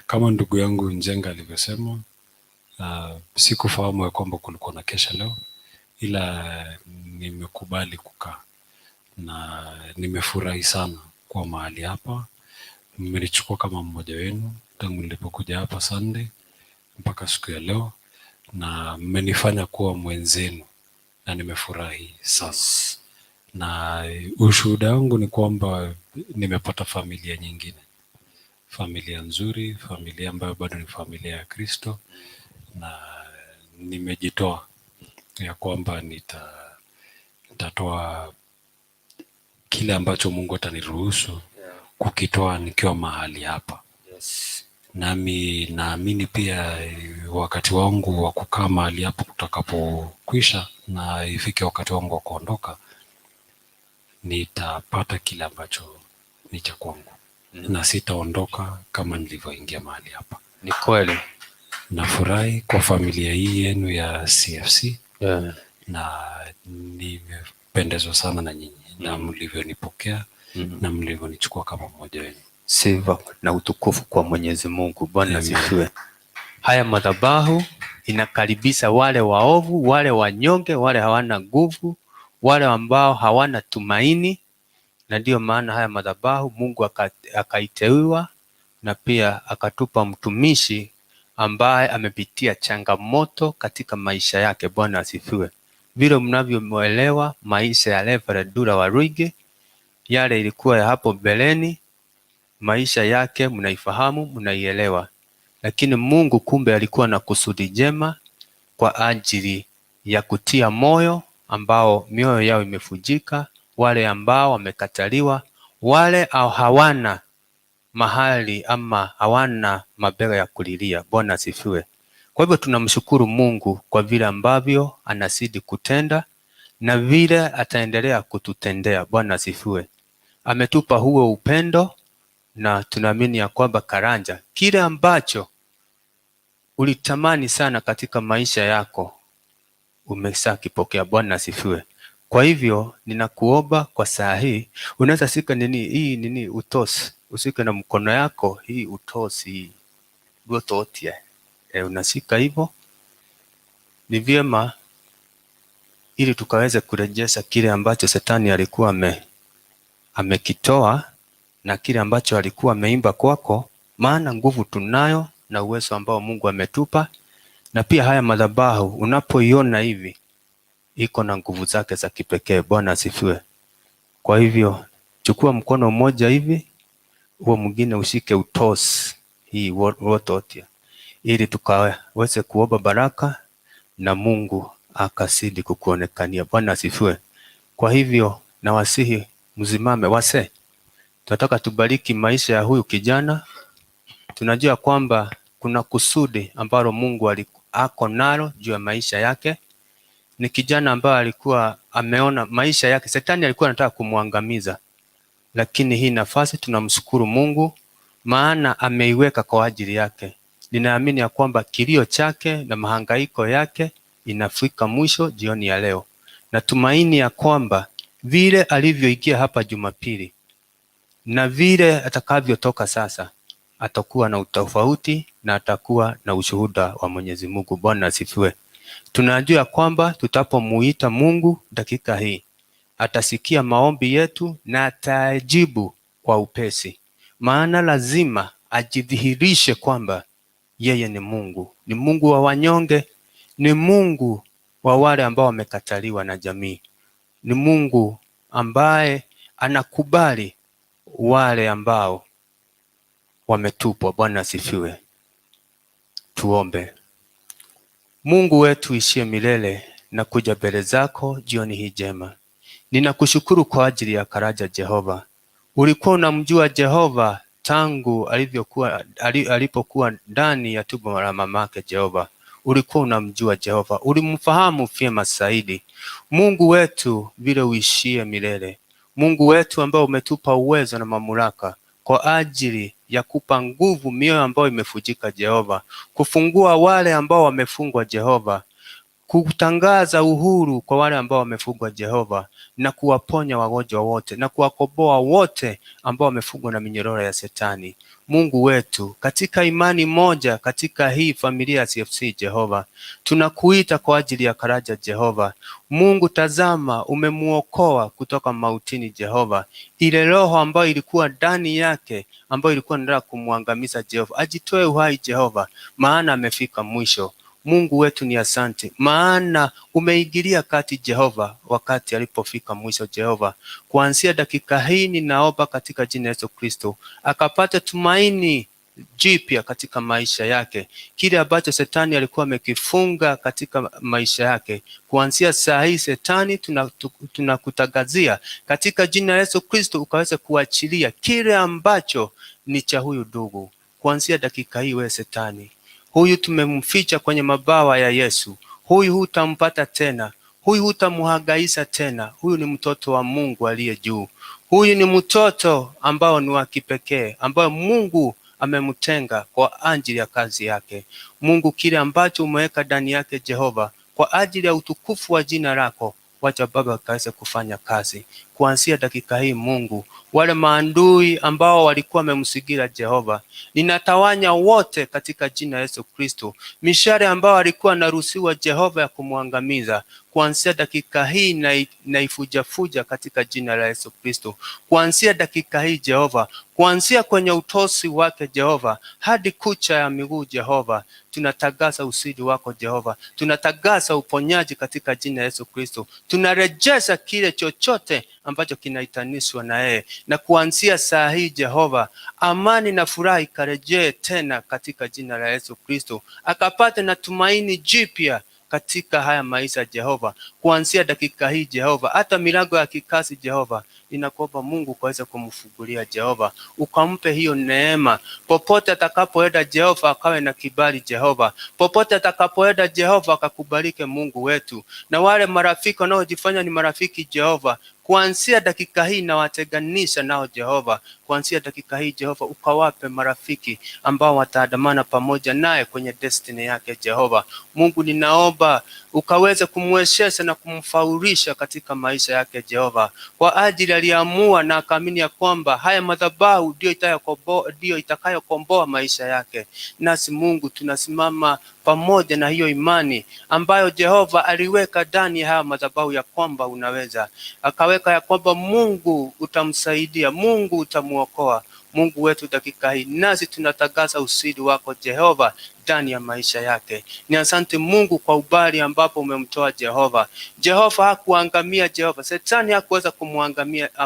Kama ndugu yangu Njenga alivyosema, sikufahamu ya kwamba kulikuwa na kesha leo, ila nimekubali kukaa na nimefurahi sana kuwa mahali hapa. Mmenichukua kama mmoja wenu tangu nilipokuja hapa Sunday mpaka siku ya leo, na mmenifanya kuwa mwenzenu na nimefurahi sana. Na ushuhuda wangu ni kwamba nimepata familia nyingine, familia nzuri, familia ambayo bado ni familia ya Kristo, na nimejitoa ya kwamba nitatoa kile ambacho Mungu ataniruhusu kukitoa nikiwa mahali hapa. Yes. Nami naamini pia wakati wangu wa kukaa mahali hapa kutakapokwisha na ifike wakati wangu wa kuondoka, nitapata kile ambacho ni cha kwangu na sitaondoka kama nilivyoingia mahali hapa. Ni kweli. Nafurahi kwa familia hii yenu ya CFC na nimependezwa sana na nyinyi na mlivyonipokea na mlivyonichukua kama mmoja wenu. Sifa na utukufu kwa Mwenyezi Mungu. Bwana Amen. asifiwe. Haya madhabahu inakaribisha wale waovu, wale wanyonge, wale hawana nguvu, wale ambao hawana tumaini, na ndiyo maana haya madhabahu Mungu akaiteua na pia akatupa mtumishi ambaye amepitia changamoto katika maisha yake. Bwana asifiwe. Vile mnavyomwelewa maisha ya Reverend Dula Waruinge, yale ilikuwa ya hapo mbeleni, maisha yake mnaifahamu, mnaielewa. Lakini Mungu kumbe alikuwa na kusudi jema kwa ajili ya kutia moyo ambao mioyo yao imevunjika, wale ambao wamekataliwa, wale au hawana mahali ama hawana mabega ya kulilia. Bwana asifiwe. Kwa hivyo tunamshukuru Mungu kwa vile ambavyo anazidi kutenda na vile ataendelea kututendea. Bwana asifiwe. Ametupa huo upendo na tunaamini ya kwamba Karanja, kile ambacho ulitamani sana katika maisha yako umeshakipokea. Bwana asifiwe. Kwa hivyo ninakuomba kwa saa hii, unaweza shika nini hii nini utosi, usike na mkono yako hii utosi hii gototia, unashika hivyo, ni vyema ili tukaweze kurejesha kile ambacho shetani alikuwa amekitoa na kile ambacho alikuwa ameimba kwako, maana nguvu tunayo na uwezo ambao Mungu ametupa, na pia haya madhabahu unapoiona hivi iko na nguvu zake za kipekee. Bwana asifiwe. Kwa hivyo chukua mkono mmoja hivi, huo mwingine ushike utosi hii wototia, ili tukaweze kuomba baraka na Mungu akazidi kukuonekania. Bwana asifiwe. Kwa hivyo nawasihi mzimame, wase, tunataka tubariki maisha ya huyu kijana. Tunajua kwamba kuna kusudi ambalo Mungu ako nalo juu ya maisha yake. Ni kijana ambaye alikuwa ameona maisha yake, shetani alikuwa anataka kumwangamiza, lakini hii nafasi tunamshukuru Mungu, maana ameiweka kwa ajili yake. Ninaamini ya kwamba kilio chake na mahangaiko yake inafika mwisho jioni ya leo. Natumaini ya kwamba vile alivyoingia hapa Jumapili na vile atakavyotoka sasa, atakuwa na utofauti na atakuwa na ushuhuda wa Mwenyezi Mungu. Bwana asifiwe. Tunajua kwamba tutapomuita Mungu dakika hii atasikia maombi yetu na atajibu kwa upesi, maana lazima ajidhihirishe kwamba yeye ni Mungu, ni Mungu wa wanyonge, ni Mungu wa wale ambao wamekataliwa na jamii, ni Mungu ambaye anakubali wale ambao wametupwa. Bwana asifiwe. Tuombe. Mungu wetu ishie milele na kuja mbele zako jioni hii njema. Ninakushukuru kwa ajili ya Karanja Jehova. Ulikuwa unamjua Jehova tangu alipokuwa ndani ya tumbo la mamake Jehova. Ulikuwa unamjua Jehova, ulimfahamu vyema zaidi. Mungu wetu vile uishie milele. Mungu wetu ambao umetupa uwezo na mamlaka kwa ajili ya kupa nguvu mioyo ambayo imefujika Jehova, kufungua wale ambao wamefungwa Jehova, kutangaza uhuru kwa wale ambao wamefungwa Jehova, na kuwaponya wagonjwa wote na kuwakomboa wote ambao wamefungwa na minyororo ya Shetani. Mungu wetu, katika imani moja, katika hii familia ya CFC Jehova, tunakuita kwa ajili ya Karanja Jehova. Mungu, tazama, umemuokoa kutoka mautini Jehova. Ile roho ambayo ilikuwa ndani yake, ambayo ilikuwa inataka kumwangamiza Jehova, ajitoe uhai Jehova, maana amefika mwisho. Mungu wetu ni asante, maana umeingilia kati Jehova wakati alipofika mwisho Jehova. Kuanzia dakika hii ninaomba katika jina la Yesu Kristo akapate tumaini jipya katika maisha yake, kile ambacho shetani alikuwa amekifunga katika maisha yake. Kuanzia saa hii shetani, tunakutangazia katika jina la Yesu Kristo ukaweze kuachilia kile ambacho ni cha huyu ndugu. Kuanzia dakika hii, wewe shetani, huyu tumemficha kwenye mabawa ya Yesu, huyu hutampata tena, huyu hutamhangaisha tena. Huyu ni mtoto wa Mungu aliye juu. Huyu ni mtoto ambao ni wa kipekee, ambao Mungu amemtenga kwa ajili ya kazi yake. Mungu, kile ambacho umeweka ndani yake Jehova, kwa ajili ya utukufu wa jina lako, wacha Baba akaweze kufanya kazi kuanzia dakika hii. Mungu, wale maadui ambao walikuwa wamemsigira Jehova, ninatawanya wote katika jina la Yesu Kristo. Mishale ambao alikuwa anaruhusiwa Jehova ya kumwangamiza, kuanzia dakika hii naifujafuja katika jina la Yesu Kristo. Kuanzia dakika hii Jehova, kuanzia kwenye utosi wake Jehova hadi kucha ya miguu Jehova, tunatangaza ushindi wako Jehova, tunatangaza uponyaji katika jina la Yesu Kristo. Tunarejesha kile chochote ambacho kinaitanishwa na yeye, na kuanzia saa hii Jehova, amani na furaha ikarejee tena katika jina la Yesu Kristo, akapate na tumaini jipya katika haya maisha Jehova. Kuanzia dakika hii Jehova, hata milango ya kikazi Jehova, ninakuomba Mungu ukaweze kumfungulia Jehova, ukampe hiyo neema popote atakapoenda Jehova, akawe na kibali Jehova, popote atakapoenda Jehova, akakubalike Mungu wetu. Na wale marafiki wanaojifanya ni marafiki Jehova, kuanzia dakika hii nawatenganisha nao Jehova. Kuanzia dakika hii Jehova, ukawape marafiki ambao wataandamana pamoja naye kwenye destiny yake Jehova. Mungu, ninaomba ukaweze kumwezesha na kumfaulisha katika maisha yake Jehova, kwa ajili aliamua na akaamini ya kwamba haya madhabahu ndio itakayokomboa maisha yake. Nasi Mungu tunasimama pamoja na hiyo imani ambayo Jehova aliweka ndani ya haya madhabahu ya kwamba unaweza, akaweka ya kwamba Mungu utamsaidia, Mungu utamuokoa. Mungu wetu, dakika hii nasi tunatangaza ushindi wako Jehova ndani ya maisha yake. Ni asante Mungu kwa ubali ambapo umemtoa Jehova. Jehova hakuangamia Jehova, shetani hakuweza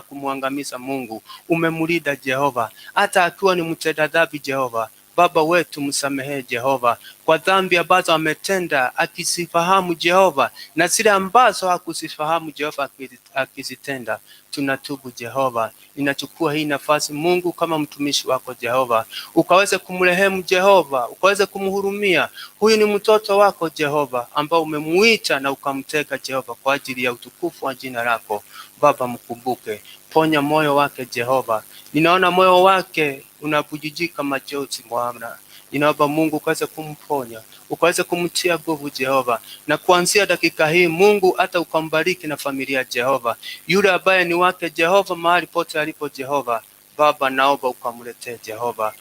kumwangamiza Mungu. Umemlinda Jehova, hata akiwa ni mtenda dhambi Jehova. Baba wetu msamehe Jehova kwa dhambi ambazo ametenda akisifahamu Jehova, na zile ambazo hakuzifahamu Jehova akizitenda. Tunatubu Jehova. Ninachukua hii nafasi Mungu kama mtumishi wako Jehova, ukaweze kumrehemu Jehova, ukaweze kumhurumia. Huyu ni mtoto wako Jehova ambao umemuita na ukamteka Jehova kwa ajili ya utukufu wa jina lako. Baba, mkumbuke, ponya moyo wake Jehova. Ninaona moyo wake unabujijika machozi Bwana. Ninaomba Mungu ukaweze kumponya, ukaweze kumtia nguvu Jehova, na kuanzia dakika hii Mungu hata ukambariki na familia Jehova, yule ambaye ni wake Jehova, mahali pote alipo Jehova. Baba, naomba ukamletee Jehova,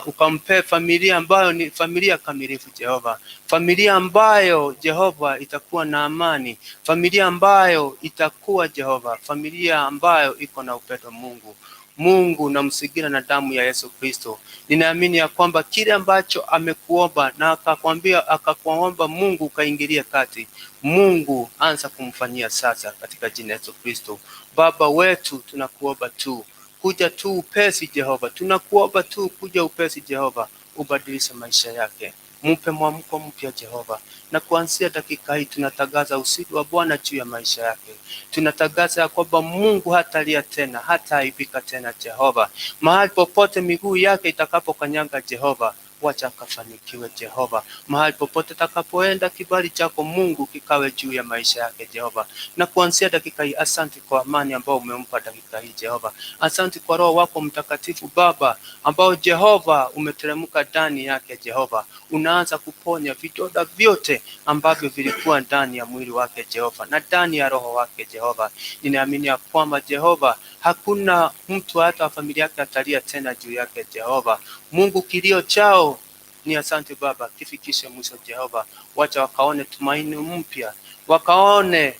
ukampe familia ambayo ni familia kamilifu Jehova, familia ambayo Jehova itakuwa na amani, familia ambayo itakuwa Jehova, familia ambayo iko na upendo Mungu. Mungu namsigira na damu ya Yesu Kristo. Ninaamini ya kwamba kile ambacho amekuomba na akakwambia akakuomba Mungu ukaingilia kati, Mungu anza kumfanyia sasa katika jina la Yesu Kristo. Baba wetu, tunakuomba tu kuja tu upesi Jehova, tunakuomba tu kuja upesi Jehova, ubadilishe maisha yake, mpe mwamko mpya Jehova. Na kuanzia dakika hii tunatangaza ushindi wa Bwana juu ya maisha yake. Tunatangaza ya kwamba Mungu hatalia tena, hataaibika tena Jehova. Mahali popote miguu yake itakapokanyaga Jehova, wacha akafanikiwe Jehova. Mahali popote atakapoenda, kibali chako Mungu kikawe juu ya maisha yake Jehova. Na kuanzia dakika hii, asante kwa amani ambao umempa dakika hii Jehova. Asante kwa Roho wako Mtakatifu Baba ambao Jehova umeteremka ndani yake Jehova. Unaanza kuponya vidonda vyote ambavyo vilikuwa ndani ya mwili wake Jehova na ndani ya roho wake Jehova. Ninaamini ya kwamba Jehova, hakuna mtu hata wa familia yake atalia tena juu yake Jehova. Mungu, kilio chao ni asante Baba, kifikishe mwisho Jehova. Wacha wakaone tumaini mpya, wakaone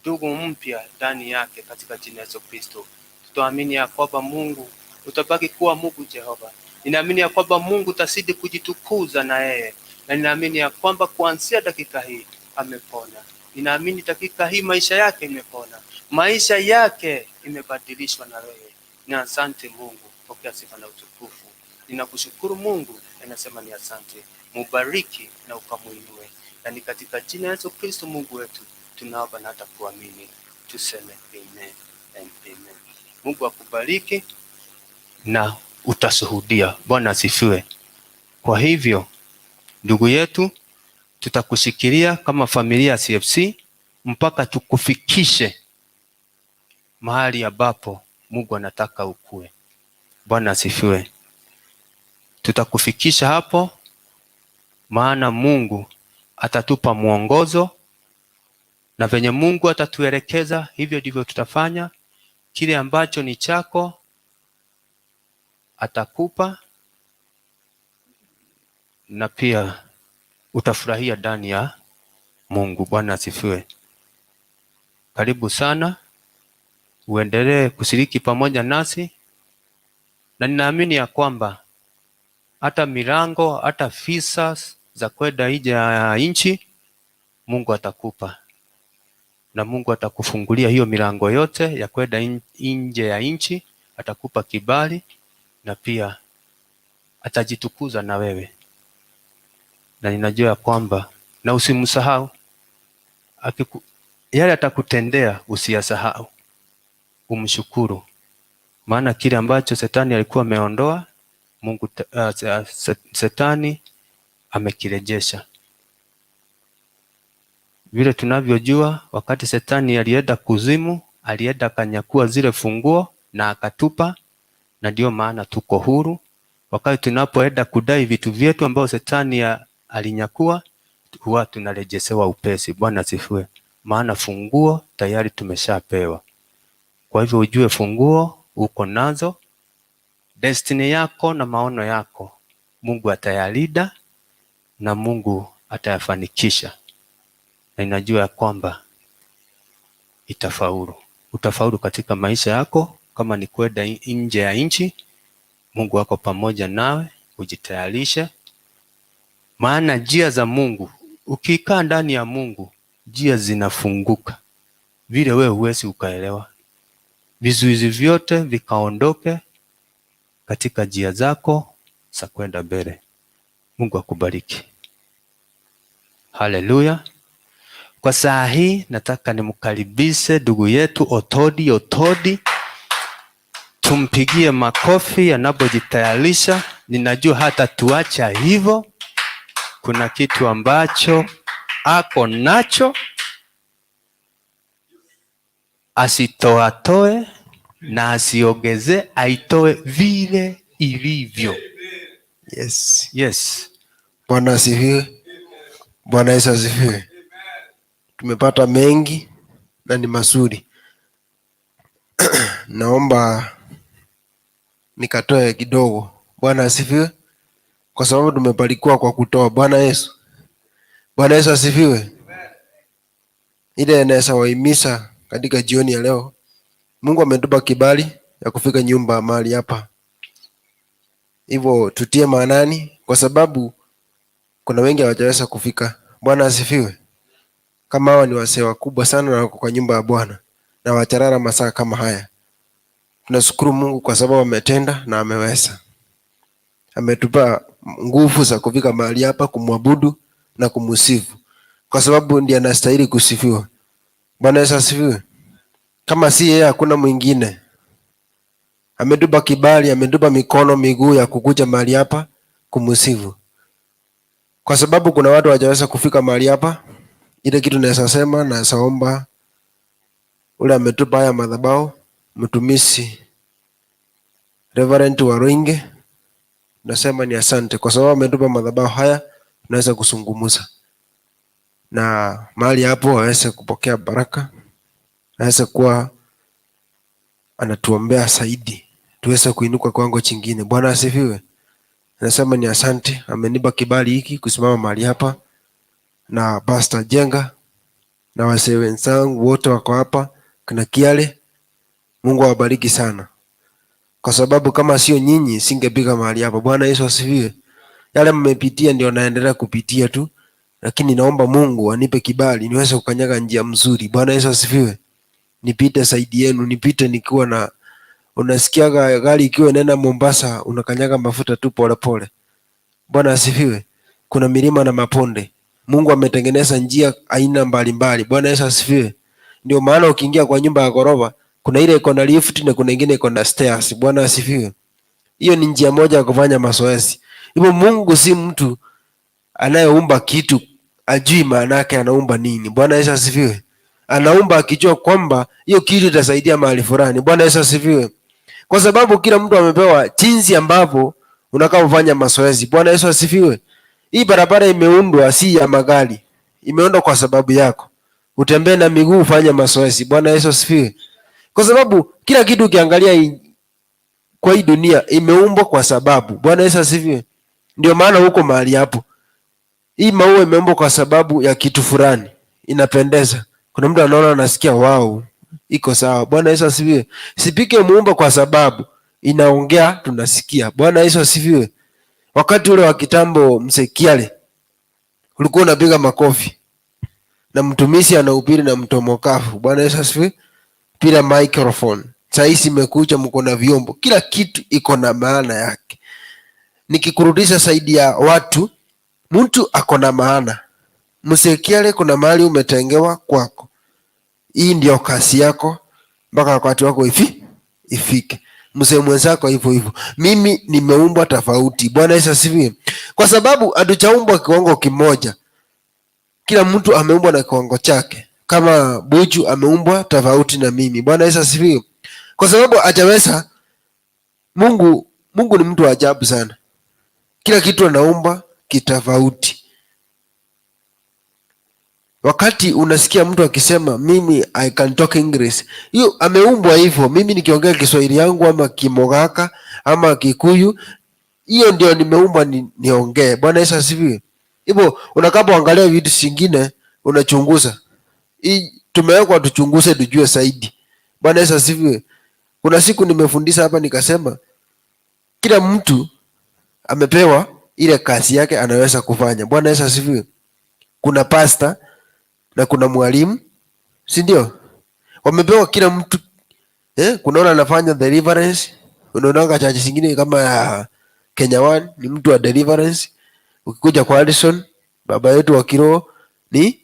ndugu mpya ndani yake katika jina la Yesu Kristo. Tutaamini ya kwamba Mungu utabaki kuwa Mungu Jehova. Ninaamini ya kwamba Mungu utazidi kujitukuza na yeye, na ninaamini ya kwamba kuanzia dakika hii amepona. Ninaamini dakika hii maisha yake imepona, maisha yake imebadilishwa na wewe. Na asante Mungu, pokea sifa na utukufu. Ninakushukuru Mungu, na nasema ni asante. Mubariki na ukamuinue, na ni katika jina la Yesu Kristo Mungu wetu tunaomba na hata kuamini, tuseme amen and amen. Mungu akubariki na utashuhudia. Bwana asifiwe. Kwa hivyo ndugu yetu, tutakushikilia kama familia ya CFC mpaka tukufikishe mahali ambapo Mungu anataka ukue. Bwana asifiwe. Tutakufikisha hapo, maana Mungu atatupa mwongozo na venye Mungu atatuelekeza, hivyo ndivyo tutafanya. Kile ambacho ni chako atakupa, na pia utafurahia ndani ya Mungu. Bwana asifiwe. Karibu sana, uendelee kushiriki pamoja nasi, na ninaamini ya kwamba hata milango hata visas za kwenda nje ya nchi Mungu atakupa, na Mungu atakufungulia hiyo milango yote ya kwenda nje ya nchi, atakupa kibali na pia atajitukuza na wewe, na ninajua ya kwamba, na usimsahau yale atakutendea usiyasahau, umshukuru, maana kile ambacho shetani alikuwa ameondoa Mungu shetani amekirejesha. Vile tunavyojua, wakati shetani alienda kuzimu, alienda akanyakua zile funguo na akatupa, na ndio maana tuko huru. Wakati tunapoenda kudai vitu vyetu ambao shetani alinyakua, huwa tunarejeshewa upesi. Bwana asifiwe. Maana funguo tayari tumeshapewa. Kwa hivyo ujue funguo uko nazo, destiny yako na maono yako Mungu atayalinda na Mungu atayafanikisha, na ninajua ya kwamba itafaulu. Utafaulu katika maisha yako, kama ni kwenda nje ya nchi, Mungu ako pamoja nawe, ujitayarishe, maana njia za Mungu, ukikaa ndani ya Mungu, njia zinafunguka vile wewe huwezi ukaelewa. Vizuizi vyote vikaondoke katika njia zako za kwenda mbele. Mungu akubariki. Haleluya. Kwa saa hii nataka nimkaribishe ndugu yetu Otodi Otodi, tumpigie makofi anapojitayarisha. Ninajua hata tuacha hivyo, kuna kitu ambacho ako nacho, asitoatoe na asiongeze, aitoe vile ilivyo. Yes. Yes. Bwana asifiwe. Bwana Yesu asifiwe. Tumepata mengi na ni mazuri. Naomba nikatoe kidogo. Bwana asifiwe. Kwa sababu tumebarikiwa kwa kutoa. Bwana Yesu. Bwana Yesu asifiwe. Ile inaweza wahimiza katika jioni ya leo. Mungu ametupa kibali ya kufika nyumba mahali hapa. Hivyo tutie maanani kwa sababu kuna wengi hawajaweza kufika. Bwana asifiwe. Kama hawa ni wasee wakubwa sana na wako kwa nyumba ya Bwana na wacharara masaa kama haya. Tunashukuru Mungu kwa sababu ametenda na ameweza. Ametupa nguvu za kufika mahali hapa kumwabudu na kumsifu, kwa sababu ndiye anastahili kusifiwa. Bwana Yesu asifiwe. Kama si yeye hakuna mwingine. Ametupa kibali, ametupa mikono, miguu ya kukuja mahali hapa kumsifu. Kwa sababu kuna watu hawajaweza kufika mahali hapa. Ile kitu naweza sema, naweza omba ule ametupa haya madhabahu, mtumishi Reverend Waruinge, nasema ni asante kwa sababu ametupa madhabahu haya, tunaweza kuzungumza na mahali hapo aweze kupokea baraka, aweze kuwa anatuombea zaidi, tuweze kuinuka kiwango chingine. Bwana asifiwe. Nasema ni asante, amenipa kibali hiki kusimama mahali hapa na Pastor Jenga na wasee wenzangu wote wako hapa kina Kiale. Mungu awabariki sana, kwa sababu kama sio nyinyi singepiga mahali hapa. Bwana Yesu asifiwe. Yale mmepitia ndio naendelea kupitia tu, lakini naomba Mungu anipe kibali niweze kukanyaga njia mzuri. Bwana Yesu asifiwe. Nipite saidi yenu, nipite nikiwa na Unasikiaga gari ikiwa inaenda Mombasa, unakanyaga mafuta tu polepole. Bwana asifiwe. Kuna milima na maponde. Mungu ametengeneza njia aina mbalimbali. Bwana Yesu asifiwe. Ndio maana ukiingia kwa nyumba ya ghorofa, kuna ile iko na lift na kuna ingine iko na stairs. Bwana asifiwe. Hiyo ni njia moja ya kufanya mazoezi. Hivyo Mungu si mtu anayeumba kitu ajui maana yake anaumba nini. Bwana Yesu asifiwe. Anaumba akijua kwamba hiyo kitu itasaidia mahali fulani. Bwana Yesu asifiwe. Kwa sababu kila mtu amepewa jinsi ambavyo unakaa kufanya mazoezi. Bwana Yesu asifiwe. Hii barabara imeundwa si ya magari, imeundwa kwa sababu yako. Utembee na miguu ufanye mazoezi. Bwana Yesu asifiwe. Kwa sababu kila kitu ukiangalia kwa hii dunia imeumbwa kwa sababu. Bwana Yesu asifiwe. Ndio maana huko mahali hapo. Hii maua imeumbwa kwa sababu ya kitu fulani, inapendeza. Kuna mtu anaona anasikia wow, iko sawa. Bwana Yesu asifiwe. Sipike muumba kwa sababu inaongea, tunasikia. Bwana Yesu asifiwe. Wakati ule wa kitambo, Msekiale, ulikuwa unapiga makofi na mtumishi anahubiri na mtomokafu. Bwana Yesu asifiwe. Bila microphone. Saa hizi imekuja, mko na vyombo, kila kitu iko na maana yake. Nikikurudisha zaidi ya watu, mtu ako na maana. Msekiale, kuna mahali umetengewa kwako. Hii ndio kazi yako mpaka wakati wako ifike. Mzee mwenzako hivyo hivyo. Mimi nimeumbwa tofauti. Bwana Yesu asifiwe. Kwa sababu hatujaumbwa kiwango kimoja. Kila mtu ameumbwa na kiwango chake. Kama Buju ameumbwa tofauti na mimi. Bwana Yesu asifiwe. Kwa sababu hajaweza. Mungu ni mtu wa ajabu sana. Kila kitu anaumba kitofauti. Wakati unasikia mtu akisema mimi I can talk English, hiyo ameumbwa hivyo. Mimi nikiongea Kiswahili yangu ama Kimogaka ama Kikuyu, hiyo ndio nimeumbwa niongee. Bwana Yesu asifiwe. Hivyo unakapoangalia vitu zingine unachunguza. Hii tumewekwa tuchunguze tujue zaidi. Bwana Yesu asifiwe. Kuna siku nimefundisha hapa nikasema kila mtu amepewa ile kazi yake anaweza kufanya. Bwana Yesu asifiwe. Kuna pastor na kuna mwalimu, si ndio? Wamepewa kila mtu kuna wale anafanya deliverance. Unaona church zingine kama ya Kenya One ni mtu wa deliverance. Ukikuja kwa Addison, baba yetu wa kiroho ni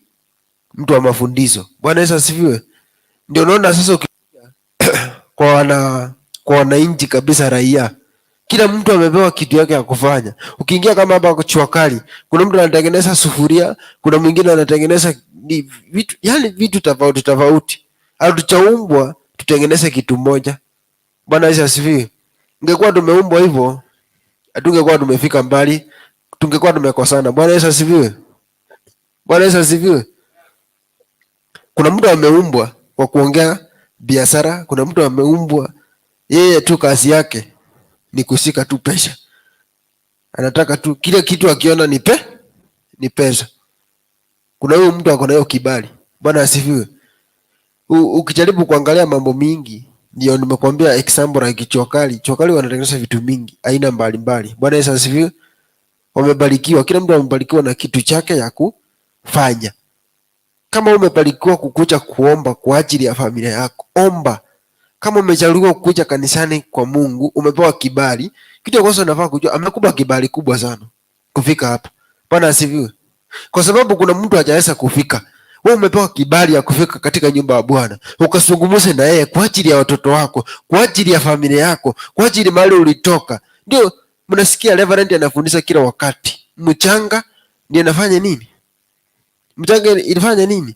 mtu wa mafundisho. Bwana Yesu asifiwe. Ndio unaona sasa ukikuja kwa wananchi kabisa, raia, kila mtu amepewa kitu yake ya kufanya. Ukiingia kama hapa kwa kali, kuna mtu anatengeneza sufuria, kuna mwingine anatengeneza ni vitu, yani vitu tofauti tofauti. Hatujaumbwa tutengeneze kitu moja. Bwana Yesu asifiwe. Ingekuwa tumeumbwa hivyo, hatungekuwa tumefika mbali, tungekuwa tumekosana. Bwana Yesu asifiwe. Bwana Yesu asifiwe. Kuna mtu ameumbwa kwa kuongea biashara, kuna mtu ameumbwa yeye tu kazi yake ni kushika tu pesa. Anataka tu kile kitu akiona ni pesa. Kuna huyo mtu ako na hiyo kibali. Bwana asifiwe. Ukijaribu kuangalia mambo mingi, ndio nimekuambia example like Chokali. Chokali wanatengeneza vitu mingi aina mbalimbali. Bwana Yesu asifiwe. Wamebarikiwa, kila mtu amebarikiwa na kitu chake ya kufanya. Kama umebarikiwa kukuja kuomba kwa ajili ya familia yako, omba. Kama umechaguliwa kukuja kanisani kwa Mungu, umepewa kibali, kitu cha kwanza unafaa kujua amekupa kibali kubwa sana kufika hapa. Bwana asifiwe. Kwa sababu kuna mtu hajaweza kufika. Wewe umepewa kibali ya kufika katika nyumba ya Bwana, ukazungumze na yeye kwa ajili ya watoto wako, kwa ajili ya familia yako, kwa ajili mahali ulitoka. Ndio mnasikia Reverend anafundisha kila wakati, mchanga ndiye anafanya nini? Mchanga ilifanya nini?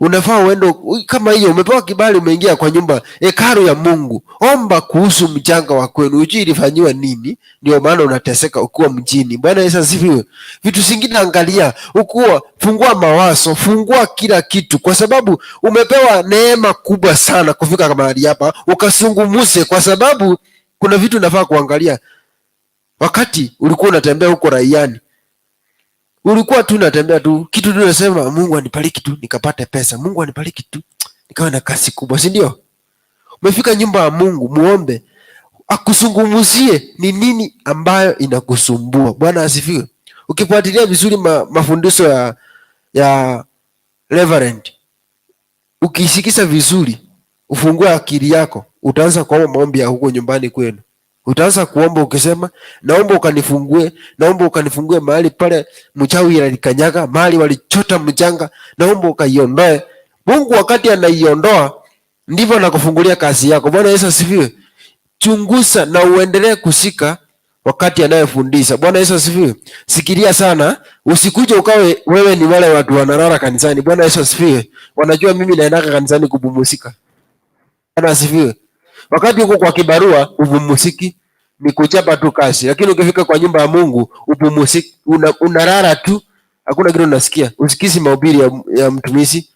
Unafaa uende kama hiyo, umepewa kibali, umeingia kwa nyumba hekalu ya Mungu. Omba kuhusu mchanga wa kwenu, ujui ilifanyiwa nini? Ndio maana unateseka ukiwa mjini. Bwana Yesu asifiwe. Vitu zingine angalia, ukuwa fungua mawazo, fungua kila kitu, kwa sababu umepewa neema kubwa sana kufika mahali hapa ukasungumuse, kwa sababu kuna vitu unafaa kuangalia. Wakati ulikuwa unatembea huko raiani, ulikuwa tu unatembea tu kitu tu unasema Mungu anibariki tu nikapate pesa, Mungu anibariki tu nikawa na kazi kubwa, si ndio? Umefika nyumba ya Mungu, muombe akusungumuzie ni nini ambayo inakusumbua. Bwana asifiwe. Ukifuatilia vizuri mafundisho ya Reverend, ukisikiza vizuri, ufungue akili yako, Utaanza kuomba maombi ya huko nyumbani kwenu. Utaanza kuomba ukisema, naomba ukanifungue, naomba ukanifungue mahali pale mchawi alikanyaga, mahali walichota mchanga, naomba ukaiondoe. Mungu wakati anaiondoa ndivyo anakufungulia kazi yako. Bwana Yesu asifiwe. Chunguza na uendelee kushika wakati anayefundisha. Bwana Yesu asifiwe. Sikilia sana, usikuje ukawe wewe ni wale watu wanalala kanisani. Bwana Yesu asifiwe. Wanajua mimi naendaka kanisani kupumusika. Bwana asifiwe. Wakati uko kwa kibarua upumusiki, ni kuchapa tu kazi, lakini ukifika kwa nyumba ya Mungu upumusiki, unalala tu, hakuna kitu unasikia. Usikizi mahubiri ya mtumishi.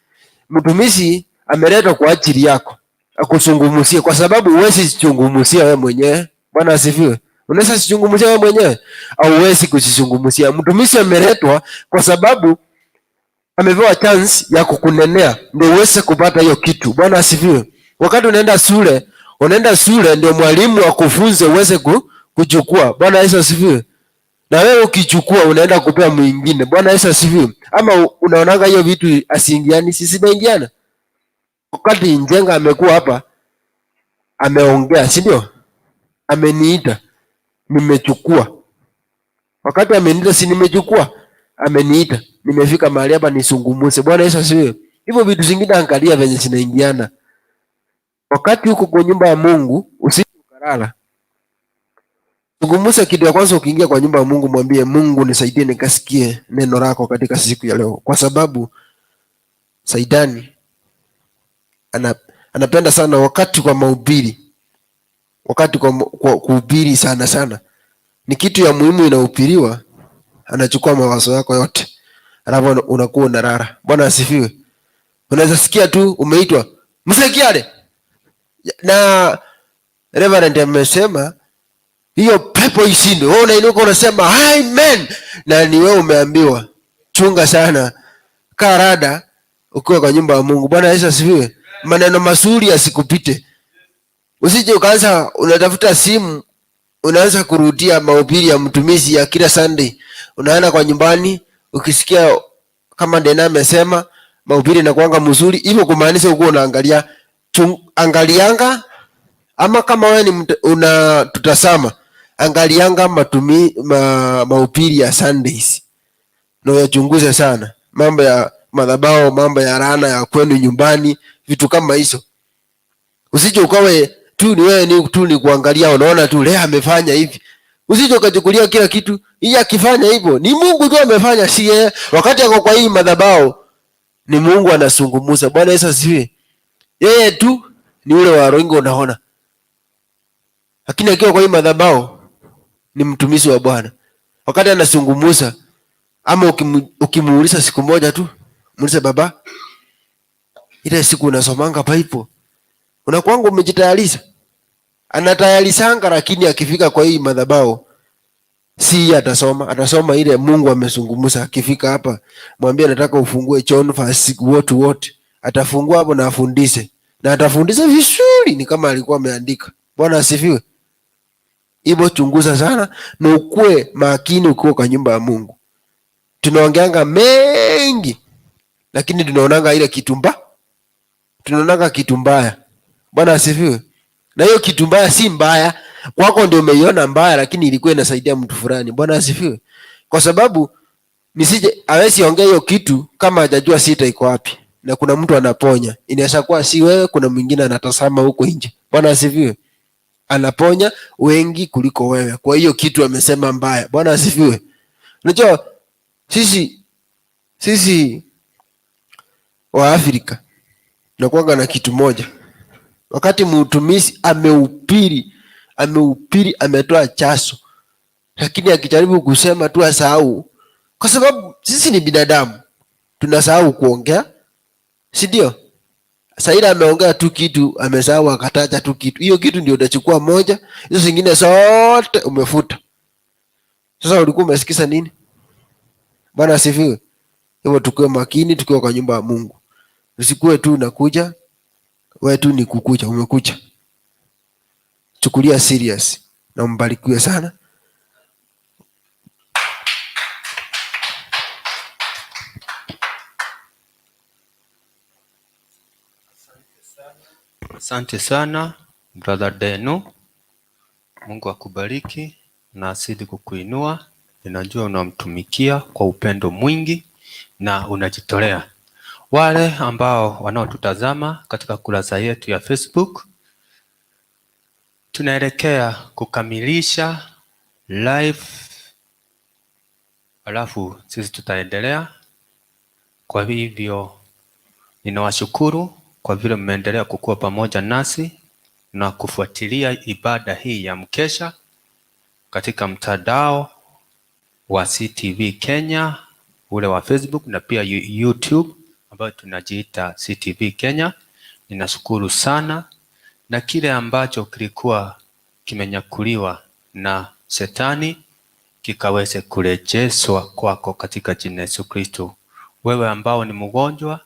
Mtumishi ameletwa kwa ajili yako akuzungumzie, kwa sababu huwezi jizungumzia wewe mwenyewe. Bwana asifiwe. Unaweza jizungumzia wewe mwenyewe? Au huwezi kujizungumzia. Mtumishi ameletwa kwa sababu amepewa chance ya kukunenea ndio uweze kupata hiyo kitu. Bwana asifiwe. Wakati unaenda shule, unaenda shule ndio mwalimu akufunze uweze kuchukua. Bwana Yesu asifiwe. Na wewe ukichukua unaenda kupea mwingine. Bwana Yesu asifiwe. Ama unaonaga hiyo vitu asiingiani, sisi tunaingiana. Wakati Njenga amekuwa hapa ameongea, si ndio? Ameniita, nimechukua. Wakati ameniita, si nimechukua? Ameniita, nimefika mahali hapa nisungumuse. Bwana Yesu asifiwe. Hivyo vitu zingine angalia venye zinaingiana. Wakati uko kwa nyumba ya Mungu usije ukalala. Zungumza kitu ya kwanza ukiingia kwa nyumba ya Mungu, mwambie Mungu nisaidie nikasikie neno lako katika siku ya leo, kwa sababu Saitani anapenda sana wakati kwa mahubiri, wakati kwa kuhubiri sana sana ni kitu ya muhimu inahubiriwa, anachukua mawazo yako yote, alafu unakuwa unalala. Bwana asifiwe. Unaweza sikia tu umeitwa Mzee Kiare, na Reverend amesema hiyo pepo ishindwe. Wewe unainuka unasema amen, na ni wewe umeambiwa. Chunga sana, kaa rada ukiwa kwa nyumba ya Mungu. Bwana Yesu asifiwe. Maneno mazuri yasikupite. Usije ukaanza unatafuta simu unaanza kurudia mahubiri ya mtumishi ya kila Sunday. Unaenda kwa nyumbani ukisikia kama Dena amesema mahubiri inakuanga mzuri, hivyo kumaanisha uko unaangalia angalianga, ama kama wewe ni una tutasama angalianga mahubiri ya Sundays na uyachunguze sana, mambo ya madhabahu, mambo ya laana ya kwenu nyumbani, vitu kama hizo. Usije ukawe tu ni wewe ni tu ni kuangalia, unaona tu leo amefanya hivi. Usije ukachukulia kila kitu, hii akifanya hivyo ni Mungu tu amefanya, si yeye. Wakati ako kwa hii madhabahu ni Mungu anazungumza. Bwana Yesu asifiwe. Yeye tu ni ule wa roho unaona, lakini akiwa kwa hii madhabahu ni mtumishi wa Bwana. Wakati anazungumza ama ukimuuliza siku moja tu, muulize baba, ile siku unasomanga Bible unakuanga umejitayarisha? Anatayarisanga, lakini akifika kwa hii madhabahu si atasoma, atasoma ile Mungu amezungumza. Akifika hapa mwambie nataka ufungue John verse what what, atafungua hapo na afundishe, na atafundisha vizuri, ni kama alikuwa ameandika. Bwana asifiwe. Hivyo chunguza sana na ukue makini ukiwa kwa nyumba ya Mungu. Tunaongeanga mengi lakini tunaonanga ile kitu mbaya, tunaonanga kitu mbaya. Bwana asifiwe. Na hiyo kitu mbaya si mbaya kwako, ndio umeiona mbaya, lakini ilikuwa inasaidia mtu fulani. Bwana asifiwe. Kwa sababu nisije hawezi ongea hiyo kitu kama hajajua sita iko wapi, na kuna mtu anaponya. Inaweza kuwa si wewe, kuna mwingine anatazama huko nje. Bwana asifiwe. Anaponya wengi kuliko wewe, kwa hiyo kitu amesema mbaya. Bwana asifiwe. Unajua sisi wa Afrika tunakuanga na kitu moja. Wakati mtumishi amehubiri, ametoa chaso, lakini akijaribu kusema tu asahau, kwa sababu sisi ni binadamu, tunasahau kuongea, si ndio? Saida ameongea tu kitu, amesahau akataja tu kitu. Hiyo kitu ndio utachukua moja, hizo zingine zote umefuta. Sasa ulikuwa umesikiza nini? Bwana asifiwe. Hivyo tukue makini tukiwa kwa nyumba ya Mungu. Usikue tu unakuja, wewe tu ni kukuja, umekuja. Chukulia serious na mbarikiwe sana. Asante sana. Brother Denu. Mungu akubariki na azidi kukuinua. Ninajua unamtumikia kwa upendo mwingi na unajitolea. Wale ambao wanaotutazama katika kurasa yetu ya Facebook, tunaelekea kukamilisha live, alafu sisi tutaendelea. Kwa hivyo ninawashukuru kwa vile mmeendelea kukua pamoja nasi na kufuatilia ibada hii ya mkesha katika mtandao wa CTV Kenya, ule wa Facebook na pia YouTube ambayo tunajiita CTV Kenya. Ninashukuru sana, na kile ambacho kilikuwa kimenyakuliwa na shetani kikaweze kurejeshwa kwako katika jina la Yesu Kristo. Wewe ambao ni mgonjwa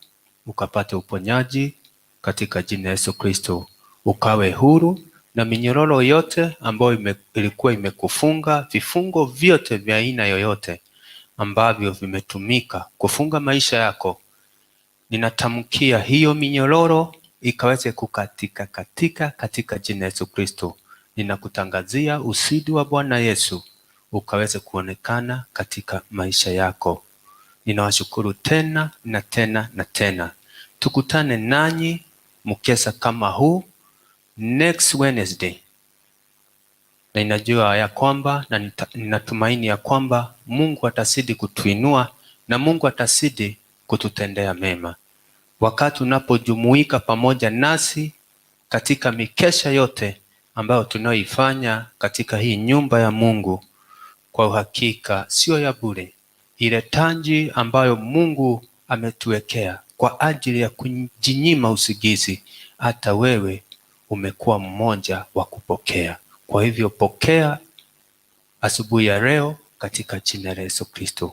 ukapate uponyaji katika jina la Yesu Kristo, ukawe huru na minyororo yote ambayo ilikuwa imekufunga, vifungo vyote vya aina yoyote ambavyo vimetumika kufunga maisha yako, ninatamkia hiyo minyororo ikaweze kukatika katika katika jina la Yesu Kristo. Ninakutangazia ushindi wa Bwana Yesu ukaweze kuonekana katika maisha yako. Ninawashukuru tena na tena na tena. Tukutane nanyi mkesha kama huu next Wednesday, na ninajua ya kwamba na ninatumaini ya kwamba Mungu atazidi kutuinua na Mungu atazidi kututendea mema. Wakati unapojumuika pamoja nasi katika mikesha yote ambayo tunaoifanya katika hii nyumba ya Mungu, kwa uhakika sio ya bure. Ile tanji ambayo Mungu ametuwekea kwa ajili ya kujinyima usingizi, hata wewe umekuwa mmoja wa kupokea. Kwa hivyo pokea asubuhi ya leo katika jina la Yesu Kristo.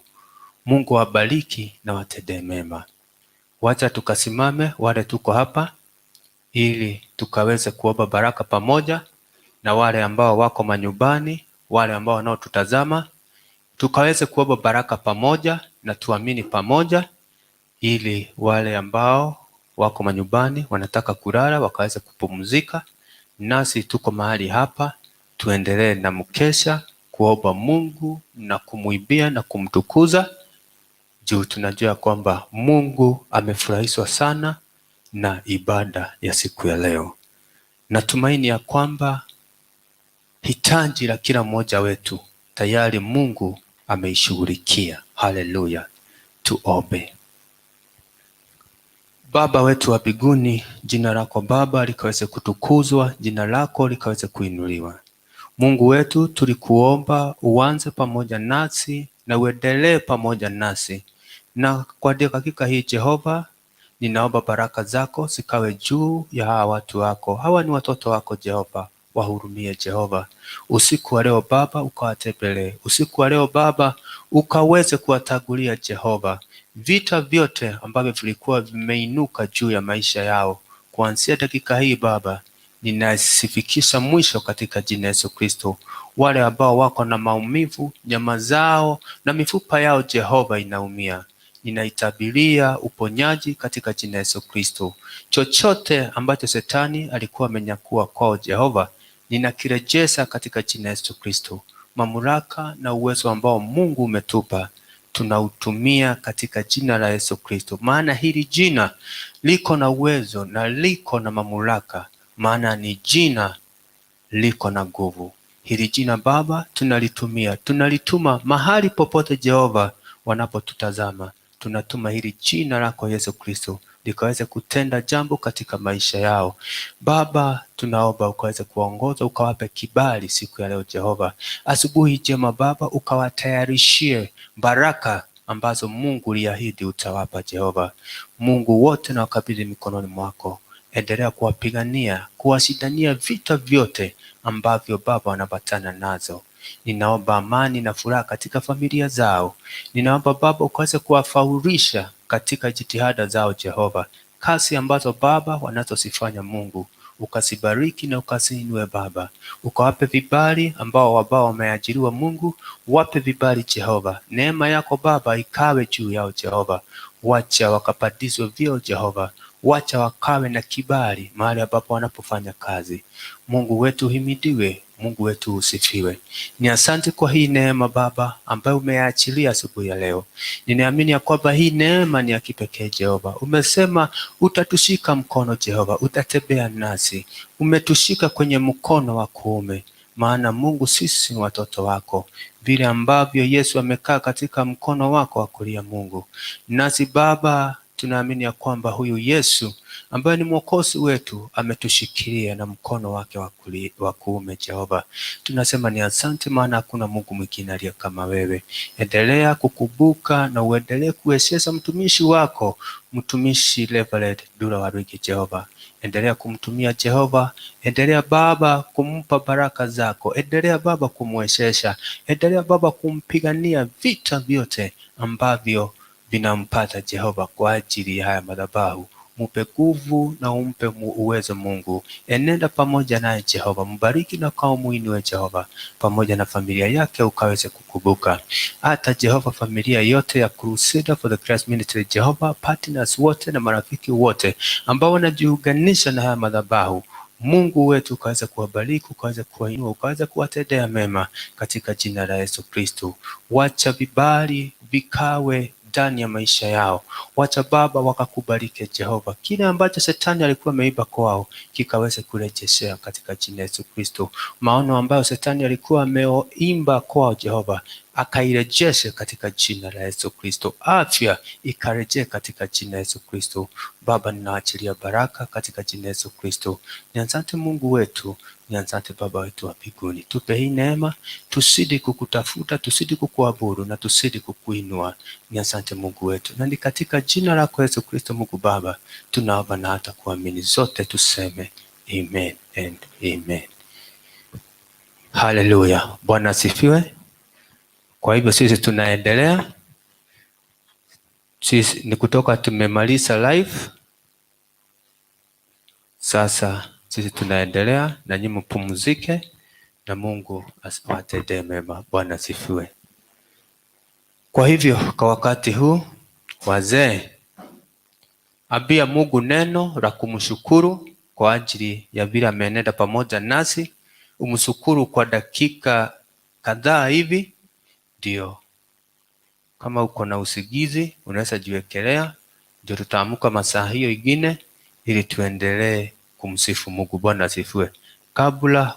Mungu awabariki na watendee mema. Wacha tukasimame wale tuko hapa ili tukaweze kuomba baraka pamoja na wale ambao wako manyumbani, wale ambao wanaotutazama, tukaweze kuomba baraka pamoja na tuamini pamoja, ili wale ambao wako manyumbani wanataka kulala wakaweze kupumzika, nasi tuko mahali hapa tuendelee na mkesha kuomba Mungu na kumuibia na kumtukuza, juu tunajua kwamba Mungu amefurahishwa sana na ibada ya siku ya leo. Natumaini ya kwamba hitaji la kila mmoja wetu tayari Mungu ameishughulikia. Haleluya. Tuombe. Baba wetu wa mbinguni, jina lako Baba likaweze kutukuzwa, jina lako likaweze kuinuliwa. Mungu wetu, tulikuomba uanze pamoja nasi na uendelee pamoja nasi, na kwa dakika hii Jehova, ninaomba baraka zako zikawe juu ya hawa watu wako. Hawa ni watoto wako Jehova, wahurumie Jehova. Usiku wa leo Baba ukawatembelee, usiku wa leo Baba ukaweze kuwatagulia Jehova vita vyote ambavyo vilikuwa vimeinuka juu ya maisha yao. Kuanzia dakika hii Baba, ninasifikisha mwisho katika jina Yesu Kristo. Wale ambao wako na maumivu, nyama zao na mifupa yao Jehova inaumia, ninaitabiria uponyaji katika jina Yesu Kristo. Chochote ambacho shetani alikuwa amenyakua kwao Jehova, ninakirejesha katika jina Yesu Kristo. Mamlaka na uwezo ambao Mungu umetupa tunautumia katika jina la Yesu Kristo, maana hili jina liko na uwezo na liko na mamlaka, maana ni jina liko na nguvu. Hili jina Baba tunalitumia, tunalituma mahali popote Jehova wanapotutazama, tunatuma hili jina lako Yesu Kristo likaweze kutenda jambo katika maisha yao. Baba, tunaomba ukaweze kuwaongoza, ukawape kibali siku ya leo Jehova. Asubuhi njema Baba, ukawatayarishie baraka ambazo Mungu uliahidi utawapa Jehova. Mungu, wote na wakabidhi mikononi mwako. Endelea kuwapigania, kuwashindania vita vyote ambavyo Baba wanapatana nazo. Ninaomba amani na furaha katika familia zao. Ninaomba Baba ukaweze kuwafaulisha katika jitihada zao Jehova, kazi ambazo Baba wanazozifanya Mungu ukazibariki na ukaziinue Baba, ukawape vibali ambao wabao wameajiriwa Mungu, wape vibali Jehova. Neema yako Baba ikawe juu yao Jehova, wacha wakapandizwe vyeo Jehova, Wacha wakawe na kibali mahali ambapo wanapofanya kazi. Mungu wetu uhimidiwe, Mungu wetu usifiwe. Ni asante kwa hii neema Baba ambayo umeachilia asubuhi ya leo. Ninaamini ya kwamba hii neema ni ya kipekee Jehova. Umesema utatushika mkono Jehova, utatembea nasi. Umetushika kwenye mkono wa kuume, maana Mungu sisi ni watoto wako, vile ambavyo Yesu amekaa katika mkono wako wa kulia Mungu. Nasi Baba tunaamini ya kwamba huyu Yesu ambaye ni mwokozi wetu ametushikilia na mkono wake wa kuume Jehova. Tunasema ni asante, maana hakuna Mungu mwingine aliye kama wewe. Endelea kukumbuka na uendelee kuwezesha mtumishi wako, mtumishi Reverend Dula Waruinge Jehova. Endelea kumtumia Jehova, endelea Baba kumpa baraka zako, endelea Baba kumwezesha, endelea Baba kumpigania vita vyote ambavyo vinampata Jehova kwa ajili ya haya madhabahu. Mupe nguvu na umpe uwezo Mungu. Enenda pamoja naye Jehova, mbariki na ukamuinue Jehova, pamoja na familia yake ukaweze kukumbuka. Hata Jehova, familia yote ya Crusader for the Christ Ministry Jehova, partners wote na marafiki wote ambao wanajiunganisha na haya madhabahu, Mungu wetu ukaweze kuwabariki, ukaweze kuwainua, ukaweze kuwatendea mema katika jina la Yesu Kristo. Wacha vibali vikawe ndani ya maisha yao. Wacha Baba wakakubalike Jehova, kile ambacho shetani alikuwa ameiba kwao kikaweze kurejeshea katika jina la Yesu Kristo. Maono ambayo shetani alikuwa ameimba kwao Jehova akairejeshe katika jina la Yesu Kristo. Afya ikarejee katika jina la Yesu Kristo. Baba, ninaachilia baraka katika jina la Yesu Kristo. Ni asante Mungu wetu, ni asante Baba wetu wa mbinguni. Tupe hii neema, tusidi kukutafuta, tusidi kukuabudu na tusidi kukuinua. Ni asante Mungu wetu, na ni katika jina lako Yesu Kristo, Mungu Baba, tunaomba na hata kuamini, zote tuseme amen and amen. Haleluya, Bwana asifiwe. Kwa hivyo sisi tunaendelea, sisi ni kutoka tumemaliza live sasa, sisi tunaendelea na nyinyi mpumzike na Mungu awatendee mema. Bwana asifiwe. Kwa hivyo kwa wakati huu, wazee, ambia Mungu neno la kumshukuru kwa ajili ya vile ameenenda pamoja nasi. Umshukuru kwa dakika kadhaa hivi, ndio kama uko na usingizi unaweza jiwekelea, ndio tutaamka masaa hiyo ingine ili tuendelee kumsifu Mungu. Bwana asifiwe. Kabla